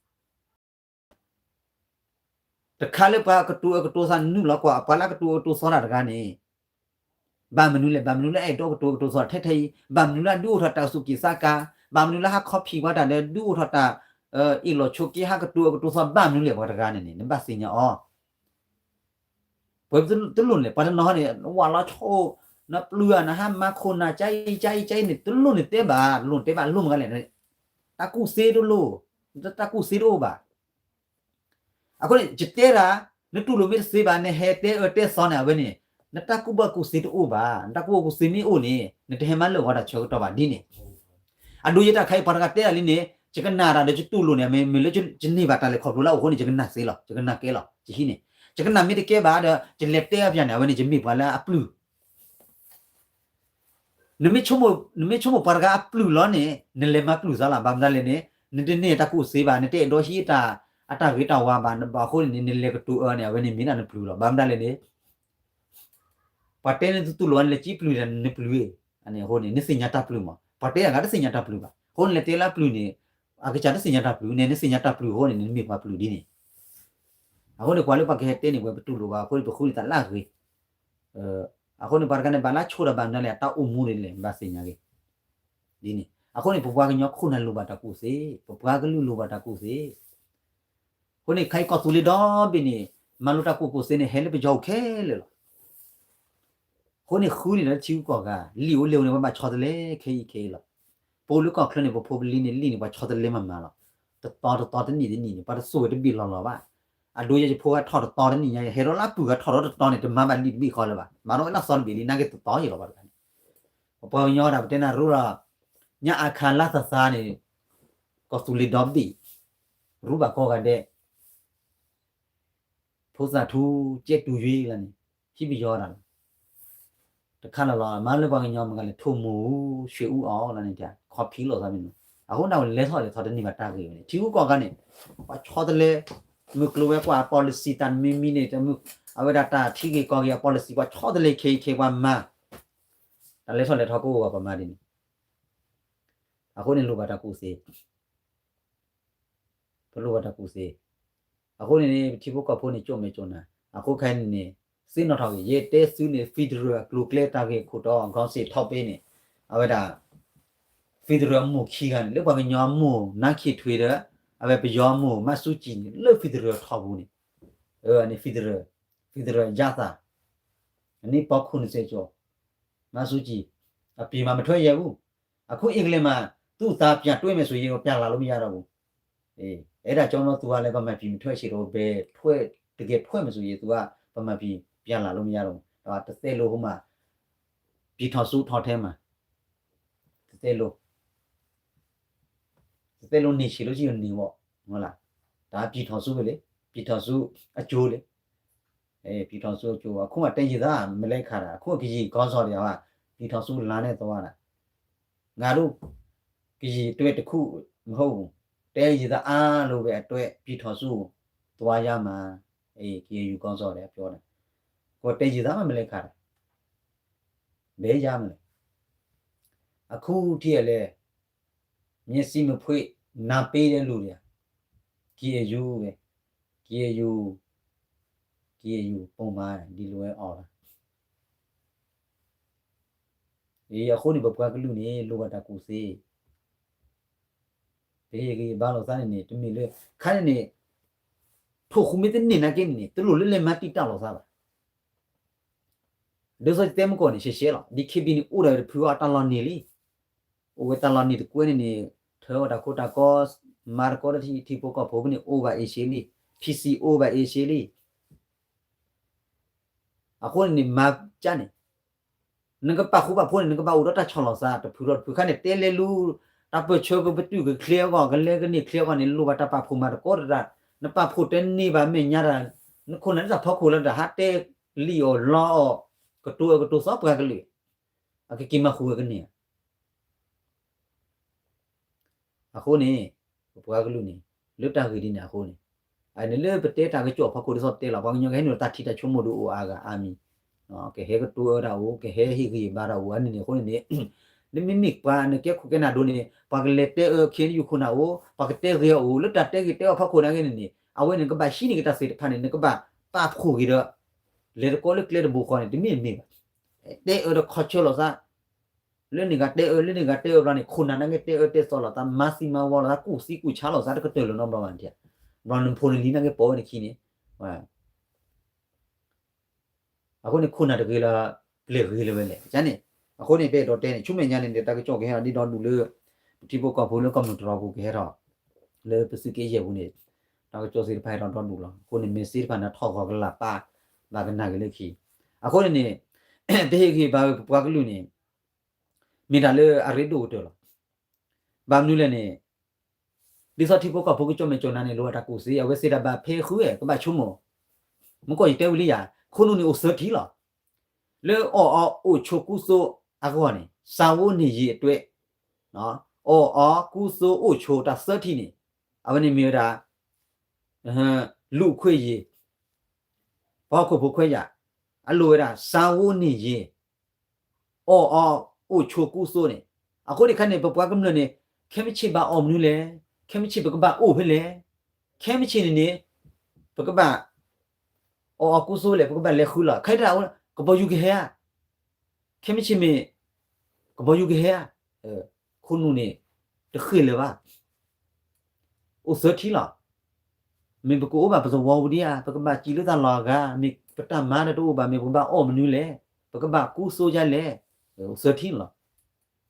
တခါလၢပှၤကတိၤအၢကတိၤသီနုာ်လီၤကွၢ် ပှၤလၢအကတိၤအၢကတိၤသီတၢ်တဂၤန့ၣ် ဘၣ်မနုၤလဲၣ် ဘၣ်မနုၤလၢအဲၣ်ဒိးကတိၤအၢကတိၤသီထဲထဲအံၤ ဘၣ်မနုၤလၢအဒုးအိၣ်ထီၣ်တၢ်သူၣ်က့ၣ်သးကါ ဘၣ်မနုၤလၢဟးခီဖံးဝဲတၢ်ဒီး ဒုးအိၣ်ထီၣ်တၢ် အ့ၣ်လိာ်ဆိးက့ ဟးကတိၤအၢကတိၤသီ ဘၣ်မနုၤလဲၣ် ပှၤတဂၤန့ၣ်န့ၣ် နဘၣ်သ့ၣ်ညါအီၤ ပှၤတလိၣ်န့ၣ် ပှၤတနီၤဟီန့ၣ် နဝးလီၤဆိၣ် နပျုၢ်ဧါ နဟးမၤခိၣ်နၢ် ကၠါအံၤ ကၠါအံၤ ကၠါအံၤန့ၣ် တလိၣ်န့ၣ်တဲဘၣ် တလိၣ်န့ၣ်တဲဘၣ် လိၣ်မးဂၤလဲၣ် တၢ်ကူၣ်သ့တလိၣ် တၢ်ကူၣ်သ့တအိၣ်ဘၣ်. အဃိန့ၣ် ယတဲဒၣ် နတူၢ်လိာ်မ့ၢ်တသ့ဘၣ် နဟဲတဲအၢတဲသီန့ၣ် အဝဲန့ၣ် နတၢ်ကူၣ်ဘၣ်ကူၣ်သ့တအိၣ်ဘၣ် နတၢ်ကူၣ်ဘၣ်ကူၣ်သ့မ့ၢ်အိၣ်န့ၣ် နတဟဲမၤလၢာ်ဂီၤတၢ်ဆၢကတီၢ်ဘၣ်ဒ်န့ၣ် အဒိယတၢ်ခါအံၤ ပှၤတဂၤတဲဒၣ်လံန့ၣ် ယကနၣ်တၢ်ဒီးယတူၢ်လိာ်န့ၣ် မ့မ့ၢ်လၢယန့ၢ်ဘၣ်တၢ်လဲၤခီဖျိလၢအအိၣ်အဃိန့ၣ် ယကနၣ်သ့လီၤ ယကနၣ်ကဲလီၤ ယဟံးန့ၣ် ယကနၣ်မ့ၢ်တကဲဘၣ်ဒီး ယလဲၤတဲအပျၢ်န့ၣ် အဝဲန့ၣ်ယမ့ၢ်ပှၤလၢအပျုၢ် နမ့ၢ်ဆိကမိၣ်ပှၤတဂၤအပျုၢ်လီၤန့ၣ် နလဲၤမၤပျုၢ်သးလီၤ. ဘၣ်မတၤလဲၣ်န့ၣ် နတန့ၢ်တၢ်ကူၣ်သ့ဘၣ်, နတအဲၣ်ဒိးဟံးအတၢ်ဂ့ၤတၢ်ဝါဘၣ်, ဘၣ်အဃိန့ၣ်န့ၣ် နလဲၤကတိၤအၢန့ၣ် အဝဲန့ၣ်မ့ၢ်ဒၣ်နပျုၢ်လီၤ. ဘၣ်မတၤလဲၣ်န့ၣ် ပှၤတဲနသုတူၢ်လိာ် နလဲၤကံပျုၢ်ဒီးနပျုၢ်, အဃိန့ၣ် နသ့ၣ်ညါတၢ်ပျုၢ်မး, ပှၤတဲအဂၤတသ့ၣ်ညါတၢ်ပျုၢ်ဘၣ်. အဃိန့ၣ် လဲၤတဲလၢအပျုၢ်န့ၣ် အကစၢ်တသ့ၣ်ညါတၢ်ပျုၢ်န့ၣ် နသ့ၣ်ညါတၢ်ပျုၢ်အဃိန့ၣ် နမ့ၢ်ပှၤပျုၢ်ဒ်န့ၣ် အဃိန့ၣ် ပှၤလၢပှၤကဟဲတဲန့ၣ် ပဝဲပတူၢ်လိာ်ဘၣ်အဃိန့ၣ် ပဃုန့ၢ်သးလၢအဂ့ၤ. အဃိန့ၣ် ပှၤတဂၤန့ၣ် ဘၣ်လၢဆိဒီးဘၣ်မနုၤလဲၣ် အတၢ်အိၣ်မူဒ်လဲၣ် ဘၣ်သ့ၣ်ညါဂ့ၤ ဒ်န့ၣ်. အဃိန့ၣ် ပပှၤကညီခိၣ်နၢ်လိၣ်ဘၣ်တၢ်ကူၣ်သ့, ပပှၤကလုာ်လိၣ်ဘၣ်တၢ်ကူၣ်သ့. အဃိန့ၣ် ခဲအံၤကီၢ်သူလ့ၤဒီဘ့ၣ်န့ၣ် မၤလိတၢ်ကူၣ်ကူၣ်သ့န့ၣ် ဟဲလၢပယီၤအိၣ်ခဲလၢာ်လီၤ. အဃိန့ၣ်ဃုန့ၣ်လၢထံဂုၤကီၢ်ဂၤ လံာ်အိၣ်လံာ်အိၣ်န့ၣ် ပှၤဘၣ်ဆီတလဲခဲအံၤခဲအံၤလီၤ. ပအိၣ်လၢကီၢ်ချၢန့ၣ် ပဖိပလံၤန့ၣ် လံာ်န့ၣ် ပှၤဆီတလဲမၤမၤလီၤ. တတီတတီတနံၣ်တနံၣ်န့ၣ် ပှၤတစိၢ်ဝဲတဘ့ၣ်လီၤလီၤဘၣ်. အဒိယဲယဖိဂၤထီၣ်တတီတနံၣ်ညါ ဟဲဒီးလၢအပုၢ်ဂၤထီၣ်ဒီးတတီန့ၣ် တမၤဘၣ်လံာ်တဘ့ၣ်ဃီလၢၤဘၣ်. မၤဒီးဝဲလၢအသီတဘ့ၣ်လံ နာ်က့တတီယဲလီၤဘၣ်တဂၤန့ၣ်. ပပှၤကညီဒၣ်ပတဲနၢ်ရူလီၤ ညါအခါလါသးသးန့ၣ် ကီၢ်သူလ့ၤဒီဘ့ၣ် ရူဘၣ်ကိးဂၤဒဲး ဖိသၣ်ထူ ကဲတူၤယွ့လီၤန့ၣ် ဟံးပယီၤဒၣ်လီၤ. တခါလီၤလီၤ မၤလၢပှၤကညီမ့ၢ်ဂၤလဲၣ် ထိၣ်မိၢ် ရွှေဦးအောင် လီၤန့ၣ် ခီဖံးလိာ်သးမ့ၢ်နီၤ အဃိန့ၣ် လဲၤထီၣ်လဲၤထီတန့ၢ်ဘၣ်တၢ်ဂ့ၢ်ဝဲန့ၣ် ထံဂုၤကီၢ်ဂၤန့ၣ် ပှၤဆီတလဲ မုၢ်ကျိၤဝဲၤကွာ်အ policy တၢ်တမံၤမံၤန့ၣ် အဝဲဒၣ်တၢ်ထံဂ့ၢ်ကီၢ်ဂ့ၢ်အ policy ပှၤဆီတလဲခဲအံၤခဲအံၤပှၤမၤ တၢ်လဲၤထီၣ်လဲၤထီကအိၣ်ဂီၢ်ပမၤဒ်န့ၣ် အဃိန့ၣ်လိၣ်ဘၣ်တၢ်ကူၣ်သ့ ပလိၣ်ဘၣ်တၢ်ကူၣ်သ့. အဃိန့ၣ်န့ၣ် ပထံဖိကီၢ်ဖိန့ၣ် ကၠိၣ်မဲာ်ကၠိၣ်နါ အဃိခဲအံၤန့ၣ်န့ၣ် သ့ၣ်နီၣ်ထီၣ်က့ၤ ယတဲသုန့ၣ် federal အကျိၤအကျဲတၢ်ဂ့ၢ်အခိၣ်တီ ခေါင်းစဉ် topic န့ၣ် အဝဲဒၣ် federal အမိၢ်ခံဂၤန့ၣ် လၢပှၤကညီအမိၢ် နါခ့ထွ့ဒီး အဝဲပယီၤအမိၢ် မၢ်ဆူၣ်ကံၣ်န့ၣ် လၢ federal ထီပူၤန့ၣ် အန့ၣ် federal, federal အယါသး အနံၣ်ပီခိၣ်နစဲကၠိ မၢ်ဆူၣ်ကံၣ် အပြင်မှာမထွက်ရဲဘူး အခုအင်္ဂလိပ်မှာ သူ့သားပြန်တွေ့မယ်ဆိုရင် ပြန်လာလို့မရတော့ဘူး အဲဒါကြောင့်တော့ သူကလည်း ဗမာပြည်မထွက်ချင်တော့ဘူး ဘယ်ထွက် တကယ်ထွက်မယ်ဆိုရင် သူက ဗမာပြည်ပြန်လာလို့မရတော့ဘူး ဒီးတသက်လုံးဟိုမှာ ပြည်ထောင်စုထောင်ထဲမှာ တသက်လုံး တသက်လုံးနေချင်လို့ရှိရင်နေပေါ့ ဟုတ်လား ဒါပြည်ထောင်စုပဲလေ ပြည်ထောင်စုအကျိုးလေ ပြည်ထောင်စုအကျိုး အခုမှတဲရေသားမလဲခါတာ အခုကရင်ခေါင်းဆောင်တွေက ပြည်ထောင်စုလမ်းနဲ့သွားတာ ငါတို့ ကရင်အတွက်တစ်ခု မဟုတ်ဘူး တိုင်းရင်းသားအားလုံးပဲအတွက် ပြည်ထောင်စုသွားရမှာ အေး KNU ခေါင်းဆောင်တွေက ပြောတယ် ကိုယ်တိုင်းရင်းသားမှမလဲခါတာ ဘယ်ရမလဲ အခုထိကလည်း မျက်စိမဖွင့် နာ်ပေးတဲ့လူတွေက KNU ပဲ KNU KNU ပုံမှားဒီလိုပဲအော်တာ အဃိန့ၣ် ပပှၤကလုာ်န့ၣ် လိၣ်ဘၣ်တၢ်ကူၣ်သ့ ပဟ့ၣ်ဂံၢ်ဟ့ၣ်ဘါလိာ်သးန့ၣ်န့ၣ် တမ့ၢ်လၢ ခါန့ၣ်န့ၣ် ထိၣ်ဃူမ့ၢ်တန့ၢ်နာ်က့န့ၣ်န့ၣ် တလိၣ်လၢလဲၤမၤတံာ်တာ်လိာ်သးဘၣ် ဒ်သိးယတဲမုၢ်ကီၢ်န့ၣ် ရှဲရှဲလီၤ DKB န့ၣ် အိၣ်ဒီးတဖုအီၤတၢ်လီၤနံၤလံ အိၣ်ဝဲတၢ်လီၤနံၤတကွဲန့ၣ်န့ၣ် ထၢဝဲတၢ်ခိတၢ်ကီ မၤတကီတထံၣ်ထံဖိကီၢ်ဖိဖဲန့ၣ် အိၣ်ဘၣ်အ့ၣ်ရှ့လံ PC အိၣ်ဘၣ်အ့ၣ်ရှ့လံ အဃိန့ၣ်န့ၣ် မၤကၢ်န့ၣ် နကပာ်ဃူပာ်ဖိးန့ၣ် နကဘၣ်အိၣ်ဒီးတၢ်ဆီၣ်လီၤသး တဖုဒီးတဖုခါန့ၣ် တဲလဲၤလူၤ တၢ်ပၢၢ်ဆၢကပတုာ်ကချ့အဂီၢ် ကလဲၤကန့ၢ်ချ့အဂီၢ်န့ၣ် လိၣ်ဘၣ်တၢ်ပာ်ဖှိၣ်မၤသကိးတၢ် နပာ်ဖှိၣ်တန့ၢ်ဘၣ်မဲာ်ညါတၢ် နခိၣ်နၢ်တၢ်ဖီခိၣ်လၢတၢ်ဟးတဲလံၣ်အီၣ်လီအီၣ် ကတိၤအၢကတိၤသီပှၤကလုာ် အကက့ၤမၤဃူဝဲကန့ၢ်ဧါ အဃိန့ၣ် ပပှၤကလုာ်န့ၣ် လၢတၢ်ဂ့ၢ်ဒ်န့ၣ်အဃိန့ၣ် အန့ၣ်လၢပတဲတၢ်ကစီၣ်ဖီခိၣ်ဒ်သိးတဲလီၤ ပှၤကညီကဟဲနုာ်လီၤတၢ်ထံၣ်တၢ်ဆိကမိၣ်ဒုးအိၣ်အါဂၤအါမံၤ ကဟဲကတိၤအၢတၢ်အိၣ် ကဟဲဟ့ၣ်ဂံၢ်ဟ့ၣ်ဘါတၢ်အိၣ် အန့ၣ်န့ၣ်အဃိန့ၣ်န့ၣ် နမ့မ့ၢ်ပှၤနကဲခိၣ်ကဲနၢ်ဒိၣ်န့ၣ် ပှၤကလဲၤတဲအၢ KNU ခိၣ်နၢ်အိၣ် ပှၤကတဲဂ့ၤအအိၣ် လၢတၢ်တဲဂ့ၤတဲအၢဖီခိၣ်နာ်က့န့ၣ်န့ၣ် အဝဲန့ၣ်နကဘၣ်ဟံးန့ၢ်က့ၤတၢ်သ့ၣ်တဖၣ်န့ၣ် နကဘၣ်ပာ်ဖှိၣ်က့ၤဒီး လဲၤတကီလၢကျဲတဘိဃီန့ၣ် တမ့ၢ်တမ့ၢ်ဘၣ် တဲအၢဒီးခီဆၢလိာ်သး လၢန့ၣ်ဂၤတဲအၢ လၢန့ၣ်ဂၤတဲအၢဘျီန့ၣ် ခိၣ်နၢ်နာ်က့တဲအၢတဲသီလိာ်သး မၤသံမၤဝီလိာ်သး ကူၣ်သံကူၣ်ဆါလိာ်သး တကတၢၢ်လၢၤနီတဘျီဘၣ်န့ၣ် ဘျီနဖိနလံၤနာ်က့ပိာ်ဝဲနခံန့ၣ် အဃိန့ၣ် ခိၣ်နၢ်တဂ့ၤလၢၤ ပျဲၢ်ဂ့ၤလၢၤဝဲလဲၣ် ကန့ၣ် အဃိန့ၣ် ပအဲၣ်ဒိးတဲန့ၣ် ဆူမဲာ်ညါန့ၣ် တၢ်ကစီၣ်ကဟဲထီၣ်ဒ်ဒီဒူၣ်လၢ ပထံဖိကီၢ်ဖိလၢကီၢ်မုၢ်တြီၤပူၤကဟဲထီၣ် လၢပသုးက့ယဲၢ်ပူၤန့ၣ် တၢ်ကစီၣ်သ့ၣ်တဖၣ်ဟဲထီၣ်ဒီဒူၣ်လီၤ. အဃိန့ၣ် မ့ၢ်စ့တဖၣ်န့ၣ် ထီၣ်ဂီၤကလာ်ပၢ် ဘၣ်ကနၣ်က့ၤလၢခံ အဃိန့ၣ်န့ၣ် ပဟ့ၣ်ဂံၢ်ဘါဝဲပပှၤကလုာ်န့ၣ် မ့ၢ်တၢ်လၢအရ့ဒိၣ်ကတၢၢ်လီၤ. ဘၣ်မနုၤလဲၣ်န့ၣ် ဒ်သိးထံဖိကီၢ်ဖိကကၠီၣ်မဲာ်ကၠီၣ်နါန့ၣ် လိၣ်ဘၣ်တၢ်ကူၣ်သ့ အဝဲသ့ၣ်တၢ်ဘၣ်ဖဲဃုဝဲ ကဘၣ်ဆိကမိၣ် မုၢ်ကီၢ်ယတဲဝံၤလံယၤ, ခိၣ်နူာ်န့ၣ်အိၣ်သၢထံၣ်လီၤ. လၢအီၣ်အီၤအိၣ်ဆိးကူသိအဂီၢ်န့ၣ် စာဝတ်နေရေးအတွက်, အီၣ်အီၤကူသိအိၣ်ဆိးတၢ်သၢထံၣ်န့ၣ်, အဝဲန့ၣ်မ့ၢ်ဝဲဒၣ် လူ့အခွင့်အရေး, ပှၤဟီၣ်ခိၣ်ဖိခွဲးယာ်, အလိၣ်ဝဲဒၣ် စာဝတ်နေရေး, အီၣ်အီၤအိၣ်ဆိးကူသိန့ၣ်, အဃိန့ၣ်ခဲန့ၣ် ပပှၤကမျၢၢ်န့ၣ် ခဲမုၢ်ဆ့ၣ်ဘၣ်အီၣ်မနုၤလဲၣ်, ခဲမုၢ်ဆ့ၣ်ပကဘၣ်အိၣ်ဖဲလဲၣ်, ခဲမုၢ်ဆ့ၣ်န့ၣ်န့ၣ် ပကဘၣ် အီၣ်အီၤကူသိလဲၣ်, ပကဘၣ်လဲၤဃုလီၤ, ခဲအံၤတၢ် ကဘီယူၤကဟဲဧါ, ခဲမုၢ်ဆ့ၣ်မ့ၢ် ကဘီယူၤကဟဲဧါ, ခိၣ်နူာ်န့ၣ် တဃ့ၢ်လၢၤဘၣ်, အိၣ်သၢထံၣ်လီၤ. မ့ၢ်ပကအိၣ်ဘၣ်ပသဝီပူၤဒံးဧါ, ပကဘၣ်စံးလၢတၢ်လီၢ်အဂၤ, မ့ၢ်ပတၢ်မၤဒီးတအိၣ်ဘၣ်, မ့ၢ်ပကဘၣ်အီၣ်မနုၤလဲၣ်, ပကဘၣ်ကူသိဒ်လဲၣ်, အိၣ်သၢထံၣ်န့ၣ်လီၤ.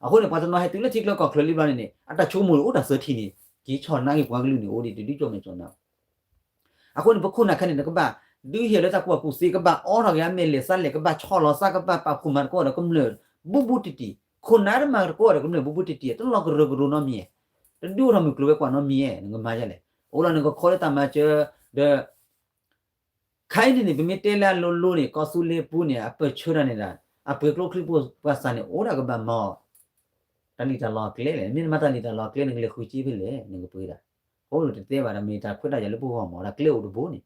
အဃိန့ၣ် ပှၤတနီၤဟဲတုၤလၢထံချၢကီၢ်ချၢလံဘျီန့ၣ်န့ၣ် အတၢ်ဆိကမိၣ်အိၣ်တၢ်သၢထံၣ်န့ၣ် က့ၤဆီၣ်နါက့ၤပှၤကလုာ်န့ၣ် အိၣ်ဒံးတဒုကၠီၣ်မဲာ်ကၠီၣ်နါ အဃိန့ၣ် ပခိၣ်နၢ်ခဲန့ၣ် နကဘၣ်ဒုးဟ့ၣ်လၢတၢ်ကူၣ်ဘၣ်ကူၣ်သ့, ကဘၣ်အိးထီၣ်က့ၤအမဲာ်လဲၤသးလဲၣ်, ကဘၣ်ဆီၣ်လီၤသး, ကဘၣ်ပာ်ဖှိၣ်မၤသကိးဒီးကမျၢၢ်ဘူးဘူးတံၢ်တံၢ်, ခိၣ်နၢ်တမၤသကိးဒီးကမျၢၢ်ဘူးဘူးတံၢ်တံၢ်, တလီၤကရၢကရိနီတမံၤ, တဒုးအိၣ်ထီၣ်မုၢ်ကျိၤဝဲၤကွာ်နီတမံၤ, နကမၤဒ်လဲၣ်, အိၣ်လီၤနကခီလၢတၢ်မၤစၢၤ, ဒီး ခဲအံၤန့ၣ်န့ၣ် ပမ့ၢ်တဲလၢအလိၤလိၤန့ၣ် ကီၢ်သူလ့ၤပူၤန့ၣ် အပၢၢ်ဆၢတၢ်န့ၣ်ဒီး အပှ့ၤကျိချံပှ့ၤပှၤသးန့ၣ် အိၣ်ဒၣ်ကဘၣ်မၤအီၤ တၢ်လံၣ်တၢ်လီအကျဲလဲၣ်, မ့ၢ်နမၤတၢ်လံၣ်တၢ်လီအကျဲန့ၣ် နကလဲၤဃုစ့ဖဲလဲၣ်, နကပှ့ၤဒၣ်, အဃိန့ၣ်တတဲဘၣ်ဒီး မ့ၢ်တၢ်ခွဲးတၢ်ယာ်လၢပဂီၢ်မး တၢ်ကျဲအိၣ်တဘိန့ၣ်,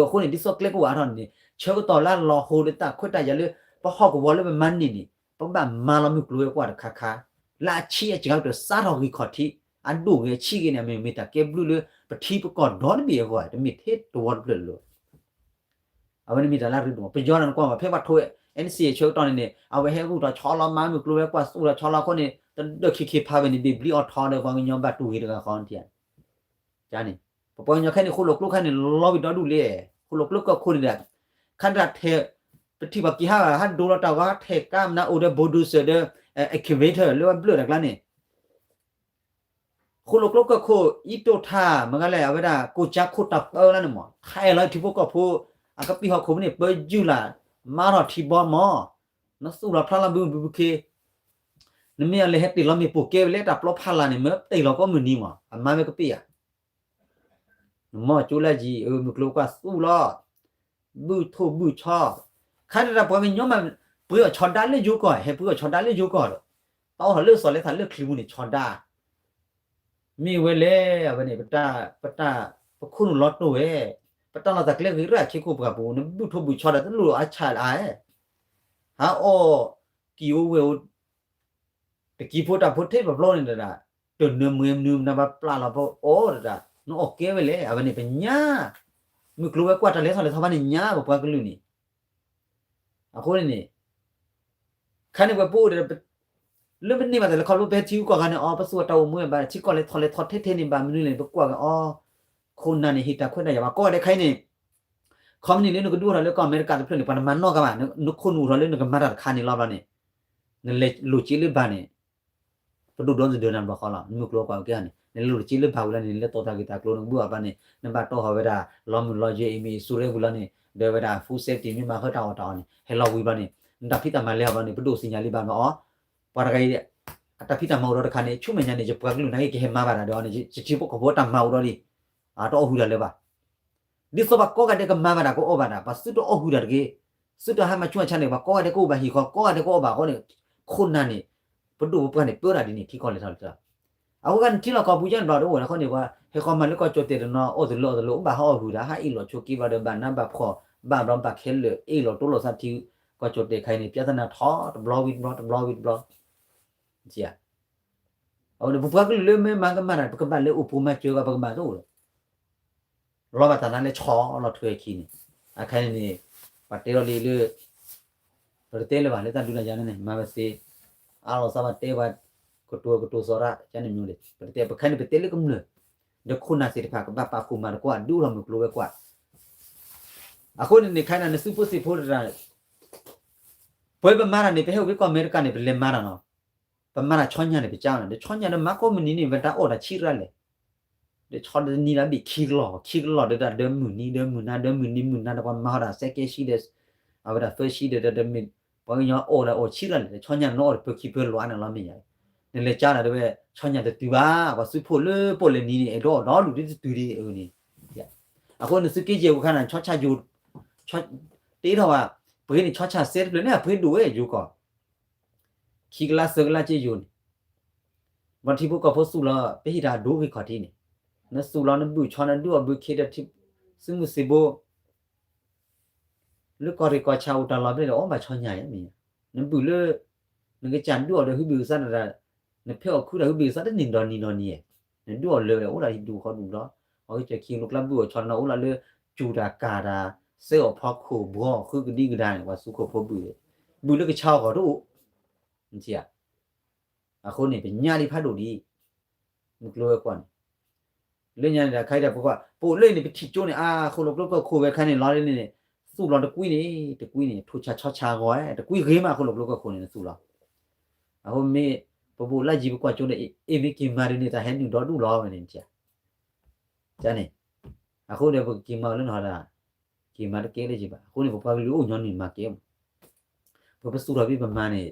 အဃိန့ၣ် ဒ်သိးကျဲကအိၣ်အါထီၣ်န့ၣ် ဆၢကတီၢ်လၢအလီၤဟိဒီးတၢ်ခွဲးတၢ်ယာ်လၢ ပဟီၣ်ကဝီၤလၢပမၤန့ၢ်န့ၣ် ပကဘၣ်မၤလီၤမုၢ်ကျိၤဝဲၤကွာ်တခါခါ, လၢအဆံးအစှၤကတၢၢ် စးထီၣ်ဂံၢ်ခီၣ်ထံး အဒိၣ်ဂ့ၤအဆံးဂ့ၤန့ၣ် အမ့ၢ်မ့ၢ်တၢ်ကဲဘျုးလၢ ပထံပကီၢ်ဒီတဘ့ၣ်အဂီၢ်, တမ့ၢ်ထဲတဝီတဖျၢၣ်လၢၤ အဝဲန့ၣ်မ့ၢ်တၢ်လၢအရ့ဒိၣ်မး, ပယီၤန့ၣ်နကွၢ်ဘၣ် ဖဲပှၤထိး NCA ဆၢကတီၢ်န့ၣ်န့ၣ် အဝဲဟဲဂုာ်ထီၣ်ဆီလီၤမၤမုၢ်ကျိၤဝဲၤကွာ် သူၣ်ထီၣ်ဆီလီၤအဃိန့ၣ် တဒၣ်ခံခံဖးဝဲန့ၣ် ဘ့ၣ်ဘျံးအီၣ်ထီဒီး ပှၤကညီဘၣ်တူၢ်ဂ့ၤတဂၤဃီန့ၣ်, န့ၣ်, ပပှၤကညီခဲန့ၣ် ဃိၣ်လိာ်ကျိခါန့ၣ် လီၤဝံၤဒီဒူၣ်လံ, ဃိၣ်လိာ်ကျိကၢၢ်ခိၣ်န့ၣ်ဒီး ခါတၢ်ထဲး ပထံၣ်ပှၤက့ၤဟးဂီၤ ဟးဒိလီၤတၢ်ဂီၤ ဟးထဲးကါမနုၤအိၣ်ဒီး bulldozer ဒီး excavator လၢဝဲဘျၢၣ်တၢ်ကျါန့ၣ် ဃိၣ်လိာ်ကျိကၢၢ်ခိၣ် အံးတိၣ်ထၣ် မ့ၢ်ဂ့ၤလဲၣ် အဝဲဒၣ် ကိၣ်ကၠါခိၣ်တၢ်ပၢလၢန့ၣ်မး ထဲးလီၤထံဖိကီၢ်ဖိ အကပံာ်ဟီၣ်ခိၣ်ဖဲန့ၣ် ပၢယုၢ်လၢ် မၤထီၣ်ထံဘီမး နသူၣ်လီၤဖျါလီၤဘုဘုခ့ နမ့ၢ်အလဲၤဟဲတ့ၢ်လီၤမ့ၣ်ပိၢ်ကဲဝဲလၢတၢ်ပျီဖးလၢ်န့ၣ် မ့ၢ်တ့ၢ်လီၤကိးမုၢ်နံၤမး အမါဝဲကပ့ၢ်ဧါ နမ့ၢ်ကၠိလၢယံၤ အမုၢ်ကျိၤဝဲၤကွာ်သူၣ်လီၤ ဘုၣ်ထိၣ်ဘုၣ်ဆီ ခါတၢ်ပှၤကညီမး ပှ့ၤအီၣ်ဆီဒါလၢယိၤကီၢ် ဟဲပှ့ၤအီၣ်ဆီဒါလၢယိၤကီၢ်ဒီး တၢ်အိၣ်ထီၣ်လၢစီၤလဲၤသးလၢချံပူၤန့ၣ် ဆီဒါ မ့ၢ်ဝဲလဲၣ် အဝဲန့ၣ် ပတၢ် ပခိၣ်နူာ်လီၤတိၢ်ဝဲ ပတၢ်လီၢ်တၢ်ကျဲဂ့ၤရၣ်ခ့ခိၣ်ပှၢ်ပူၤ နဘုၣ်ထိၣ်ဘုၣ်ဆီဒီးတလိၣ်အါဆၣ်လၢအါ ဟးအီၣ်ကံၢ်အိၣ်ဝဲၢ်အိၣ် တကံၢ်ဖိတၢ်ဖိထဲပျီန့ၣ်တဒၣ် တနၢၤမွဲမနုၤမနုၤဘၣ်ပျၢ်လီၤပအီၣ်တဒၣ် နအီၣ်ကဲဝဲလဲၣ် အဝဲန့ၣ်ပညါ မုၢ်ကျိၤဝဲၤကွာ်တၢ်လဲၤထီၣ်လဲၤထီဘၣ်န့ၣ်ညါ ပပှၤကလုာ်န့ၣ် အဃိန့ၣ်န့ၣ် ခါန့ၣ်ပှၤပအိၣ်ဒီး လၢပန့ၢ်ဘၣ်တၢ်လဲၤခီဖျိ ပဟဲထံဂုၤကီၢ်ဂၤန့ၣ် အီ ပသူၣ်အတၢ်အိၣ်မူဘၣ် ထံကီၢ်လဲၤထီၣ်လဲၤထီထဲထဲန့ၣ် ဘၣ်မနုၤလဲၣ်န့ၣ် ပကွၢ်က့ၤအီ ခိၣ်နၢ်န့ၣ် ဟ့ၣ်တၢ်ခွဲးတၢ်ယာ်ဘၣ် ကိးဂၤဒဲးခဲအံၤန့ၣ် ခီမနုၤလၢနကဒုးအိၣ်ထီၣ်လၢကီၢ်အမဲရကၤတဖျၢၣ်န့ၣ် ပှၤတမၤနီၣ်ကဘၣ် နခိၣ်နူာ်အိၣ်ထီၣ်လၢနကမၤတၢ်တခါန့ၣ်လီၤဘျီန့ၣ် နလဲၤလိာ်က့လၢဘၣ်န့ၣ် ပဒိၣ်ဒီသဒၢနၤတဘျီဃီလီၤ နမုၢ်ကျိၤဝဲၤကွာ်ကဲန့ၣ် နလဲၤလိာ်က့လၢဘၣ်ဝံၤလီၤန့ၣ် နလဲၤတီၢ်တၢ်ဂ့ၢ်တၢ်ကျိၤ နကဘုၣ်အီၤဘျီန့ၣ် နဘၣ်တီၢ်ဟီၣ်ဝဲဒၣ် လီမုၢ်လီယဲၢ်အံၤမ့ၢ် insurance ဝံၤလီၤန့ၣ် ဒီးဝဲဒၣ် food safety မ့ၢ်မၤဃၢတၢ်အီၣ်တၢ်အီန့ၣ် ဟဲလီၤဝံၤဘျီန့ၣ် နတၢ်ဖံးတၢ်မၤလဲၤအီၤဘျီန့ၣ် ပဒိၣ်သ့ၣ်ညါလံဘၣ်ဘျီအီၤ ပှၤတဂၤအံၤ အတၢ်ဖံးတၢ်မၤအိၣ်ဒီးတခါန့ၣ် ဆူမဲာ်ညါန့ၣ် ယပှၤကလုာ်နာ်က့ ကဟဲမၤဘၣ်တၢ်ဒီးအီၤန့ၣ် ယထံဖိကီၢ်ဖိတၢ်မၤအိၣ်ဒီးလံ တအီၣ်ဟုၣ်တၢ်လၢၤဘၣ် ဒ်သိးပှၤကိးဂၤဒဲးကမၤဘၣ်တၢ် ကအီၣ်ဘၣ်တၢ် ပှၤသုတအီၣ်ဟုၣ်တၢ်တဂ့ၤ, သုတဟးမၤဆူၣ်မၤဆါန့ၣ် ပှၤကိးဂၤဒဲးကအိၣ်ဘၣ်ဟံၣ်ဃီ ကိးဂၤဒဲးကအိၣ်ဘၣ်အဃိန့ၣ် ခိၣ်နၢ်န့ၣ် ပဒိၣ်ပပှၢ်န့ၣ် ပၢတၢ်ဒ်န့ၣ် ထံကီၢ်လဲၤထီၣ်လဲၤထီ အဃိဂၤန့ၣ် ထံလီၢ်ကီၢ်ပူၤယါန့ၣ်ဘျီတအိၣ်ဝဲဒၣ်အဃိန့ၣ် ပှၤဟဲဃီမၤလၢကီၢ်ကၠီၣ်တဲာ်တနီၤ အိၣ်တလၢအိၣ်တလၢ အိၣ်ဘၣ်ဟီၣ်အီၣ်ဟုၣ်တၢ် ဟးအ့ၣ်လိာ်ဆိးက့ဘျီဒီး ဘၣ်နါဘၣ်ဖှီၣ် ဘၣ်ဘျီဘၣ်ခဲလၢာ် အ့ၣ်လိာ်တိလိာ်သးထံ ကီၢ်ကၠီၣ်တဲာ်ခါအံၤန့ၣ် ပြဿနာထီၣ်တဘျီဝံၤတဘျီ တဘျီဝံၤတဘျီ အဝဲန့ၣ် ပပှၤကလုာ်လၢမ့ၢ်မၤကမၣ်တၢ် ပကဘၣ်လဲၤအိၣ်ဖှိၣ်မၤစၢၤဘၣ် ပကဘၣ်တအိၣ်လၢၤ လီၤဘၣ်တၢ်နါလဲၤဆီလီၤထွဲခံန့ၣ် အခါန့ၣ်န့ၣ် ပှၤတဲလီၤလံလၢ ပတတဲလၢၤဘၣ် လၢတၢ်ဒုးတၢ်ယၤန့ၣ် မၤဝဲသ့ အါလီၤသးဘၣ်တဲပှၤ ကတိၤကတိၤသီရၣ် ကန့ၣ်မ့ၢ်ဒၣ် ပတတဲ ပခဲန့ၣ် ပတဲလၢကမျၢၢ် ဒီးခိၣ်နၢ်သ့ၣ်တဖၣ် ကဘၣ်ပာ်ဖှိၣ်မၤသကိး အဒုးအိၣ်ထီၣ်မုၢ်ကျိၤဝဲၤကွာ် အဃိန့ၣ်န့ၣ် ခဲအံၤန့ၣ် နသုးဖိသံၣ်ဖိတဂၤ ပဝဲပမၤတၢ်န့ၣ် ပဟဲအိၣ်ဖဲကီၢ်အမဲရကၤန့ၣ် ပလဲၤမၤတၢ်နီၤ ပမၤတၢ်ဆီညါန့ၣ် ပကၢ်န့ၣ် ဒီးဆီညါဒီးမၤကိးမုၢ်နံၤန့ၣ် ပတၢ်အီၣ်တၢ်ဆံးရၣ်လဲၣ် ဒီးဆီတနံၤလၢအဘ့ၣ်ခံကလီၢ် ခံကလီၢ်ဒီးတၢ်ဒၢမုၢ်နံၤ ဒၢမုၢ်နၤ ဒၢမုၢ်နံၤမုၢ်နၤ ဒီးပှၤမၤဟီၣ်တၢ် second shift ဒီး အဝဲဒၣ် first shift ဒီး ဒီးမ့ၢ် ပှၤကညီအီၣ်ဒီးအီၣ်ဆံးရၣ်လဲၣ် ဒီးဆီညါနအီၣ်တၢ်ပၢခံပၢလီၤအါန့ၣ်လီၤမ့ၢ်ယါ နလဲၤကၢ်တၢ်ဒီးဝဲ ဆီညါတတုၤဘၣ် ပှၤသုးဖိလၢပီၣ်လဲၣ်နံၤန့ၣ် အဲၣ်ဒိးအီၣ်ဒီးလူၤဒ်တတုၤဒ်အံၤန့ၣ် အဃိန့ၣ်သုးက့ယဲၢ်ဝဲခါန့ၣ် ဆီညါယိၤ တ့ထီၣ်ဘၣ်, ပှ့ၤန့ၣ်ဆီဆၣ်စဲတဖျၢၣ်န့ၣ် အပှ့ၤဒိၣ်ဝဲယိၤကီၢ်, ခံကလးသၢကလးက့ယိၤန့ၣ်, ပှၤထံဖိကီၢ်ဖိသူၣ်လီၤ ပဟံးတၢ်ဒိဂ့ၤခီၣ်ထံးန့ၣ်, နသူၣ်လီၤနဘုၣ်ဆီနဒုးအီၣ်ဘုခ့ဒီး သုးမုၢ်သံၣ်ဘိ လၢကီၢ်ရ့ၣ်ကီၢ်ဆၣ်အိၣ်တၢ်လီၢ်ဖဲလဲၣ်ဒီး အိၣ်ဘၣ်ဆီညါယဲမ့ၢ်, နဘုၣ်လၢ နကစၢ်ဒုးအီၣ်ဒီးဟုဘ့ၣ်ကစၢ်တၢ်, နဖဲအီၣ်ခုဒီးဟုဘ့ၣ်ကစၢ်တန့ၢ်ဒီနံၤနီၤနံၤ, နဒုးအီၣ်လၢာ်ဝဲ အိၣ်ဒၣ်ဟံၣ်ဒူၣ်ဃီဒူၣ်လီၤ, အီၣ်ကစၢၢ်ခံလိၤကျါဘုၣ်အီၣ်ဆီတနီၤ အိၣ်ဒၣ်လၢ စူၤတၢ်ကၢ်တၢ် စဲအီၣ်ဖီခိၣ်ဘှီဃုကဒံကဒါန့ၣ် ပှၤသူခိၣ်ဖိဘုၣ်, ဘုၣ်လၢကဆါအီၣ်ဂီၢ်တအိၣ်, နထံၣ်ဧါ အဃိန့ၣ် ပညါလံဖးဒိၣ်ဒ်အံၤ, မုၢ်ကျိၤဝဲၤကွာ်န့ၣ်, လၢညါန့ၣ်ဒီး ခါအံၤဒီးပကွၢ် ပအိၣ်လၢအံၤန့ၣ် ပထံၣ်ကၠိန့ၣ် အဃိၣ်လိာ်ကျိကီၢ်ခိၣ်ဝဲခါန့ၣ်လီၤန့ၣ်, သူၣ်လီၤတကွံန့ၣ် တကွံန့ၣ် ထိၣ်ဆါဆီဆါဂီၢ်, တကွံဂ့ၤမး အဃိၣ်လိာ်ကျိကီၢ်ခိၣ်န့ၣ် နသူၣ်လီၤ, အဃိမ့ၢ် ပပအိၣ်လၢယံၤပကွၢ်ကၠိဒီး အ့ၣ်မ့ၢ်က့ၤမၤဒ်န့ၣ် တၢ်ဟဲနုာ်ဒီဒူၣ်လီၤဝဲန့ၣ်, န့ၣ်, အဃိဒီးပက့ၤမၤအီၤလၢနဟီဒၣ် က့ၤမၤတကဲလၢယဘၣ်, အဃိန့ၣ် ပပှၤကလုာ်အိၣ်ညီနုၢ်မၤကဲမး, ပပသူၣ်ထီၣ်ဖဲပမၤန့ၣ်,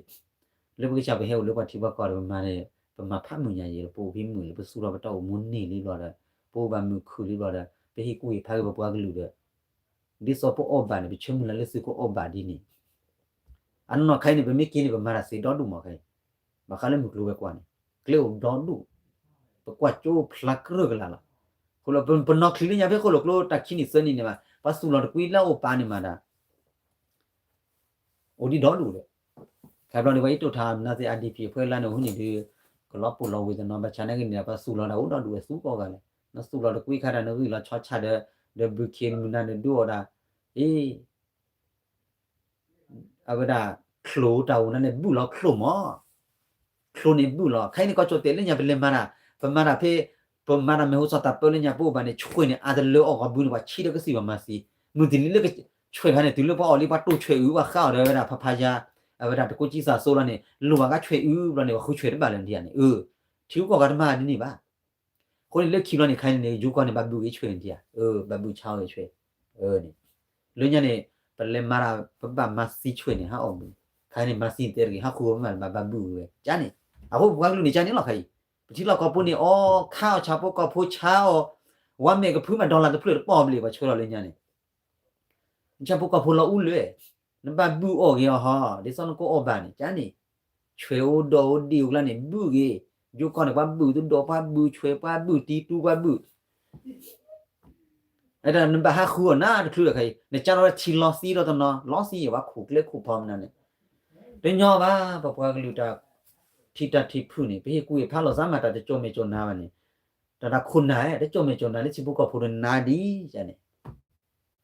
လၢပကစၢ်ပဟဲအိၣ်လၢပှၤထံပှၤကီၢ်ဒီးပမၤန့ၣ်, ပမၤဖးမုၢ်ညါယဲ ပအိၣ်ဖဲမုၢ်လၢ ပသူၣ်ထီၣ်ပတၢ်အိၣ်မူန့ၢ်လံဘျီဒီး, ပအိၣ်ဘၣ်မုာ်ခုၣ်လံဘျီဒီး ပဟ့ၣ်ကူၣ်ဟ့ၣ်ဖးက့ၤပပှၤကလုာ်ဒီး, ဒ်သိးပအီၣ်ဘၣ်န့ၣ် ပဆၢမုၢ်လၢ်လၢသုကအီၣ်ဘၣ်ဒ်န့ၣ်, အနီၢ်နီၢ်ခါအံၤန့ၣ် ပမ့ၢ်က့ၤန့ၣ် ပမၤတၢ်သ့ဒီဒူၣ်မးခဲအံၤ, ဘၣ်ဃးလၢမုၢ်ကျိၤဝဲၤကွာ်န့ၣ်, ကျဲအိၣ်ဒီဒူၣ်, ပကွၢ်ကၠိဖျါကြၢးကလာ်လီၤ, အဃိလီၤ ပနီၢ်ချံလၢညါဖဲဃိၣ်လိာ်ကျိတၢ်ခံနံၣ်သၢနံၣ်န့ၣ်ဘၣ် ပှၤသူၣ်လီၤတကွံလၢအအိၣ်ပာ်န့ၣ်မးဒၣ် အိၣ်ဒံးဒီဒူၣ်ဒီး, ခါဘျီန့ၣ် ပှၤအံၤတိၢ်ထါမနုၤသ့ၣ် အါဒံးဖံး အဖဲလါန့ၣ် အိၣ်ဟံးန့ၢ်ဒုး ကလီၤပူၤလီၤဝံၤတနီၤ ဘၣ်ဆၣ်နာ်က့န့ၣ်ဒီး ပှၤသူၣ်လီၤတၢ်အိၣ်ဒီဒူၣ်ဝဲသူကိးဂၤလဲၣ်, နသူၣ်လီၤတကွံခါတၢ် နဂံၢ်လီၤဆီဆၣ်ဒီး ဒီးဘုခ့မုၢ်နၤနဒုးအီၣ်ဒၣ်, အ့ အဝဲဒၣ် ချိၣ်တၢ်အိၣ်နၤန့ၣ် ဘုၣ်လီၤချိၣ်မး ချိၣ်န့ၣ်ဘုၣ်လီၤ. ခဲအံၤန့ၣ် ကီၢ်ကၠိၣ်တဲာ်လၢညါ ပလဲၤမၤတၢ်, ပမၤတၢ်ဖဲ ပမၤတၢ်မ့ၢ်ဟိစၢ်တၢ်ပၢလၢညါ ပအိၣ်ဘၣ်န့ၣ် ဆွဲၣ်န့ၣ် အါတလၢအီၣ်ဂီၤဘုန့ၣ် ပှၤဆံးဒီးကသံၣ်ဘၣ်မၤသံ, မုၢ်တနံၤလၢ ဆွဲၣ်ခါန့ၣ် တုၤလၢပှၤအီၣ်လံ ပှၤတိၢ်ဆွဲၣ်အုး ပှၤဃါအီၤဒီးဝဲဒၣ်ဖးဖးယါ, အဝဲဒၣ်တကိးကံစၢ်စိလီၤန့ၣ် လိၣ်ဘၣ်ဂၤဆွဲၣ်အုးဘျီန့ၣ် ပှၤဃုဆွဲၣ်တဘၣ်လၢၤဒ်န့ၣ်, အၢ ထံဂုၤကီၢ်ဂၤတမၤဒ်န့ၣ်ဘၣ်. အဃိန့ၣ် လၢခံဘျီန့ၣ် ခဲအံၤန့ၣ် ယိၤကီၢ်န့ၣ် ဘၣ်ဘုၣ်ဂ့ၤဆွဲၣ်န့ၣ်ဒံးဧါ, အၢ ဘၣ်ဘုၣ်ဆါဂ့ၤဆွဲၣ်, အၢန့ၣ်, လၢညါန့ၣ် ပလဲၤမၤတၢ် ပဘၣ်မၤသံဆွဲၣ်န့ၣ် ဟးအီၣ်ဘုၣ်, ခဲအံၤန့ၣ် မၤသံတဲတဂ့ၤ ဟးဃုအီၤမး ဘၣ်ဘုၣ်ဂ့ၤဝဲ ကန့ၣ်, အဃိပပှၤကလုာ်န့ၣ် ကန့ၣ်လီၤခဲအံၤ, ပထံလီၢ်ကီၢ်ပူၤန့ၣ် အီခါအီၣ်ဆၣ်ဖိကီၢ်ဖိဆါအီၤ, ဝါမဲာ်ကဖုမး dollar တဖျၢၣ်တပီၢ်ဘျ့ၣ် ပှၤဆှၢလီၤလၢညါန့ၣ် ဆၣ်ဖိကီၢ်ဖိလီၤအူလၢာ်, နဘၣ်ဘုၣ်အီၣ်ဂ့ၤအီၤဟီ, ဒ်သိးနကအီၣ်ဘၣ်န့ၣ် ကန့ၣ်, ဆွဲၣ်အိၣ်ဒီးအိၣ်ဒံးအိၣ်ကျါန့ၣ် ဘုၣ်ဂ့ၤ, ယိၤကီၢ်န့ၣ် ပှၤဘုၣ်တဒီး ပှၤဘုၣ်ဆွဲၣ် ပှၤဘုၣ်တံတူ ပှၤဘုၣ် အဲၣ်ဒိးနဘၣ်ဟးဃုအီၤနၤတချုးဒီးခဲအံၤ နကၢ်ထီၣ်ဝဲထံလီၤသံဒီးတနီၤ လီၤသံယဲၢ် ပှၤခိၣ်ကျဲခိၣ်ဖီမနုၤန့ၣ်, တညီဘၣ် ပပှၤကလုာ်တၢ်ထံတၢ်ထံဖုၣ်န့ၣ် ပဟ့ၣ်ကူၣ်ဟ့ၣ်ဖးလိာ်သးမး တၢ်တကၠိၣ်မဲာ်ကၠိၣ်နါဘၣ်န့ၣ်, တၢ်တၢ်ခိၣ်နၢ် တကၠိၣ်မဲာ်ကၠိၣ်နါလၢထံဖိကီၢ်ဖိဒီးနါဒ်န့ၣ်,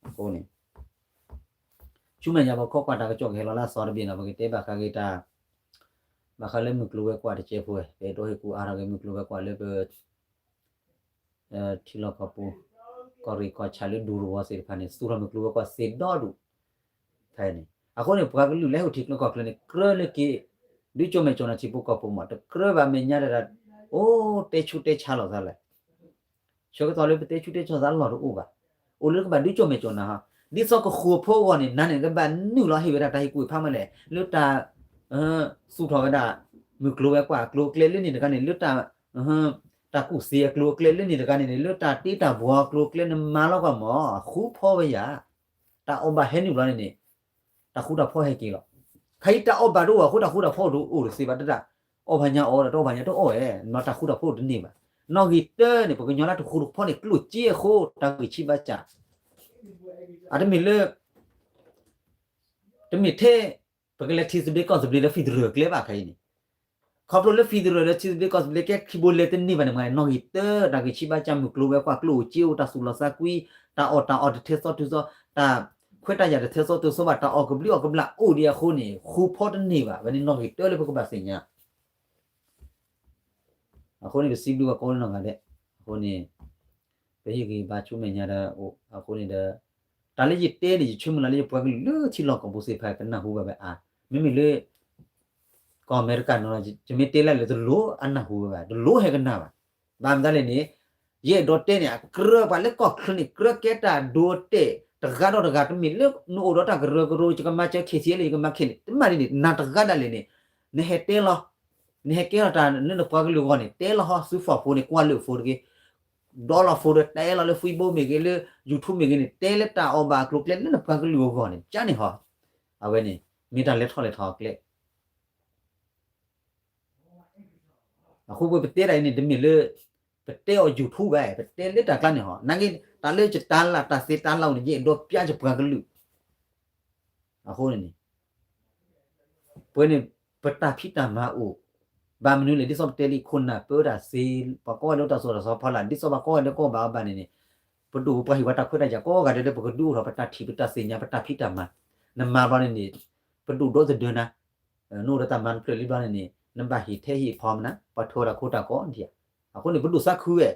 အဃိန့ၣ် ဆူမဲာ်ညါပခိးကွၢ်တၢ်ကစီၣ်ကဟဲလီၤလၢအသီတဘ့ၣ်နီၤ ပကတဲဘၣ်ဃးက့ၤတၢ် ဘၣ်ဃးလၢမုၢ်ကျိၤဝဲၤကွာ်တကဲဖိဝဲ ပအဲၣ်ဒိးဟ့ၣ်ကူၣ်အါထီၣ်က့ၤမုၢ်ကျိၤဝဲၤကွာ်လၢပ ထံလီၢ်ကီၢ်ပူၤ ကီၢ်ရ့ၣ်ကီၢ်ဆၣ်လၢဒူသဝီသ့ၣ်တဖၣ်န့ၣ် သူၣ်ထီၣ်မုၢ်ကျိၤဝဲၤကွာ်သ့ဒီဒူၣ် ဖဲန့ၣ် အဃိန့ၣ် ပှၤကလုာ်လၢဟဲအိၣ်ထံချၢကီၢ်ချၢန့ၣ် ကြၢးလၢက့ၤ ဒုးကၠိၣ်မဲာ်ကၠိၣ်နါထံဖိကီၢ်ဖိမး တကြၢးဘၣ်မဲာ်ညါတၢ် အိၣ်တဲဆူၣ်တဲဆါလိာ်သးလဲၣ် ဆၢကတီၢ်လၢပတဲဆူၣ်တဲဆါသးလီၢ်တအိၣ်ဘၣ်. အိၣ်လၢကဘၣ်ဒုးကၠိၣ်မဲာ်ကၠိၣ်နါဟီ, ဒ်သိးကဃိဖိအဂီၢ်န့ၣ် နၤန့ၣ်ကဘၣ်နုာ်လီၤဟ့ၣ်ဝဲဒၣ်တၢ်ဟ့ၣ်ကူၣ်ဟ့ၣ်ဖးမးလဲၣ် လၢတၢ် သူၣ်ထီၣ်ဝဲဒၣ် မုၢ်ကျိၤဝဲၤကွာ်အကျိၤအကျဲလၢန့ၣ်တဂၤန့ၣ် လၢတၢ် တၢ်ကူၣ်သ့အကျိၤအကျဲလၢန့ၣ်တဂၤန့ၣ်န့ၣ် လၢတၢ်တ့တၢ်ဘှီအကျိၤအကျဲနမၤလီၤကွၢ်မး ဃူဖီဝဲယၤ တၢ်အီၣ်ဘၣ်ဟဲနုာ်လီၤန့ၣ်န့ၣ် တၢ်ဃူတၢ်ဖိးဟဲက့ၤလီၤ. ခဲအံၤတၢ်အီၣ်ဘၣ်တအိၣ်အဃိတၢ်ဃူတၢ်ဖိးတအိၣ်တသ့ဘၣ် တၢ်အီၣ်ဘၣ်ညါအီၣ်ဒီးတအီၣ်ဘၣ်ညါတအီၣ်ဧဲ မ့ၢ်တၢ်ဃူတၢ်ဖိးတန့ၢ်ဘၣ်. နီၣ်ဂံၢ်တၢန့ၣ် ပှၤကညီလၢတဃူတဖိးန့ၣ် ကျိၣ်စ့အဃိ တၢ်ဂံၢ်ဆံးဘၣ်စၢ် အတမ့ၢ်လၢ တမ့ၢ်ထဲ ပကလဲၤထံသဘျ့ကီၢ်သဘျ့လၢ federal ကျဲဘၣ်ခဲအံၤန့ၣ် ခီဖျိလၢ federal လၢထံသဘျ့ကီၢ်သဘျ့ကဲခံဘိလဲၤတန့ၢ်ဘၣ်န့ၣ်မး နီၣ်ဂံၢ်တၢ တၢ်ဂံၢ်ဆံးဘၣ်စၢ် မုၢ်ကျိၤဝဲၤကွာ် ကျိၣ်အိၣ်စ့အိၣ် တၢ်သူၣ်လီၤသးကွံ တၢ်အီၣ်တၢ်အီတထၢသီတုၤသီ တၢ်ခွဲးတၢ်ယာ်တထၢသီတုၤသီဘၣ် တၢ်အီၣ်ကဘျံးအီၣ်ကဘျၣ်အိၣ်ဒံးအဃိန့ၣ် ဃူဖီးတန့ၢ်ဘၣ် ဝဲန့ၣ်နီၣ်ဂံၢ်တၢလၢပကဘၣ်သ့ၣ်ညါ အဃိန့ၣ် ပစံးဘျုးဘၣ်ကိးနီၢ်ဂၤဒဲး အဃိန့ၣ် ပဟ့ၣ်ဂံၢ်ဘါဆူမဲာ်ညါဒီး အဃိန့ၣ်ဒီး တၢ်လၢယတဲန့ၣ် ယဆၢမုၢ်လၢ်လၢယပှၤကလုာ်လၢထံလီၢ်ကီၢ်ပူၤသ့ၣ်တဖၣ်ကနၢ်ဟူဘၣ်ဝဲအါ မ့မ့ၢ်လၢ ကီၢ်အမဲရကၤနီၤ ယမ့ၢ်တဲလၢ်လၢတလိၣ်အနၢ်ဟူဝဲဘၣ် တလိၣ်ဟဲကနၣ်ဘၣ် ဘၣ်မတၤလဲၣ်န့ၣ် ယအဲၣ်ဒိးတဲန့ၣ် အကြၢးပှၤလၢကီၢ်ချၢန့ၣ် ကြၢးကဲတၢ်ဒိတဲာ် တဂၤဒီးတဂၤ တမ့ၢ်လၢနအိၣ်ဒီးတၢ်ကရၢကရိ ယကမၤစၢၤ ခဲဆံယဲလၢ ယကမၤခဲန့ၣ် တမ့ၢ်ဒ်န့ၣ် နၤတဂၤဒၣ်လဲာ်န့ၣ် နဟဲတဲလီၤ နဟဲကဲထီၣ်တၢ်လၢနပှၤကလုာ်အဂီၢ်န့ၣ် တဲလီၤဟီ သုးဖီၣ်ဖိန့ၣ် ကွၢ်လၢၢ်ဖိတဂ့ၤ ဒီလီၤဖိဒီးတဲလီၤလၢ Facebook မ့ၢ်ဂ့ၤ လၢ YouTube မ့ၢ်ဂ့ၤန့ၣ် တဲလၢတၢ်အီၣ်ဘၣ်အကျိၤအကျဲလၢနပှၤကလုာ်အဂီၢ်န့ၣ် ကန့ၣ်ဟီ, အဝဲန့ၣ် မ့ၢ်တၢ်လဲၤထီၣ်လဲၤထီအကျဲ အဃိပတဲတၢ်အံၤန့ၣ် တမ့ၢ်လၢ ပတဲအီၤ YouTube ဘၣ်, ပတဲလၢတၢ်ကျါန့ၣ်ဟီ, နာ်က့ တၢ်လၢယတၢ်လၢ်တၢ်သ့တၢ်လၢ်အိၣ်န့ၣ် ယအဲၣ်ဒိးပျၢ်ယပှၤကလုာ် အဃိန့ၣ် ပဝဲန့ၣ် ပတၢ်ဖံးတၢ်မၤအိၣ် ဘၣ်မနုၤလဲၣ် ဒ်သိးပတဲလံ ခိၣ်နၢ်ပၢတၢ်သ့ ပှၤကိးဂၤဒဲးတၢ်စိၤတၢ်စီဖီလာ် ဒ်သိးပှၤကိးဂၤဒဲးကိးဘၣ်အီၤဘၣ်န့ၣ်န့ၣ် ပဒိၣ်ပှၤဟ့ၣ်ပှၤတၢ်ခွဲးတၢ်ယာ်ကိးဂၤဒဲးလၢပကဒုးအိၣ်ထီၣ် ပတၢ်ထံၣ်ပတၢ်သ့ၣ်ညါ ပတၢ်ဖံးတၢ်မၤ နမၤဘျီန့ၣ်န့ၣ် ပဒိၣ်ဒီသဒၢနၤ နအိၣ်ဒီးတၢ်မၤတဖျၢၣ်လံဘျီန့ၣ်န့ၣ် နဘၣ်ဟ့ၣ်ထဲဟ့ၣ်ဖီမနၤ ပှၤထၢဝဲဒၣ်ခိတၢ်ကိးဒံးဧါ, အဃိန့ၣ် ပဒိၣ်သးခုဝဲ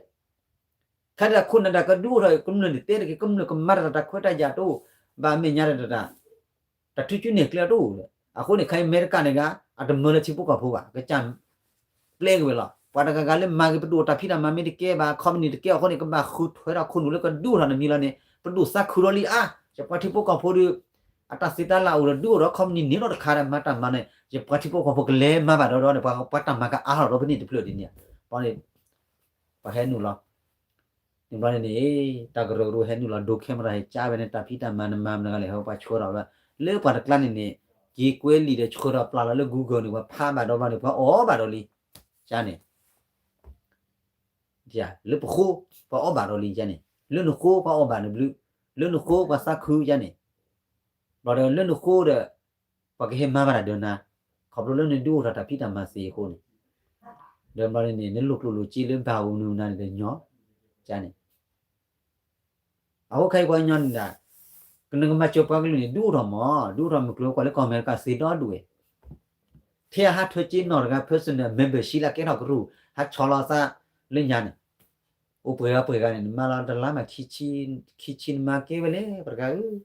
ခဲဒၣ်ခိၣ်နၢ်တၢ်ကဒုးအိၣ်ထီၣ် ကမျၢၢ်န့ၣ်တဲတက့ၢ် ကမျၢၢ်ကမၤတၢ်တၢ်ခွဲးတၢ်ယာ်တအိၣ် ဘၣ်မဲာ်ညါတၢ်တၢ် တၢ်ထုကၠူနဲၣ်ကျဲတအိၣ်လၢၤ. အဃိန့ၣ် ခဲအံၤအမဲရကၤန့ၣ်ဂ့ၤ အတမၢလၢထံဖိကီၢ်ဖိဘၣ် ကစၢ်ပျဲက့ၤဝဲလီၤ. ပှၤတဂၤဂၤလၢမၤဂ့ၤပဒိၣ်တၢ်ဖံးတၢ်မၤမ့ၢ်တကဲဘၣ် ခီပနံၣ်တကဲအဃိန့ၣ် ကဘၣ်ဃုထၢထီၣ်ခိၣ်နူာ်လၢကဒုးအိၣ်ထီၣ်နမံၤလီၤန့ၣ် ပဒိၣ်သးခုဒီးလံဧါ. ယပှၤထံဖိကီၢ်ဖိဒီး အတၢ်သ့တၢ်လၢ်အိၣ်ဒီးဒုးအိၣ်ဒီးခီပနံၣ်န့ၣ်လီၤတခါဒီး မၤတၢ်မၤန့ၣ် ယပှၤထံဖိကီၢ်ဖိကလဲၤမၤဘၣ်ဒီးဒီး ပှၤတၢ်မၤကအါထီၣ်ဒီးဖဲန့ၣ်တဖျၢၣ်ဒ်န့ၣ် ဘီန့ၣ် ပှၤဟဲနုာ်လီၤ န့ၣ်ဘျီန့ၣ်န့ၣ် တၢ်ကရၢကရိဟဲနုာ်လီၤ ဒိး camera ဟဲကၠါဝဲန့ၣ် တၢ်ဖံးတၢ်မၤနမၤမနုၤဂၤလဲၣ် ဟဲပှၤဆှၢထီၣ်လၢ လၢပှၤတကျါန့ၣ်န့ၣ် က့ၤကွဲလံာ်ဒီးဆှၢထီၣ်ပျၢ်လီၤလၢ Google န့ၣ် ပှၤဖးဘၣ်ဒီးဘျီန့ၣ် ပှၤအီၣ်ဘၣ်ဒီးလံ ကန့ၣ် လၢပဃိ ပှၤအီၣ်ဘၣ်ဒီးလံ ကန့ၣ် လၢနဃိပှၤအီၣ်ဘၣ်နဘျုး လၢနဃိပှၤသးခု ကန့ၣ် ဘျီဒီးလၢနဃိဒီး ပှၤကဟဲမၤဘၣ်တၢ်ဒီးနၤ ခီဖျိလၢနဒုးအိၣ်ထီၣ်တၢ်ဖံးတၢ်မၤသ့အဃိန့ၣ် ဒီးဘျီန့ၣ်န့ၣ် နလိၣ်ကျိၣ်လိၣ်စ့လၢဘၣ်ဧိၤမနုၤမနုၤန့ၣ်ဒီးညီ ကန့ၣ် အဃိခဲအံၤပှၤကညီန့ၣ်ဒၣ် နကမၤစၢၤပှၤကလုာ်န့ၣ် ဒုးအိၣ်ထီၣ်မး ဒုးအိၣ်ထီၣ်မုၢ်ကျိၤဝဲၤကွာ်လၢကီၢ်အမဲရကၤသ့ဒီဒူၣ်ဝဲ ထဲအဟးထၢက့နီၢ်တဂၤ personal membership လၢကဲထီၣ်ကရူၢ် ဟးဆီလီၤသးလၢညါန့ၣ် အိၣ်ပှဲၤဂၤပှဲၤဂၤန့ၣ် နမၤလီၤတလါမး ခံဆံ ခံဆံနမၤကဲဝဲလဲၣ် ပှၤတဂၤဧၢ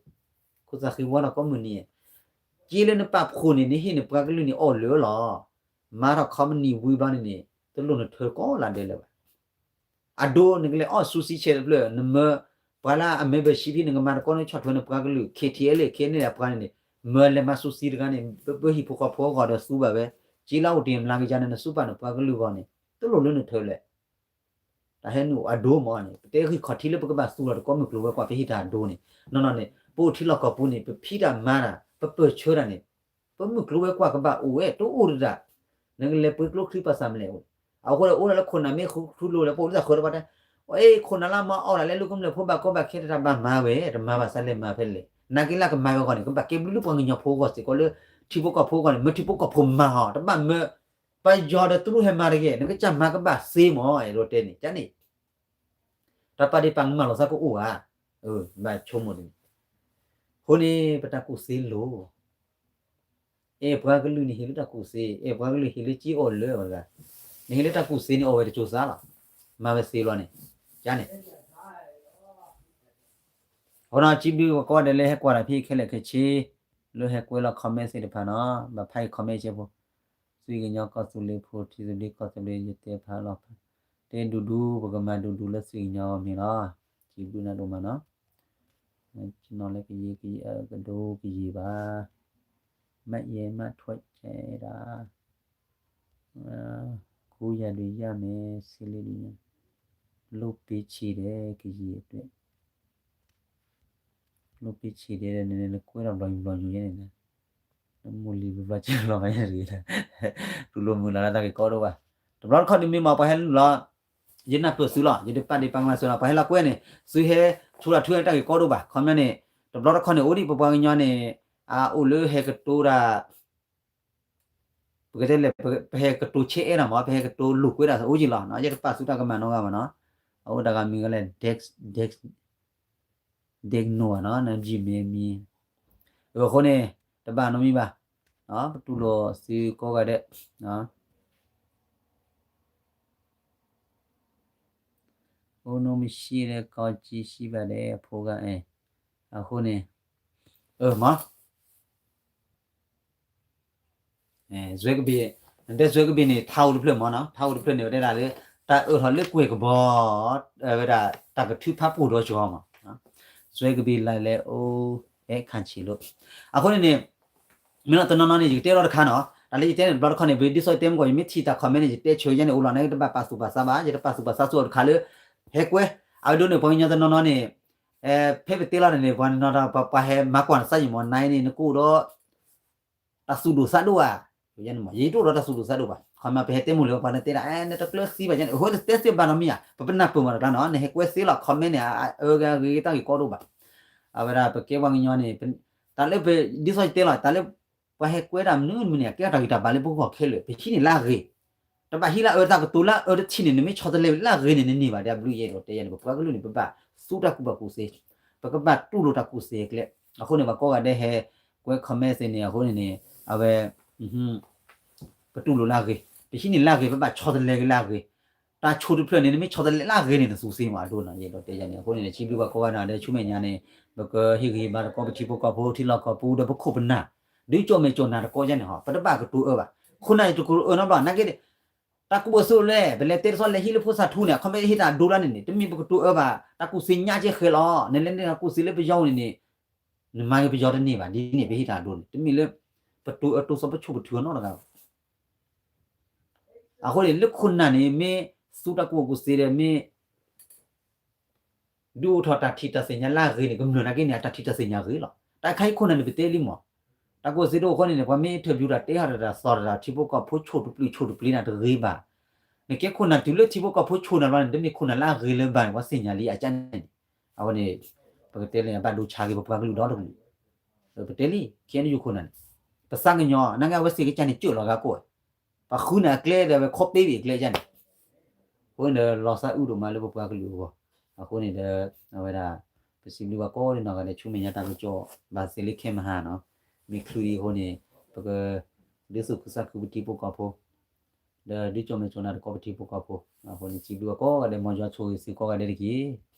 ခိၣ်သးဃံဝီဒီးကိးမုၢ်နံၤ က့လၢနပာ်ဖှိၣ်န့ၣ် နဟ့ၣ်နပှၤကလုာ်န့ၣ်အီၣ်လၢာ်လီၤ မၤထီၣ်ခီပနံၣ်ဝံၤဘျီန့ၣ်န့ၣ် တလိၣ်နထၢကိးလၢဒဲးလၢၤဘၣ် အဒိ နကလဲၤအီၣ်ဆူၣ်ဆံဆဲးတဖျၢၣ် နမၢ ပှၤလၢအ membership ဟံၣ် နကမၤတကီနဆိာ်ထွဲနပှၤကလုာ် KTLA KNLA အပှၤန့ၣ်န့ၣ် မၢလဲၤမၤဆူၣ်ဆံတဂၤန့ၣ် ပဟံၣ်ဖိဃီဖိအဂီၢ်ဒီးသူဘၣ်ဝဲ က့လၢအိၣ်တ့ၢ်မလါကယါန့ၣ် နသူပာ်နပှၤကလုာ်အဂီၢ်န့ၣ် တလိၣ်လၢနထၢလဲၣ် တၢ်ဟဲနုာ်အဒိမးန့ၣ် ပတဲဂံၢ်ခီၣ်ထံးလၢပကဘၣ်သူၣ်လီၤတကီမုၢ်ကျိၤဝဲၤကွာ် ပဟ့ၣ်တၢ်အဒိန့ၣ် နီၢ်နီၢ်န့ၣ် ပအိၣ်ထံလီၢ်ကီၢ်ပူၤန့ၣ် ပဖံးတၢ်မၤတၢ် ပပၢၢ်ဆၢတၢ်န့ၣ် ပမုၢ်ကျိၤဝဲၤကွာ်ကဘၣ်အိၣ်ဝဲ တအိၣ်တဒၣ် နကလဲၤပှ့ၤကျိချံပှၤသးမလဲၣ်အိၣ် အဃိဒီးအိၣ်ဒၣ်လၢခိၣ်နၢ်မ့ၢ်ဃုထူလိၤလၢပအိၣ်လၢတၢ်ဃၢၤတပှၤတဲ အ့ ခိၣ်နၢ်လၢမၤအီၣ်ဒၣ်လဲာ်လၢကမျၢၢ်ဖိဘၣ်ကီဘၣ်ခဲတၢ်တဘၣ်မၤဝဲ တမၤဘၣ်သးလဲၤမၤဖဲလဲၣ် နာ်က့လၢကမၤဝဲအဂီၢ်န့ၣ် ကဘၣ်ကဲဘျုးလၢပှၤကညီဖိအဂီၢ်စ့ၢ်ကီးလၢ ထံဖိကီၢ်ဖိအဂီၢ်န့ၣ် မၢထံဖိကီၢ်ဖိမၤအီၤ တဘၣ်မၢ ပယီၤဒီးတရူးဟဲမၤတဂ့ၤ နကစၢ်မၤကဘၣ်သ့မး အဲၣ်ဒိးတဲန့ၣ် ကန့ၣ် တၢ်ပာ်ဒ့ၣ်ပာ်ကမၣ်လီၤသးကအိၣ်ဧါ, ဘၣ်ဆိကမိၣ်ဒ်န့ၣ်, အဃိန့ၣ် ပတၢ်ကူၣ်သ့လိၤ, အဲၣ်ပှၤကလုာ်န့ၣ်ဟ့ၣ်လၢတၢ်ကူၣ်သ့, အဲၣ်ပှၤကလုာ်ဟ့ၣ်လၢက့အီၣ်လၢအီၤတဂၤ, နဟ့ၣ်လၢတၢ်ကူၣ်သ့န့ၣ် အီၣ်ဝဲတစိၤသးလီၤ, မၤဝဲသ့လီၤန့ၣ်, ကန့ၣ် အဃိဒီး စံးဘျုးပှၤကိးဂၤဒဲးလၢဟဲကွၢ်တၢ်ဖဲခဲလၢာ်ခဲဆ့, လၢဟဲကွဲးလီၤ comment သ့ၣ်တဖၣ်နီၤ, ဘၣ်ဖးအံၤ comment ဆ့ဖိ, သုးကညီကီၢ်သူလ့ၤဖိ ထံသဘျ့ကီၢ်သဘျ့ ယတဲဖးလီၤဖး, တဲဒူဒူ ပကမၤဒူဒူလၢသုးကညီအဂီၢ်မ့ၢ်လီၤ, စံးဘျုးနၤဒိၣ်မးနီၤ, ကနီၤလၢကယံာ်ကယံာ်အကဒိကယံာ်ဘၣ်, မးယဲမးထွဲကဲဒၣ် ခူယၤဒုးယၤမဲာ် ဆ့လ့ဒုးယၤ, လိၣ်ပ့ဆံးဒဲးကယံာ်အဒွဲၣ်, လိၣ်ပ့ဆံးဒဲးဒီး နလဲၤကွဲးထီၣ်ဘျီယူၤဘျီယူၤယဲန့ၣ်, နမူလံၤဘျီဘျီက့ၤလီၤဘၣ်ယဲတဂ့ၤ, တူၢ်လိာ်မုာ်လီၤလၢတၢ်ဂ့ၢ်ကီဒိၣ်ဘၣ်, တဘျီတခီၣ်ဒုးမ့ၢ်မးပှၤဟဲနုာ်လီၤ, ယနၢ်ပၢၢ်သုလီၤ, ယတပာ်ဒ့ၣ်ပာ်ကမၣ်သုလီၤ, ပှၤဟဲလီၤကွဲးန့ၣ် သုဟဲထူထီၣ်ထူတၢ်ဂ့ၢ်ကီဒိၣ်ဘၣ်, ခီပညီန့ၣ်, တဘျီတခီၣ်န့ၣ် အိၣ်ဒံးပပှၤကညီန့ၣ်, အအိၣ်လၢဟဲကတိၤတၢ် ပကတဲလဲၣ် ပဟဲကတိၤဆဲအဲၣ်နီၤမး ပဟဲကတိၤလိာ်ကွဲးတၢ်အိၣ်က့ၤလီၤ, ယတပာ်သူတၢ်ကမၣ်နီတဂၤဘၣ်နီၤ, အအိၣ်တဂၤမံၤကလဲၣ် Dex, Dex, Dex နီၤနီၤ န Gmail မံၤ, အဃိန့ၣ်, တဘၣ်နီတမံၤဘၣ်, ပတူၢ်လိာ်သုကိးဂၤဒဲး, အိၣ်နီၢ်မံၤဆံးဒီး ကီၢ်ကံဆံးဘၣ်ဒီး အဖိဂၤအဲၣ်, အဃိန့ၣ်, အၢမး စွဲကဘ့ၣ်, နတဲစွဲကဘ့ၣ်န့ၣ် ထါအိၣ်တဖျၢၣ်မးနီၤ, ထါအိၣ်တဖျၢၣ်န့ၣ် ဝဲတဲဒၣ်လၢ တၢ်အၢၣ်ထီၣ်လၢကွဲၢ်ကဘီ, ဝဲဒၣ်တၢ်ကထုးဖးပိၢ်ဒီးကီမး, စွဲကဘ့ၣ်လၢလဲၤအိၣ်, အဲၣ်ခၣ်ဆံးလိာ်, အဃိန့ၣ်န့ၣ်, မ့ၢ်နီၢ်တနီၤနီၤန့ၣ် ယကတဲလီၤတခါနီၤ, တၢ်လၢယတဲန့ၣ် တဘျီတခီၣ်န့ၣ် ပဒ်သိးယတဲမ့ၢ်ကီး ယမ့ၢ်ထံၣ်တၢ် comment န့ၣ် ယတဲဆၢယဲန့ၣ် အိၣ်လီၤန့ၣ် တဘၣ်ပာ်သူၣ်ပာ်သးဘၣ်, ယတပာ်သူၣ်ပာ်သးဆိအီၤတခါလၢ ဟဲကွဲ, အဝဲဒၣ်န့ၣ် ပှၤကညီတနီၤနီၤန့ၣ် ဖဲပတဲလီၤန့ၣ် ပှၤနီၤ ပှၤဟဲမၤကွၢ်နသးယံာ်မး နၤအံၤန့ၣ် နကအိၣ်ဒီး တၢ်သူၣ်ဒိၣ်သးဒိၣ်ဧါ, ယဲန့ၣ်မး ယတအိၣ်ဒီးတၢ်သူၣ်ဒိၣ်သးဒိၣ်ဘၣ်, ခီမ့ၢ်ပဟဲတဲမိၢ်လၢပှၤန့ၣ်တဲဒၣ် အဲ နတကျၢၤသံဘၣ်ယဲန့ၣ် အဃိန့ၣ်တဲသ့ဘၣ်နီတမံၤဧါ, ပပနၢ်ပၢၢ်မးတကျါနီၤ နဟဲကွဲသ့လီၤ comment န့ၣ် အအၢဂ့ၤဂ့ၤတၢ်ဂ့ၢ်ကီဒိၣ်ဘၣ်, အဝဲဒၣ်ပကဲပှၤကညီန့ၣ် တၢ်လၢပ ဒ်သိးယတဲလီၤ တၢ်လၢ ပှၤဟဲကွဲတၢ်မနုၤမနုၤန့ၣ် ကဲတၢ်ဂံၢ်တၢ်ဘါလၢပဂီၢ်ခဲလၢာ် ပဟံးန့ၢ်လၢအဂ့ၤ, တဘၣ်ဟံးလၢအအၢ တၢ်ကတိၤလၢအအၢတထံၣ်န့ၣ် နမ့ၢ်ဆီတလဲလၢအဂ့ၤန့ၣ် နန့ၢ်ဘၣ်ဒ်ဘျုးယဲဒီးတဲယဲန့ၣ် ပပှၤကလုာ်န့ၣ် ပဘၣ်သူတၢ်ကူၣ်ဘၣ်ကူၣ်သ့, ပကဘၣ်တူၢ်လိာ်တၢ်ကူၣ်သ့ကျဲ, အဃိန့ၣ် ပှၤကိးဂၤဒဲးဟဲကွဲ comment သ့ၣ်န့ၣ် အဃိန့ၣ်န့ၣ် အဝဲ ပတူၢ်လိာ်လၢအဂ့ၤ, ပဟံးန့ၢ်လၢအဂ့ၤ, ပဘၣ်ဆီတလဲက့ၤလၢအဂ့ၤ, တၢ်ဆိၣ်တဖျၢၣ်န့ၣ် နမ့ၢ်ဆီတလဲလၢအဂ့ၤန့ၣ် နသူသ့မးအဒိန့ၣ် ယဲဒီးတဲယဲန့ၣ် အဃိန့ၣ် စံးဘျုးပှၤကိးဂၤဒဲး ဆူမဲာ်ညါန့ၣ် ပကဟ့ၣ်ဂံၢ်ဟ့ၣ်ဘါတကီပထံဖိကီၢ်ဖိ ထံလီၢ်ကီၢ်ပူၤဒီးပခိၣ်ပနၢ် ဒုးကၠီၣ်မဲာ်ကၠီၣ်နၢ်တကီယဲန့ၣ်ဟီ ပတဘၣ်ကတိၤအၢဘၣ်, ခိၣ်နၢ်န့ၣ်တကတိၤအၢနီတဘျီ နာ်က့ တၢ်ကူၣ်ဘၣ်ကူၣ်သ့လဲၣ် ပလဲၤတဲတဆီလဲၤဟံးလၢဖိသၣ်ထူန့ၣ် အခီပညီဟ့ၣ်တၢ်အဒိလၢန့ၣ်န့ၣ် တမ့ၢ်ပကတိၤအၢဘၣ် တၢ်ကူၣ်သ့ညါကဲဃဲလီၤ နလဲၤန့ၢ်တၢ်ကူၣ်သ့လၢပယီၤန့ၣ်န့ၣ် နမၤက့ၤပယီၤတန့ၢ်ဘၣ် ဒ်န့ၣ် ပဟ့ၣ်တၢ်အဒိန့ၣ် တမ့ၢ်လၢ ပတိၤအၢတိၤသီပဆိၣ်ပထုးအီၤနီတဂၤဘၣ် အဃိန့ၣ် လၢခိၣ်နၢ်န့ၣ် မ့ၢ်သူတၢ်ကူၣ်ဘၣ်ကူၣ်သ့ဒီးမ့ၢ် ဒုးအိၣ်ထီၣ်တၢ်ထံၣ်တၢ်သ့ၣ်ညါလၢအဂ့ၤန့ၣ် ကမျၢၢ်နာ်က့န့ၣ် အတၢ်ထံၣ်တၢ်သ့ၣ်ညါဂ့ၤလီၤ. တၢ်ခါအံၤခိၣ်နၢ်န့ၣ် ပတဲလံမး, တၢ်ကူၣ်သ့တအိၣ်အဃိန့ၣ်န့ၣ် ပှၤမ့ၢ် interview တၢ်တဲဟီၣ်ဒီးတၢ်သီၣ်တၢ် ထံဖိကီၢ်ဖိဆိၣ်တပျုာ်ဆိၣ်တပျ့ၤန့ၣ် တဂ့ၤဘၣ်. နကဲခိၣ်နၢ်တုၤလၢထံဖိကီၢ်ဖိဆိၣ်နၤဘျီန့ၣ် တမ့ၢ်ခိၣ်နၢ်လၢအဂ့ၤလၢၤဘၣ်န့ၣ် ပှၤသ့ၣ်ညါလံအကၠၢန့ၣ်, အဝဲန့ၣ် ပကတဲလၢဘၣ်ဒိဆါက့ၤပပှၤကလုာ်ဒီတကလုာ်, ပတဲလံ ခဲအံၤယိာ်ခိၣ်နၢ်န့ၣ်, ပသးကညီၤ နာ်က့အဝဲသ့ၣ်ကစၢ်န့ၣ် ကၢၣ်လီၤဂၤကိးဝဲ ပှၤဃုန့ၣ်အကျဲဒီး အဝဲခီပ့ဘၣ်အကျဲယဲန့ၣ်, အဃိန့ၣ်ဒီး လီၤသးအုးဒိၣ်မးလၢပပှၤကလုာ်အဂီၢ်, အဃိန့ၣ်ဒီး အဝဲဒၣ် ပစံးဘျုးပှၤကိးဂၤဒဲးနီၢ်ဂၤဒဲး ဆူမဲာ်ညါတၢ်ကစီၣ် ဘၣ်သ့ၣ်လၢခဲမဟါနီၤ, မ့ၢ်ချုးဒံးအဃိန့ၣ် ပက ဒုးသူၣ်ခုသးခုပထံဖိကီၢ်ဖိ, ဒီးဒုးကၠီၣ်မဲာ်ကၠီၣ်နၢ်တကီပထံဖိကီၢ်ဖိ, အဃိန့ၣ် စံးဘျုးပှၤကိးဂၤဒဲး မ်ယွၤဆိၣ်ဂ့ၤသုကိးဂၤဒဲးတက့ၢ်.